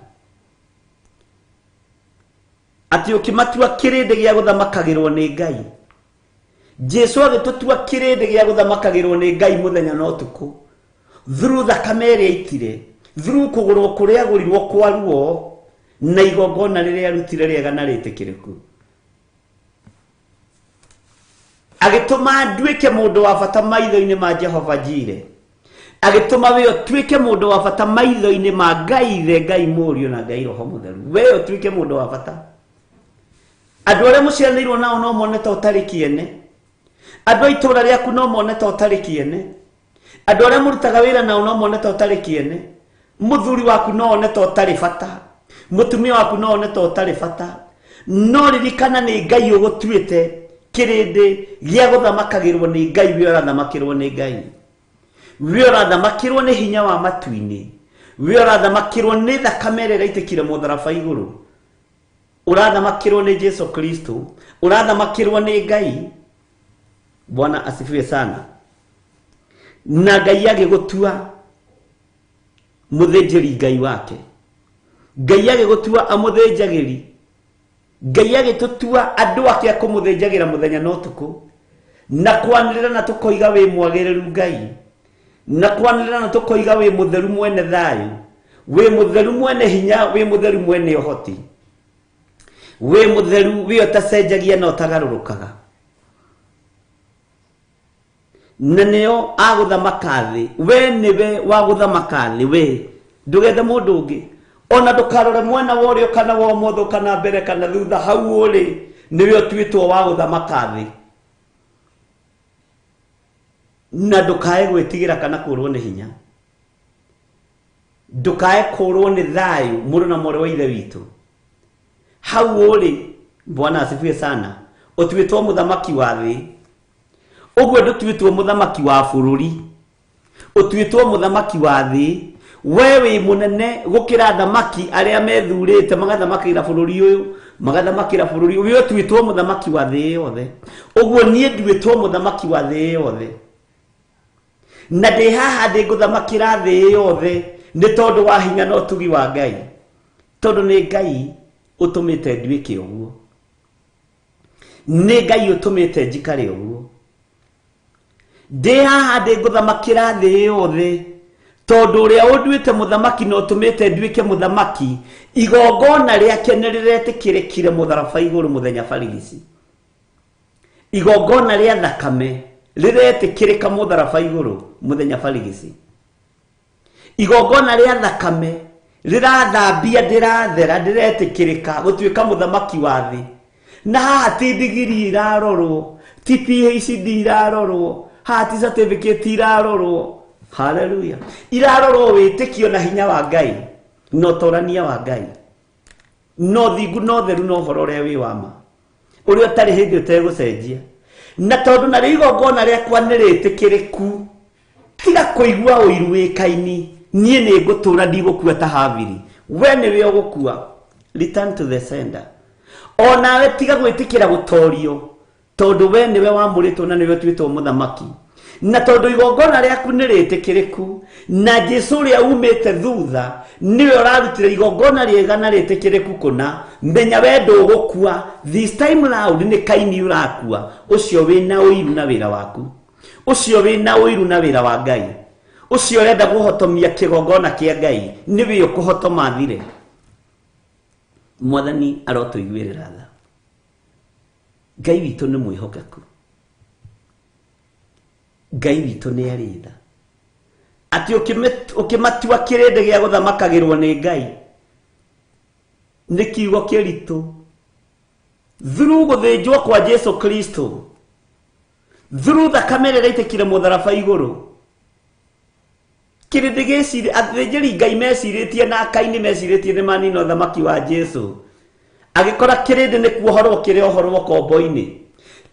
Atĩ ũkĩmatua kĩrĩndĩ gĩa gũthamakagĩrwo nĩ Ngai. Jesu agĩtũtua kĩrĩndĩ gĩa gũthamakagĩrwo nĩ Ngai mũthenya na ũtukũ. Through thakame ĩrĩa aitire, through kũgũrwo kũrĩa agũrirwo kwa ruo, na igongona rĩrĩa arutire rĩega na rĩtĩkĩrĩku. Agĩtũma nduĩke mũndũ wa bata maitho-inĩ ma Jehova Jire. Agĩtũma we ũtuĩke mũndũ wa bata maitho-inĩ ma Ngai Ithe, Ngai Mũriũ na Ngai Roho Mũtheru. We ũtuĩke mũndũ wa bata. Andũ arĩa mũciaranĩirwo nao no mone ta ũtarĩ kĩene. Andũ a itũũra rĩaku no mone ta ũtarĩ kĩene. Andũ arĩa mũrutaga wĩra nao no mone ta ũtarĩ kĩene. Mũthuri waku no one ta ũtarĩ bata. Mũtumia waku no one ta ũtarĩ bata. No ririkana nĩ Ngai ũgũtuĩte kĩrĩndĩ gĩa gũthamakagĩrwo nĩ Ngai, we ũrathamakĩrwo nĩ Ngai. We ũrathamakĩrwo nĩ hinya wa matu-inĩ. We ũrathamakĩrwo nĩ thakame ĩrĩa ĩraitĩkire mũtharaba igũrũ. Ũrathamakĩrwo nĩ Jesu Kristo. Ũrathamakĩrwo nĩ Ngai. Bwana asifiwe sana. Na Ngai agĩgũtua mũthĩnjĩri Ngai wake. Ngai agĩgũtua amũthĩnjagĩri. Ngai agĩtũtua andũ ake a kũmũthĩnjagĩra mũthenya na ũtukũ. Na kwanĩrĩra na tũkoiga wĩ mwagĩrĩru Ngai. Na kwanĩrĩra na tũkoiga wĩ mũtheru mwene thayũ. Wĩ mũtheru mwene hinya, wĩ mũtheru mwene ũhoti. Wĩ mũtheru wĩ ũtacenjagia na ũtagarũrũkaga. Na nĩo agũthamaka thĩ. We nĩwe wa gũthamaka thĩ, we. Ndũgethe mũndũ ũngĩ. Ona ndũkarore mwena wa ũrĩo kana wa ũmotho kana mbere kana thutha, hau ũrĩ nĩwe ũtuĩtwo wa gũthamaka thĩ. Na ndũkae gwĩtigĩra kana kũrwo nĩ hinya. Ndũkae kũrwo nĩ thayũ mũrũ na mwarĩ wa Ithe witũ. Hau ũrĩ, Bwana asifiwe sana, ũtuĩtwo mũthamaki wa thĩ. Ũguo ndũtuĩtwo mũthamaki wa bũrũri. Ũtuĩtwo mũthamaki wa thĩ. We wĩ mũnene gũkĩra athamaki arĩa methurĩte magathamakĩra bũrũri ũyũ, magathamakĩra bũrũri ũyũ. We ũtuĩtwo mũthamaki wa thĩ yothe. Ũguo niĩ nduĩtwo mũthamaki wa thĩ yothe. Na ndĩ haha ndĩ ngũthamakĩra thĩ yothe nĩ tondũ wa hinya na ũtugi wa Ngai. Tondũ nĩ Ngai ũtũmĩte nduĩke ũguo. Nĩ Ngai ũtũmĩte njikare ũguo. Ndĩ haha ndĩ ngũthamakĩra thĩ yothe tondũ ũrĩa ũnduĩte mũthamaki na ũtũmĩte nduĩke mũthamaki, igongona rĩake nĩ rĩretĩkĩrĩkire mũtharaba igũrũ mũthenya barigici. Igongona rĩa thakame rĩretĩkĩrĩka mũtharaba igũrũ mũthenya barigici. Igongona rĩa thakame rĩrathambia ndĩrathera ndĩretĩkĩrĩka gũtuĩka mũthamaki wa thĩ. Na haha ti ndigiri irarorwo, ti PhD irarorwo, haha ti certificate irarorwo. Hallelujah. Irarorwo wĩtĩkio na hinya wa Ngai na ũtorania wa Ngai. No thingu no theru no ũhoro ũrĩa wĩ wa ma. Ũrĩa ũtarĩ hĩndĩ ũtegũcenjia. Na tondũ narĩo igongona rĩakwa nĩ rĩtĩkĩrĩku, tiga kũigua ũiru wĩ Kaini. Niĩ nĩ ngũtũũra ndigũkua ta Habili. We nĩwe ũgũkua. Return to the sender. O nawe tiga gwĩtĩkĩra gũtorio, tondũ we nĩwe wamũrĩtwo na nĩwe ũtuĩtwo mũthamaki. Na tondũ igongona rĩaku nĩ rĩtĩkĩrĩku, na Jesu ũrĩa umĩte thutha nĩwe ũrarutire igongona rĩega na rĩtĩkĩrĩku kũna, menya we ndũgũkua. This time round nĩ Kaini ũrakua, ũcio wĩna ũiru na wĩra waku, ũcio wĩna ũiru na wĩra wa Ngai, ũcio ũrenda kũhotomia kĩgongona kĩa Ngai, nĩwe ũkũhotoma thire. Mwathani arotũiguĩrĩra tha. Ngai witũ nĩ mwĩhokeku. Ngai witũ nĩ arĩ tha. Atĩ ũkĩmatua kĩrĩndĩ gĩa gũthamakagĩrwo nĩ Ngai nĩ kiugo kĩritũ. Through gũthĩnjwo kwa Jesu Kristo, through thakame ĩrĩa ĩraitĩkire mũtharaba igũrũ, kĩrĩndĩ gĩcirĩ, athĩnjĩri Ngai mecirĩtie na Kaini mecirĩtie nĩ manina ũthamaki wa Jesu. Agĩkora kĩrĩndĩ nĩ kuohorwo kĩrohorwo kombo-inĩ.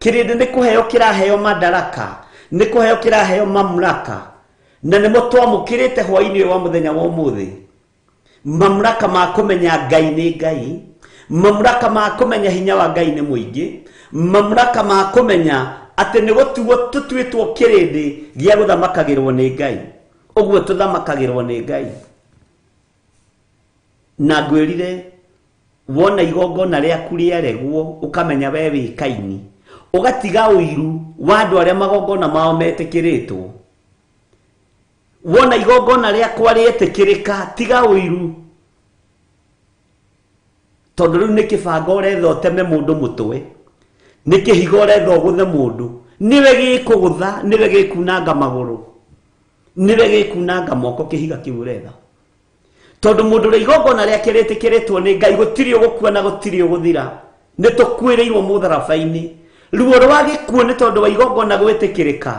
Kĩrĩndĩ nĩ kũheo kĩraheo madaraka, nĩ kũheo kĩraheo mamlaka. Na nĩmo twamũkĩrĩte hwaĩ-inĩ ũyũ wa mũthenya wa ũmũthĩ. Mamlaka ma kũmenya Ngai nĩ Ngai, mamlaka ma kũmenya hinya wa Ngai nĩ mũingĩ, mamlaka ma kũmenya atĩ nĩ gũtuo tũtuĩtwo kĩrĩndĩ gĩa gũthamakagĩrwo nĩ Ngai. Ũguo tũthamakagĩrwo nĩ Ngai. Na ngwĩrire wona igongona rĩaku rĩaregwo ũkamenya we wĩ Kaini, ũgatiga ũiru wa andũ arĩa magongona mao metĩkĩrĩtwo. Wona igongona rĩakwa rĩetĩkĩrĩka, tiga ũiru, tondũ rĩu nĩ kĩbanga ũretha ũteme mũndũ mũtwe, nĩ kĩhiga ũretha ũgũthe mũndũ, nĩwe gĩkũgũtha, nĩwe gĩkunanga magũrũ, nĩwe gĩkunanga moko kĩhiga kĩu ũretha. Tondũ mũndũ ũrĩa igongona rĩake rĩtĩkĩrĩtwo nĩ Ngai, gũtirĩ ũgũkua na gũtirĩ ũgũthira. Nĩ tũkuĩrĩirwo mũtharaba-inĩ. Ruo rwa gĩkuũ nĩ tondũ wa igongona gwĩtĩkĩrĩka.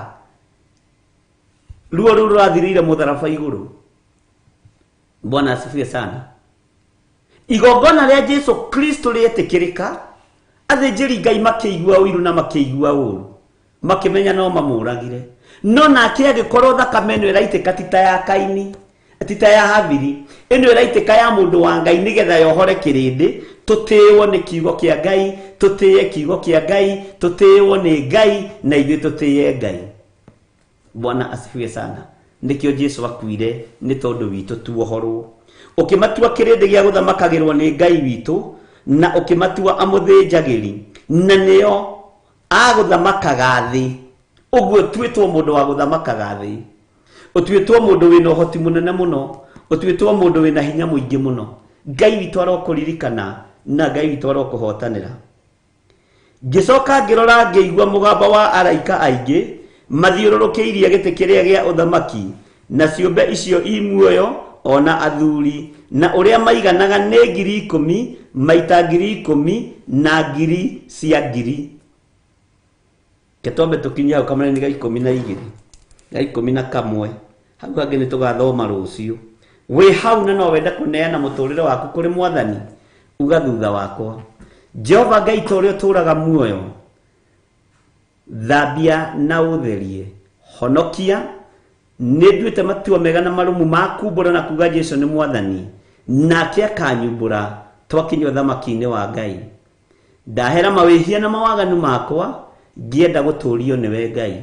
Ruo rũu rũrathirĩire mũtharaba igũrũ. Bwana asifiwe sana. Igongona rĩa Jesu Kristo rĩetĩkĩrĩka, athĩnjĩri Ngai makĩigua ũiru na makĩigua ũru, makĩmenya no mamũragire. No nake agĩkorwo thakame ĩno ĩraitĩka ti ta ya Kaini, ti ta ya Habili, ĩno ĩraitĩka ya mũndũ wa Ngai nĩgetha yohore kĩrĩndĩ. Tũtĩĩwo nĩ kiugo kĩa Ngai, tũtĩĩe kiugo kĩa Ngai, tũtĩĩwo nĩ Ngai na ithuĩ tũtĩĩe Ngai. Bwana asifiwe sana. Nĩkĩo Jesu akuire nĩ tondũ witũ tuohorwo. Ũkĩmatua kĩrĩndĩ gĩa gũthamakagĩrwo nĩ Ngai witũ, na ũkĩmatua amũthĩnjagĩri, na nĩo agũthamakaga thĩ. Ũguo ũtuĩtwo mũndũ wa gũthamakaga thĩ, ũtuĩtwo mũndũ wĩna ũhoti mũnene mũno, ũtuĩtwo mũndũ wĩna hinya mũingĩ mũno. Ngai witũ arokũririkana na Ngai witũ arokũhotanĩra. Ngĩcoka ngĩrora ngĩigua mũgambo wa araika aingĩ mathiũrũrũkĩirie gĩtĩ kĩrĩa gĩa ũthamaki, na ciũmbe icio i muoyo ona athuri, na ũrĩa maiganaga nĩ 10,000 maita 10,000 na ngiri cia ngiri. Ke twambe tũkinye hau kamũraini ga 12, ga 11, hau hangĩ nĩ tũgathoma rũciũ. Wĩ hau na no wende kũneana mũtũrĩre waku kũrĩ Mwathani, uga thutha wakwa: Jehova Ngai ta ũrĩa ũtũũraga muoyo, thambia na ũtherie, honokia. Nĩ nduĩte matua mega na marũmu ma kumbũra na kuga Jesu nĩ Mwathani, nake akanyumbũra twakinya ũthamaki-inĩ wa Ngai. Ndahera mawĩhia na mawaganu makwa, ngĩenda gũtũũrio nĩwe Ngai.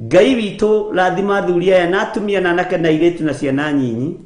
Ngai witũ, rathima athuri aya na atumia na anake na airĩtu na ciana nyinyi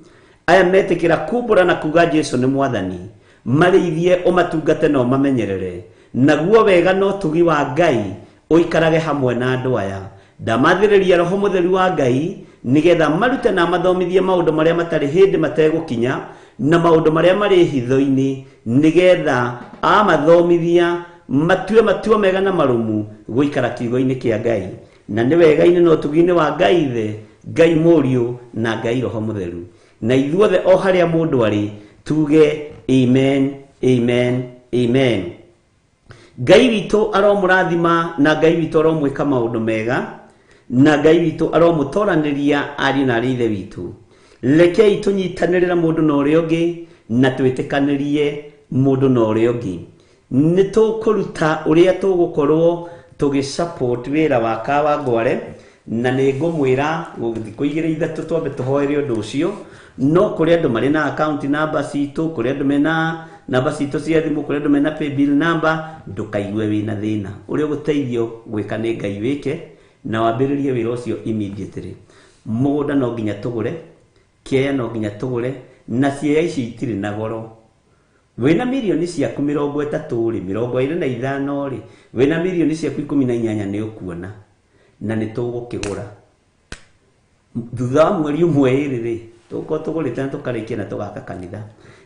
aya metĩkĩra kumbũra na kuga Jesu nĩ Mwathani. Marĩithie, ũmatungate na ũmamenyerere, naguo wega na ũtugi wa Ngai ũikarage hamwe na andũ aya. Ndamathĩrĩria Roho Mũtheru wa Ngai nĩgetha marute na mathomithie maũndũ marĩa matarĩ hĩndĩ mategũkinya na maũndũ marĩa marĩ hitho-inĩ, nĩgetha amathomithia matue matua mega na marũmu gũikara kiugo-inĩ kĩa Ngai, na nĩ wega-inĩ na ũtugi-inĩ wa Ngai Ithe, Ngai Mũriũ na Ngai Roho Mũtheru. Na ithuothe o harĩa mũndũ arĩ tuge amen, amen, amen. Ngai witũ aromũrathima, na Ngai witũ aromwĩka maũndũ mega, na Ngai witũ aromũtoranĩria ariũ na arĩ ithe witũ. Rekei tũnyitanĩrĩre mũndũ na ũrĩa ũngĩ na twĩtĩkanĩrie mũndũ na ũrĩa ũngĩ. Nĩ tũkũruta ũrĩa tũgũkorwo tũgĩ support wĩra wa Kawangware, na nĩ ngũmwĩra thikũ igĩrĩ ithatũ twambe tũhoere ũndũ ũcio. No kũrĩ andũ marĩ na account number citũ, kũrĩ andũ mena namba citũ cia thimũ, kũrĩ andũ mena paybill number. Ndũkaigue wĩna thĩna, ũrĩa ũgũteithio gwĩka nĩ Ngai wĩke, na wambĩrĩrie wĩra ũcio immediately. Mũgũnda no nginya tũgũre, kĩeya no nginya tũgũre, na ciea ici itirĩ na goro. Wĩna mirioni ciaku 30 rĩ, 25 rĩ, wĩna mirioni ciaku 18 nĩ ũkuona, na nĩ tũgũkĩgũra thutha wa mweri ũmwe ĩrĩ rĩ, tũgũkorwo tũgũrĩte na tũkarĩkia na tũgaka kanitha.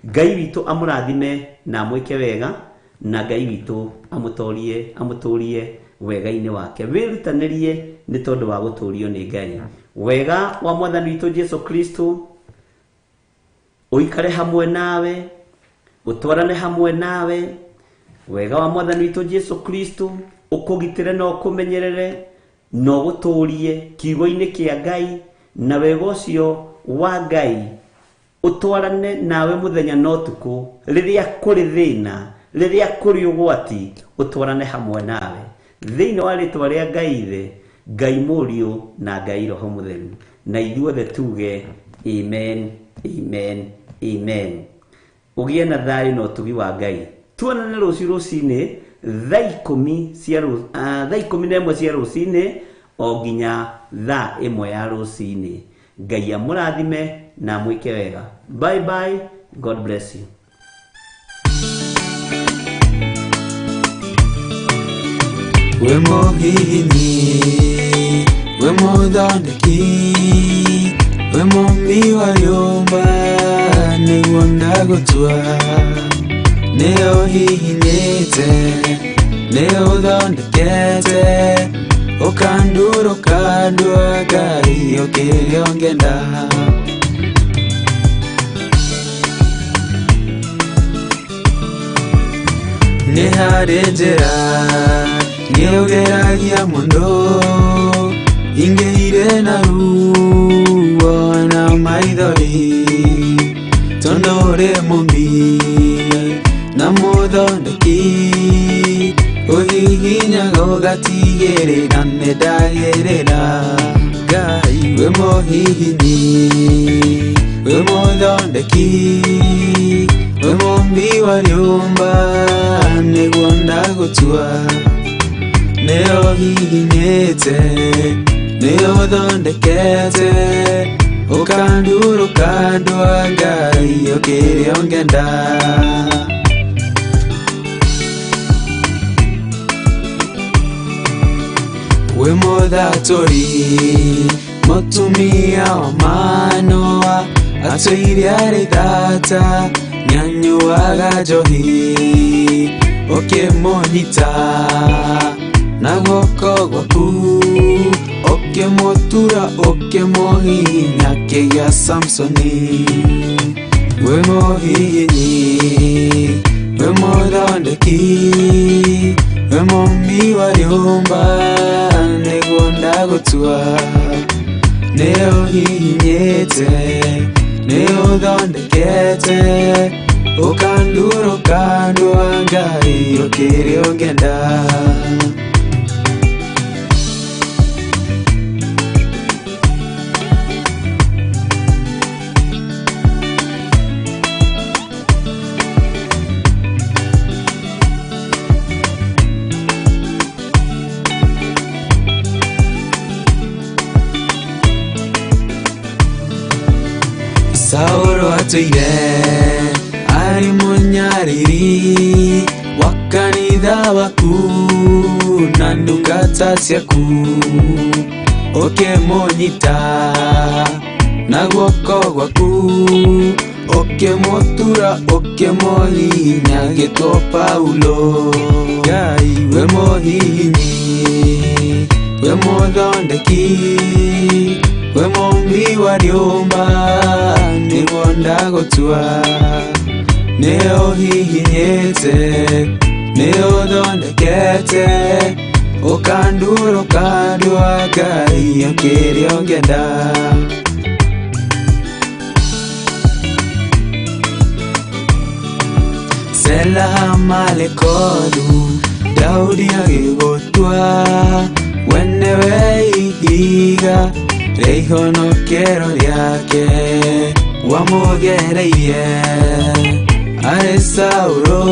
Ngai witũ amũrathime na amwĩke wega, na Ngai witũ amũtorie, amũtũrie wega-inĩ wake. Wĩrutanĩrie nĩ tondũ wa gũtũrio nĩ Ngai. Wega wa Mwathani witũ Jesu Kristo ũikare hamwe nawe, ũtwarane hamwe nawe. Wega wa Mwathani witũ Jesu Kristo ũkũgitĩre na ũkũmenyerere na ũgũtũrie kiugo-inĩ kĩa Ngai, na wega ũcio wa Ngai ũtwarane nawe mũthenya na ũtukũ, rĩrĩa kũrĩ thĩna, rĩrĩa kũrĩ ũgwati, ũtwarane hamwe nawe. Thĩinĩ wa rĩtwa rĩa Ngai Ithe, Ngai Mũriũ na Ngai Roho Mũtheru, na ithuothe tuge amen, amen, amen. Ũgĩe na thayũ na ũtugi wa Ngai. Tuonane rũciũ rũcinĩ thaa 11 cia rũcinĩ o nginya thaa 1 ya rũcinĩ. Ngai amũrathime na amwĩke wega. Bye bye, God bless you. We mũhihinyi, we mũthondeki, we mũmbi wa rĩũmba, nĩguo ndagũtua. Nĩ ũhihinyĩte, nĩ ũthondekete, ũkandura ũkandua Ngai ũkĩrĩa ũngĩenda. Nĩ harĩ njĩra nĩũgeragia mũno, ingĩire na ruo na maithori, tondũ ũrĩ mũmbi na mũthondeki, ũhihinyaga ũgatigĩrĩra nĩndagĩrĩra. Ngai wĩ mũhihinyi, wĩ mũthondeki, wĩ mũmbi wa rĩũmba, nĩguo ndagũtua. Nĩ ũhihinyĩte, nĩ ũthondekete, ũkandura ũkandua Ngai ũkĩrĩa ũngĩenda. Wĩ mũthatũri, mũtumia wa Manoa, atũire arĩ thata, nĩanyuaga njohi, ũkĩmũnyita na guoko gwaku, ũkĩmũtura ũkĩmũhihinya akĩgĩa Samsoni. Wĩ mũhihinyi, wĩ mũthondeki, wĩ mũmbi wa rĩũmba, nĩguo ndagũtua. Nĩ ũhihinyĩte, nĩ ũthondekete, ũkandura ũkandua Ngai ũkĩrĩa ũngĩenda. Saũlũ atũire arĩ mũnyariri wa kanitha waku na ndungata ciaku, ũkĩmũnyita na guoko gwaku, ũkĩmũtura ũkĩmũhihinya agĩtwo Paulo. Ngai wĩ mũhihinyi, wĩ mũthondeki, wĩ mũmbi wa rĩũmba, nĩguo ndagũtua. Nĩ ũhihinyĩte, nĩ ũthondekete, ũkandura ũkandua Ngai ũkĩrĩa ũngĩenda. Sela Malekothu, Daudi agĩgũtua, we nĩwe ihiga rĩa ihonokero rĩake, wamũgereirie arĩ Saũlũ,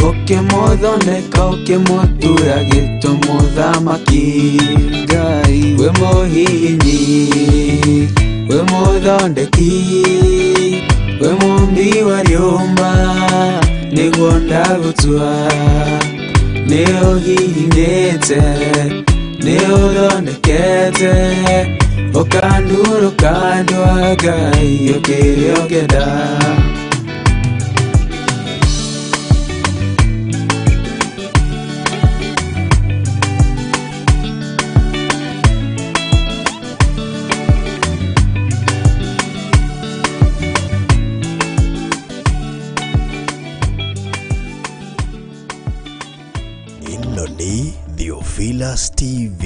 ũkĩmũthondeka ũkĩmũtura gĩtwo mũthamaki. Ngai wĩ mũhihinyi, wĩ mũthondeki, wĩ mũmbi wa rĩũmba, nĩguo ndagũtua. Nĩ ũhihinyĩte, nĩ ũthondekete, ũkandura ũkandua Ngai ũkĩrĩa ũngĩenda. Ĩno nĩ Theophilus TV.